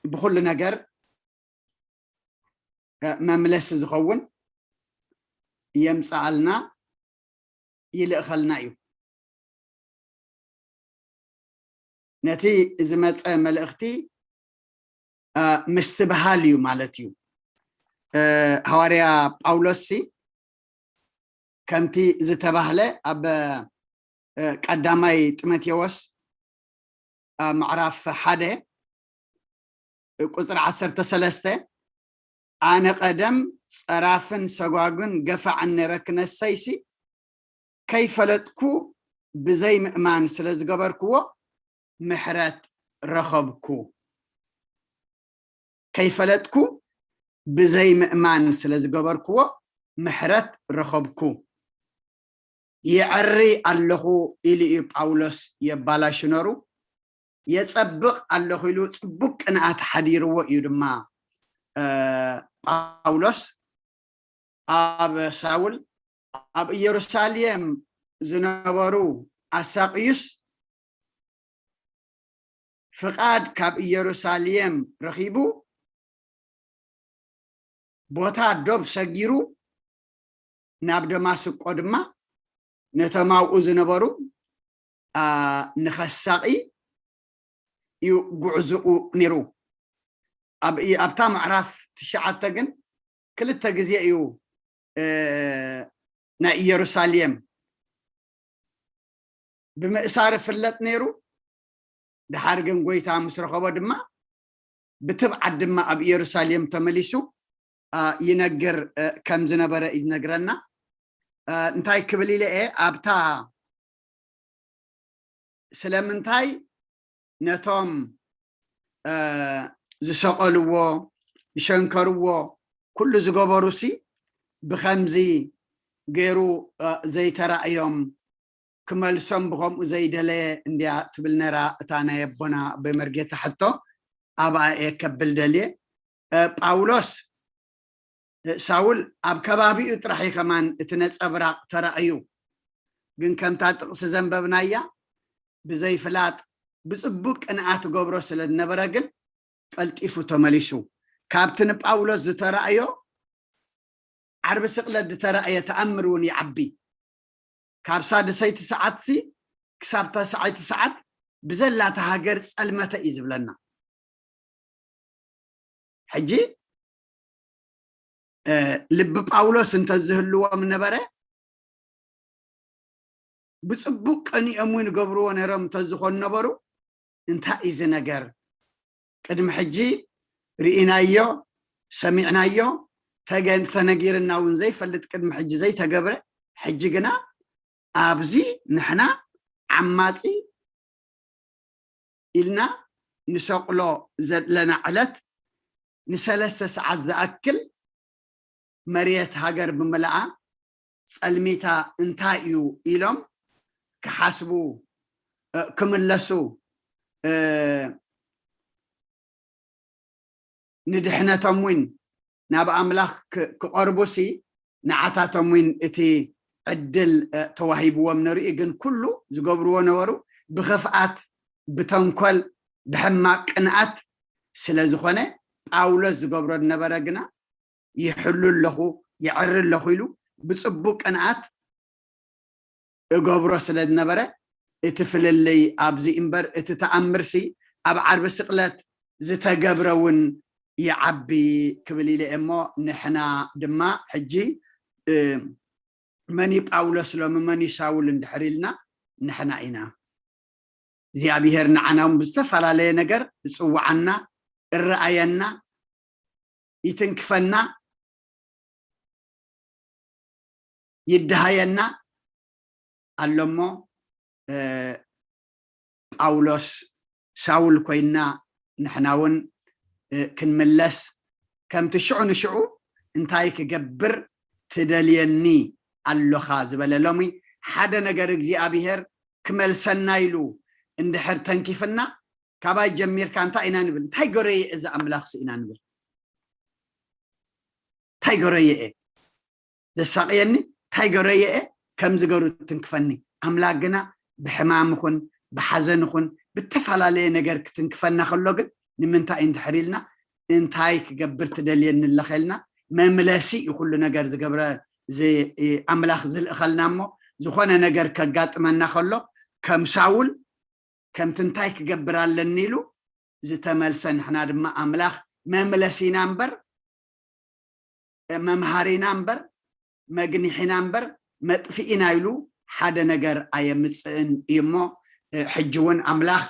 ብኩሉ ነገር መምለሲ ዝኸውን የምፅኣልና። ይልእኸልና እዩ። ነቲ ዝመጸ መልእኽቲ ምስትብሃል እዩ ማለት እዩ። ሃዋርያ ጳውሎስ ሲ ከምቲ ዝተባህለ ኣብ ቀዳማይ ጢሞቴዎስ ምዕራፍ ሓደ ቁፅሪ ዓሰርተ ሰለስተ፣ ኣነ ቀደም ፀራፍን ሰጓጉን ገፋዕን ነረ ክነሰይሲ ከይፈለጥኩ ብዘይ ምእማን ስለ ዝገበርክዎ ምሕረት ረኸብኩ። ከይፈለጥኩ ብዘይ ምእማን ስለ ዝገበርክዎ ምሕረት ረኸብኩ። ይዐሪ ኣለኹ ኢሉ እዩ ጳውሎስ የባላሹ ነሩ። የጸብቕ ኣለኹ ኢሉ ጽቡቅ ቅንኣት ሓዲርዎ እዩ ድማ ጳውሎስ ኣብ ሳውል ኣብ ኢየሩሳሌም ዝነበሩ ኣሳቅዩስ ፍቓድ ካብ ኢየሩሳሌም ረኺቡ ቦታ ዶብ ሰጊሩ ናብ ደማስቆ ድማ ነቶም ኣብኡ ዝነበሩ ንኸሳቒ እዩ ጉዕዝኡ ነይሩ። ኣብታ ምዕራፍ ትሽዓተ ግን ክልተ ግዜ እዩ ናይ ኢየሩሳሌም ብምእሳር ይፍለጥ ነይሩ። ድሓር ግን ጎይታ ምስ ረኸቦ ድማ ብትብዓት ድማ ኣብ ኢየሩሳሌም ተመሊሱ ይነግር ከም ዝነበረ ይነግረና። እንታይ ክብል ኢለ እየ ኣብታ ስለምንታይ ነቶም ዝሰቐልዎ ዝሸንከርዎ ኩሉ ዝገበሩ ሲ ብኸምዚ ገይሩ ዘይተራእዮም ክመልሶም ብኸምኡ ዘይደለየ እንድያ ትብል ነራ እታ ናይ ኣቦና ኣቦይ መርጌታ ሕቶ። ኣብኣ እየ ከብል ደልየ። ጳውሎስ ሳውል ኣብ ከባቢኡ ጥራሕ እዩ ከማን እቲ ነፀብራቕ ተራእዩ። ግን ከምታ ጥቕሲ ዘንበብናያ ብዘይፍላጥ ብፅቡቅ ቅንኣት ገብሮ ስለ ዝነበረ ግን ቀልጢፉ ተመሊሱ። ካብቲ ንጳውሎስ ዝተራእዮ ዓርቢ ስቕለት ዝተራእየ ተኣምር እውን ይዓቢ። ካብ ሳድሰይቲ ሰዓትሲ ክሳብ ተስዓይቲ ሰዓት ብዘላታ ሃገር ጸልመተ እዩ ዝብለና። ሕጂ ልቢ ጳውሎስ እንተዝህልዎም ነበረ ብፅቡቅ ቀኒኦም እውን ገብርዎ ነይሮም እንተዝኾኑ ነበሩ። እንታይ እዩ እዚ ነገር? ቅድሚ ሕጂ ርኢናዮ ሰሚዕናዮ ተገን ተነጊርና እውን ዘይፈልጥ ቅድሚ ሕጂ ዘይተገብረ ሕጂ ግና ኣብዚ ንሕና ዓማፂ ኢልና ንሰቕሎ ዘለና ዕለት ንሰለስተ ሰዓት ዝኣክል መሬት ሃገር ብምልኣ ጸልሚታ እንታይ እዩ ኢሎም ክሓስቡ ክምለሱ ንድሕነቶም እውን ናብ ኣምላኽ ክቐርቡ ሲ ንዓታቶም እውን እቲ ዕድል ተዋሂብዎም ንርኢ። ግን ኩሉ ዝገብርዎ ነበሩ ብኽፍኣት ብተንኮል ብሕማቅ ቅንኣት ስለ ዝኾነ ጳውሎስ ዝገብሮ ዝነበረ ግና ይሕሉ ኣለኹ ይዕሪ ኣለኹ ኢሉ ብፅቡቅ ቅንኣት እገብሮ ስለ ዝነበረ እቲ ፍልልይ ኣብዚ እምበር እቲ ተኣምርሲ ኣብ ዓርቢ ስቕለት ዝተገብረ እውን ይዓቢ ክብል ኢለ እሞ ንሕና ድማ ሕጂ መን እዩ ጳውሎስ ሎሚ መን እዩ ሳውል እንድሕር ኢልና ንሕና ኢና እግዚኣብሔር ንዓና እውን ብዝተፈላለየ ነገር እፅውዓና እረኣየና ይትንክፈና ይደሃየና ኣሎ እሞ ጳውሎስ ሳውል ኮይና ንሕና እውን ክንምለስ ከምቲ ሽዑ ንሽዑ እንታይ ክገብር ትደልየኒ ኣሎኻ ዝበለ ሎሚ ሓደ ነገር እግዚኣብሔር ክመልሰና ኢሉ እንድሕር ተንኪፍና ካባይ ጀሚርካ እንታይ ኢና ንብል እንታይ ገረየ እዚ ኣምላኽ ሲ ኢና ንብል እንታይ ገረየ እየ ዘሳቅየኒ እንታይ ገረየ እየ ከም ዝገሩ ትንክፈኒ ኣምላኽ ግና ብሕማም ኹን ብሓዘን ኹን ብተፈላለየ ነገር ክትንክፈና ከሎ ግን ንምንታይ እንድሕር ኢልና እንታይ ክገብር ትደልየኒ ኣለኸ ኢልና መምለሲ እዩ ኩሉ ነገር ዝገብረ ኣምላኽ ዝልእኸልና እሞ ዝኾነ ነገር ከጋጥመና ከሎ ከም ሳውል ከምቲ እንታይ ክገብር ኣለኒ ኢሉ ዝተመልሰ፣ ንሕና ድማ ኣምላኽ መምለሲና እምበር መምሃሪና እምበር መግኒሒና እምበር መጥፍኢና ኢሉ ሓደ ነገር ኣየምፅእን እዩ እሞ፣ ሕጂ እውን ኣምላኽ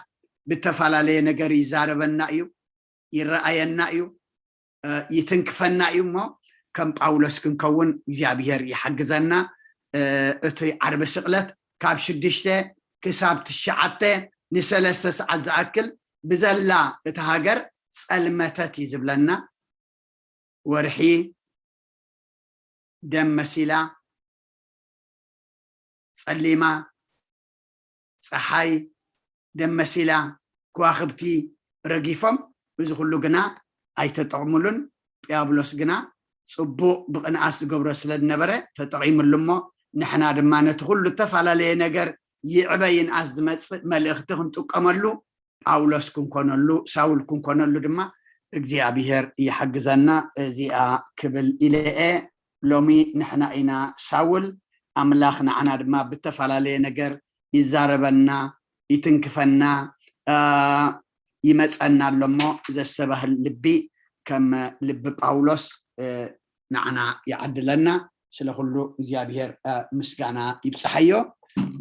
ብተፈላለየ ነገር ይዛረበና እዩ፣ ይረኣየና እዩ፣ ይትንክፈና እዩ እሞ፣ ከም ጳውሎስ ክንከውን እግዚኣብሔር ይሓግዘና። እቲ ዓርቢ ስቕለት ካብ ሽዱሽተ ክሳብ ትሽዓተ ንሰለስተ ሰዓት ዝኣክል ብዘላ እቲ ሃገር ጸልመተት እዩ ዝብለና። ወርሒ ደም መሲላ፣ ጸሊማ፣ ጸሓይ ደም መሲላ፣ ከዋኽብቲ ረጊፎም፣ እዚ ኩሉ ግና ኣይተጠቕሙሉን። ዲያብሎስ ግና ጽቡቕ ብቕንኣት ዝገብሮ ስለ ዝነበረ ተጠቒምሉ እሞ፣ ንሕና ድማ ነቲ ኩሉ እተፈላለየ ነገር ይዕበ ይንኣስ ዝመጽእ መልእኽቲ ክንጥቀመሉ ጳውሎስ ክንኮነሉ፣ ሳውል ክንኮነሉ ድማ እግዚኣብሔር ይሓግዘና። እዚኣ ክብል ኢለ እየ። ሎሚ ንሕና ኢና ሳውል፣ ኣምላኽ ንዓና ድማ ብተፈላለየ ነገር ይዛረበና፣ ይትንክፈና፣ ይመጸና ኣሎ እሞ ዘስተባህል ልቢ ከም ልቢ ጳውሎስ ንዓና ይዓድለና። ስለ ኩሉ እግዚኣብሔር ምስጋና ይብጽሓዮ።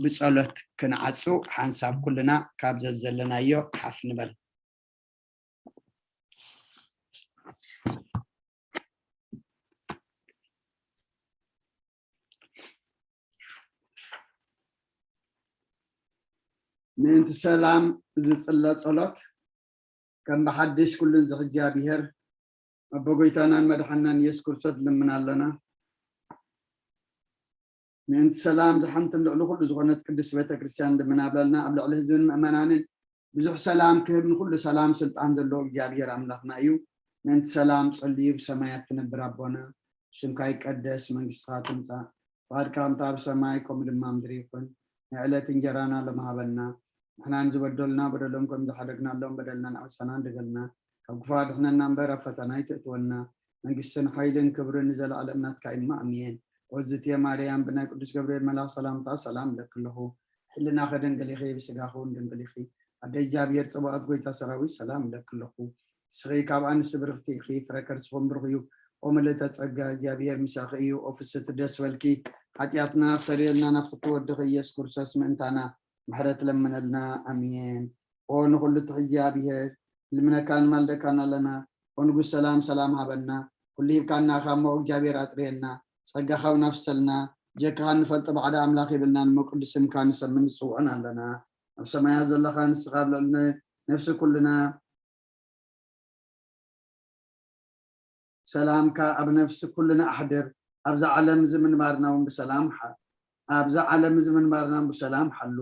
ብጸሎት ክንዓጹ ሓንሳብ ኩልና ካብ ዘዘለናዮ ሓፍ ንበል። ምእንቲ ሰላም ዝጽለ ጸሎት ከም ብሓድሽ ኩሉን ዝሕጂ ኣብሔር ኣቦ ጎይታናን መድሓናን ኢየሱስ ክርስቶስ ልምና ኣለና። ምእንቲ ሰላም ዝሓንትን ልዕሊ ኩሉ ዝኾነት ቅድስቲ ቤተክርስትያን ልምና ብለልና ኣብ ልዕሊ ህዝብን ምእመናንን ብዙሕ ሰላም ክህብ ንኩሉ ሰላም ስልጣን ዘለዎ እግዚኣብሔር ኣምላኽና እዩ። ምእንቲ ሰላም ጸልዩ ብሰማያት ትነብር ኣቦና ስምካ ይቀደስ መንግስትኻ ትምጻእ ፍቓድካ ከምታ ኣብ ሰማይ ከምኡ ድማ ምድሪ ይኹን። ናይ ዕለት እንጀራና ሎም ሃበና ንሕና ንዝበደሉና በደሎም ከም ዝሓደግናሎም በደልና ንዓሳና ንደገልና ካብ ክፉእ ኣድሕነና እምበር ኣብ ፈተና ኣይትእትወና መንግስትን ሓይልን ክብርን ንዘለኣለም ናትካ እዩ ኣሜን። ኦዝትየ ማርያም ብናይ ቅዱስ ገብርኤል መልኣኽ ሰላምታ ሰላም እለኪ ኣለኹ። ሕልናኺ ድንግል ኢኺ ብስጋኺ እውን ድንግል ኢኺ። ኣደ እግዚኣብሔር ጽባኦት ጎይታ ሰራዊት ሰላም እለኪ ኣለኹ። ንስኺ ካብ ኣንስቲ ብርኽቲ ኢኺ ፍረ ከርስኹም ብሩኽ እዩ። ኦ ምልእተ ጸጋ እግዚኣብሔር ምሳኺ እዩ። ኦ ፍስቲ ደስ በልኪ ሓጢኣትና ኣፍሰርየልና ናብ ፍትወ ወድኺ ኢየሱስ ክርስቶስ ምእንታና ምሕረት ለምነልና ኣሜን። ኦ ንኹሉ ትሕዚ ኣብሔር ልምነካን ማልደካን ኣለና። ኦ ንጉስ ሰላም ሰላም ሃበና። ኩሉ ሂብካና ኢኻ እሞ እግዚኣብሔር ኣጥርየና። ጸጋኻ እውን ኣፍሰልና። ጀካኻ እንፈልጦ ባዕዳ ኣምላኽ የብልናን እሞ ቅዱስ ስምካ ንሰምን ንጽውዖን ኣለና። ኣብ ሰማያት ዘለኻ ንስኻ ኣብ ልዕሊ ነፍሲ ኩልና ሰላምካ ኣብ ነፍሲ ኩልና ኣሕድር። ኣብዛ ዓለም እዚ ምንባርና እውን ብሰላም ሓ ኣብዛ ዓለም እዚ ምንባርና እውን ብሰላም ሓሉ።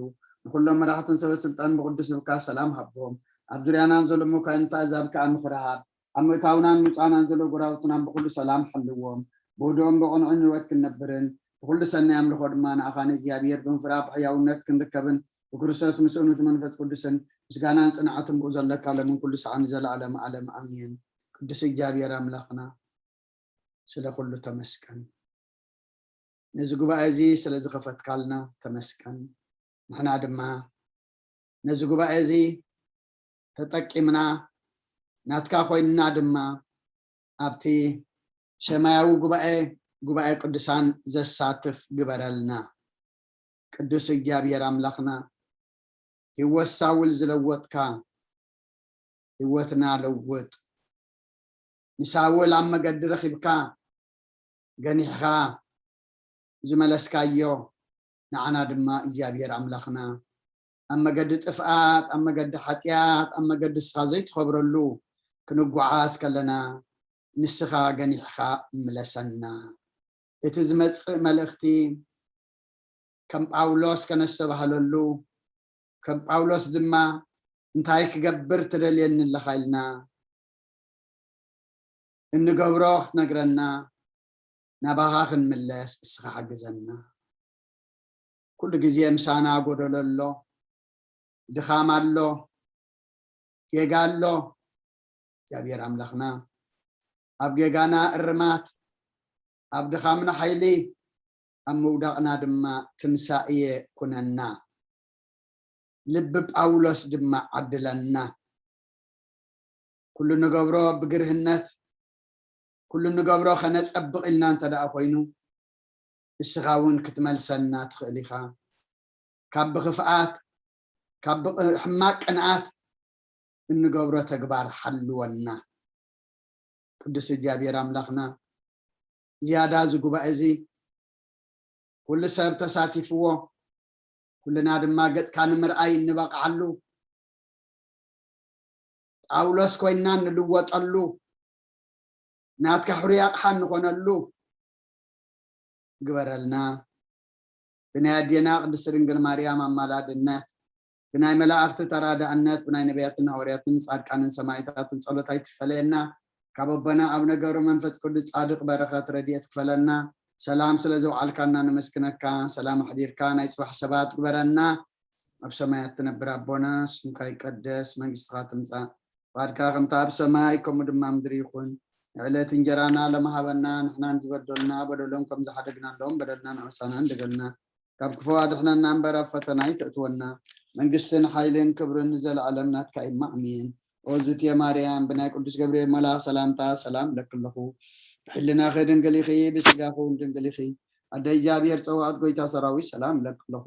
ንኩሎም መራሕትን ሰበ ስልጣን ብቅዱስ ልብካ ሰላም ሃቦም። ኣብ ዙርያና ዘሎ መኳንንቲ ኣዛብ ከዓ ምክሪ ሃብ። ኣብ ምእታውናን ምውፃእናን ዘሎ ጎራውትናን ብኩሉ ሰላም ሓልዎም። ብህድኦም ብቕንዕን ህይወት ክንነብርን ብኩሉ ሰናይ ኣምልኾ ድማ ንኣኻ ንእግዚኣብሔር ብምፍራህ ብሕያውነት ክንርከብን ብክርስቶስ ምስኡን እቲ መንፈስ ቅዱስን ምስጋናን ጽንዓትን ብኡ ዘለካ ሎምን ኩሉ ሰዓት ንዘለኣለም ዓለም ኣሜን። ቅዱስ እግዚኣብሔር ኣምላኽና ስለ ኩሉ ተመስገን። ነዚ ጉባኤ እዚ ስለ ዝኸፈትካልና ተመስገን። ንሕና ድማ ነዚ ጉባኤ እዚ ተጠቂምና ናትካ ኮይንና ድማ ኣብቲ ሰማያዊ ጉባኤ ጉባኤ ቅዱሳን ዘሳትፍ ግበረልና። ቅዱስ እግዚኣብሔር ኣምላኽና ህይወት ሳውል ዝለወጥካ ህይወትና ለውጥ። ንሳውል ኣብ መገዲ ረኺብካ ገኒሕኻ ዝመለስካዮ ንዓና ድማ እግዚኣብሔር ኣምላኽና ኣብ መገዲ ጥፍኣት ኣብ መገዲ ሓጢኣት ኣብ መገዲ ንስኻ ዘይትኸብረሉ ክንጓዓዝ ከለና ንስኻ ገኒሕኻ ምለሰና። እቲ ዝመጽእ መልእኽቲ ከም ጳውሎስ ከነስተባህለሉ ከም ጳውሎስ ድማ እንታይ ክገብር ትደልየኒ ኣለኻ ኢልና እንገብሮ ክትነግረና ናባኻ ክንምለስ እስኻ ሓግዘና። ኩሉ ግዜ ምሳና ጎደሎ ኣሎ፣ ድኻም ኣሎ፣ ጌጋ ኣሎ። እግዚኣብሔር ኣምላኽና ኣብ ጌጋና እርማት፣ ኣብ ድኻምና ሓይሊ፣ ኣብ ምውዳቕና ድማ ትንሳኤ ኩነና። ልቢ ጳውሎስ ድማ ዓድለና። ኩሉ ንገብሮ ብግርህነት፣ ኩሉ ንገብሮ ከነጸብቕ ኢልና እንተ ደኣ ኮይኑ፣ እስኻ እውን ክትመልሰና ትኽእል ኢኻ። ካብ ብኽፍኣት፣ ካብ ብቕ-፣ ሕማቅ ቅንኣት እንገብሮ ተግባር ሓልወና። ቅዱስ እግዚኣብሔር ኣምላኽና፣ ዝያዳ እዚ ጉባኤ እዚ ኩሉ ሰብ ተሳቲፍዎ፣ ኩልና ድማ ገጽካ ንምርኣይ እንበቕዓሉ፣ ጳውሎስ ኮይንና እንልወጠሉ፣ ናትካ ሕሩይ ኣቕሓ እንኾነሉ ግበረልና። ብናይ ኣዴና ቅድስቲ ድንግል ማርያም ኣማላድነት፣ ብናይ መላእኽቲ ተራዳእነት፣ ብናይ ነቢያትን ሃዋርያትን ጻድቃንን ሰማዕታትን ጸሎት ኣይትፈለየና። ካብ ኣቦና ኣቡነ ገብረ መንፈስ ቅዱስ ጻድቕ በረኸት ረድኤት ክፈለና። ሰላም ስለ ዘውዓልካና ነመስግነካ። ሰላም ኣሕዲርካ ናይ ጽባሕ ሰባት ግበረና። ኣብ ሰማያት ትነብር ኣቦና፣ ስምካ ይቀደስ፣ መንግስትኻ ትምጻእ፣ ፍቓድካ ከምታ ኣብ ሰማይ ከምኡ ድማ ምድሪ ይኹን። ንዕለት እንጀራና ሎሚ ሃበና፣ ንሕናን ዝበደሉና በደሎም ከም ዝሓደግናሎም በደልና ንኣበሳና እንደገልና፣ ካብ ክፉ ኣድሕነና እምበር ኣብ ፈተና ኣይተእትወና። መንግስትን ሓይልን ክብርን ንዘለኣለም ናትካ እዩ፣ ኣሜን። ኦዝትየ ማርያም፣ ብናይ ቅዱስ ገብርኤል መልኣኽ ሰላምታ ሰላም እለኪ ኣለኹ። ብሕልናኺ ድንግል ኢኺ፣ ብስጋኺ እውን ድንግል ኢኺ። ኣደ እግዚኣብሔር ጸዋዕት ጎይታ ሰራዊት ሰላም እለኪ ኣለኹ።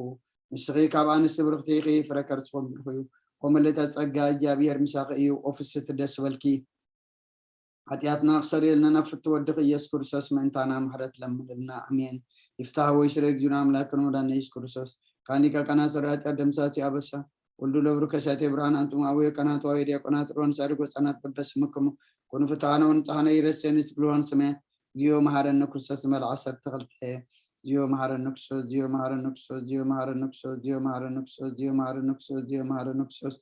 ንስኺ ካብ ኣንስቲ ብርኽቲ ኢኺ፣ ፍረ ከርስኺ እውን ብሩኽ እዩ። ኮመለተ ጸጋ እግዚኣብሔር ምሳኺ እዩ፣ ኦ ፍስሕቲ ደስ በልኪ። ሓጢኣትና ክሰርየልና ናብ ፍትው ወድኺ ኢየሱስ ክርስቶስ ምእንታና ምሕረት ለምንልና። ኣሜን። ይፍታህ ወይ ስረ እግዚእነ ኣምላክን መድኃኒነ ኢየሱስ ክርስቶስ ካኒካ ቀና ስረ ኃጢአት ደምሳሲ ኣበሳ ወልዱ ለብሩ ከሳቴ ብርሃን አንቱም አቡየ ቀናት ዋዊ ዲያቆናት ሮን ሳድጎ ጻናት በበስምክሙ ኩኑ ፍትሐነ ወንጽሐነ ይረሴ ንስብልዋን ሰማያት እግዚኦ መሐረነ ክርስቶስ መልዓ ሰርተ ክልተ እግዚኦ መሐረነ ክርስቶስ እግዚኦ መሐረነ ክርስቶስ እግዚኦ መሐረነ ክርስቶስ እግዚኦ መሐረነ ክርስቶስ እግዚኦ መሐረነ ክርስቶስ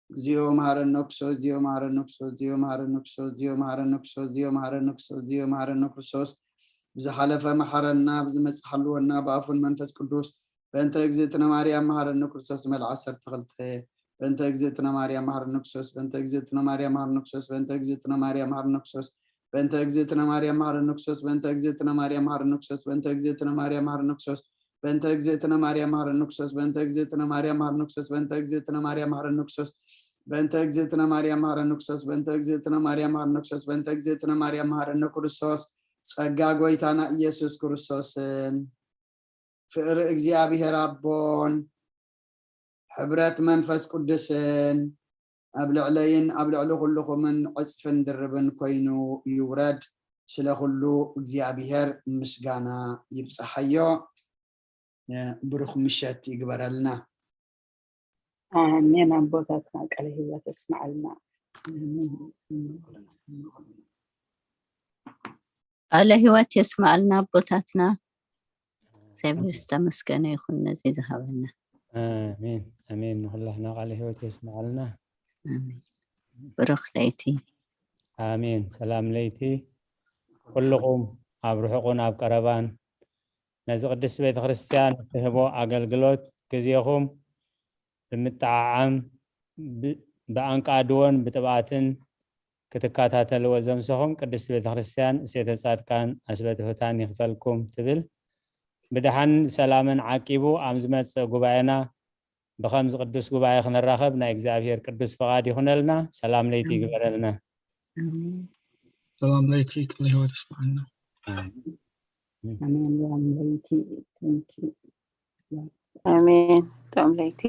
እግዚኦ መሐረነ ክርስቶስ እግዚኦ መሐረነ ክርስቶስ እግዚኦ መሐረነ ክርስቶስ እግዚኦ መሐረነ ክርስቶስ እግዚኦ መሐረነ ክርስቶስ እግዚኦ መሐረነ ክርስቶስ ብዝሓለፈ መሐረና ብዝመጽእ ሓልወና ብኣፉን መንፈስ ቅዱስ በእንተ እግዝእትነ ማርያም መሐረነ ክርስቶስ መልዓ ዓሰርተ ክልተ በእንተ እግዝእትነ ማርያም መሐረነ ክርስቶስ በእንተ እግዝእትነ ማርያም መሐረነ ክርስቶስ በእንተ እግዝእትነ ማርያም መሐረነ ክርስቶስ በእንተ እግዝእትነ ማርያም መሐረነ ክርስቶስ በእንተ እግዝእትነ ማርያም መሐረነ ክርስቶስ በእንተ እግዝእትነ ማርያም መሐረነ ክርስቶስ በእንተ እግዝእትነ ማርያም መሐረነ ክርስቶስ በእንተ እግዝእትነ ማርያም መሐረነ ክርስቶስ በእንተ እግዝእትነ ማርያም መሐረነ ክርስቶስ በእንተ እግዝእትነ ማርያም መሐረነ ክርስቶስ በእንተ እግዝእትነ ማርያም መሐረነ ክርስቶስ በእንተ እግዝእትነ ማርያም መሐረነ ክርስቶስ ጸጋ ጎይታና ኢየሱስ ክርስቶስን ፍቅሪ እግዚኣብሔር ኣቦን ሕብረት መንፈስ ቅዱስን ኣብ ልዕለይን ኣብ ልዕሊ ኩልኹምን ዕጽፍን ድርብን ኮይኑ ይውረድ። ስለ ኩሉ እግዚኣብሔር ምስጋና ይብጽሓዮ። ብሩኽ ምሸት ይግበረልና። ኣሜን። ኣቦታትና ቃለ ህይወት የስምዓልና። ቃለ ህይወት የስምዓልና ኣቦታትና። እግዚኣብሔር ዝተመስገነ ይኹን ነዚ ዝሃበና። ኣሜን ኣሜን። ንኹላህና ቃለ ህይወት የስምዓልና። ኣሜን። ብሩኽ ለይቲ። ኣሜን። ሰላም ለይቲ ኩልኹም ኣብ ርሑቕን ኣብ ቀረባን ነዚ ቅድስቲ ቤተ ክርስቲያን እትህቦ ኣገልግሎት ግዜኹም ብምጥዓዓም ብኣንቃድዎን ብጥብኣትን ክትከታተልዎ ዘምሰኹም ቅድስቲ ቤተ ክርስቲያን እሴተ ጻድቃን ኣስበትሑታን ይኽፈልኩም ትብል። ብደሓን ሰላምን ዓቂቡ ኣብ ዝመጽእ ጉባኤና ብኸምዚ ቅዱስ ጉባኤ ክንራኸብ ናይ እግዚኣብሔር ቅዱስ ፍቓድ ይኹነልና። ሰላም ለይቲ ይግበረልና። ሰላም ለይቲ ክፍለ ህይወት ይስምዓልና። ኣሜን። ሰላም ለይቲ። Thank you። ኣሜን። ጥዑም ለይቲ።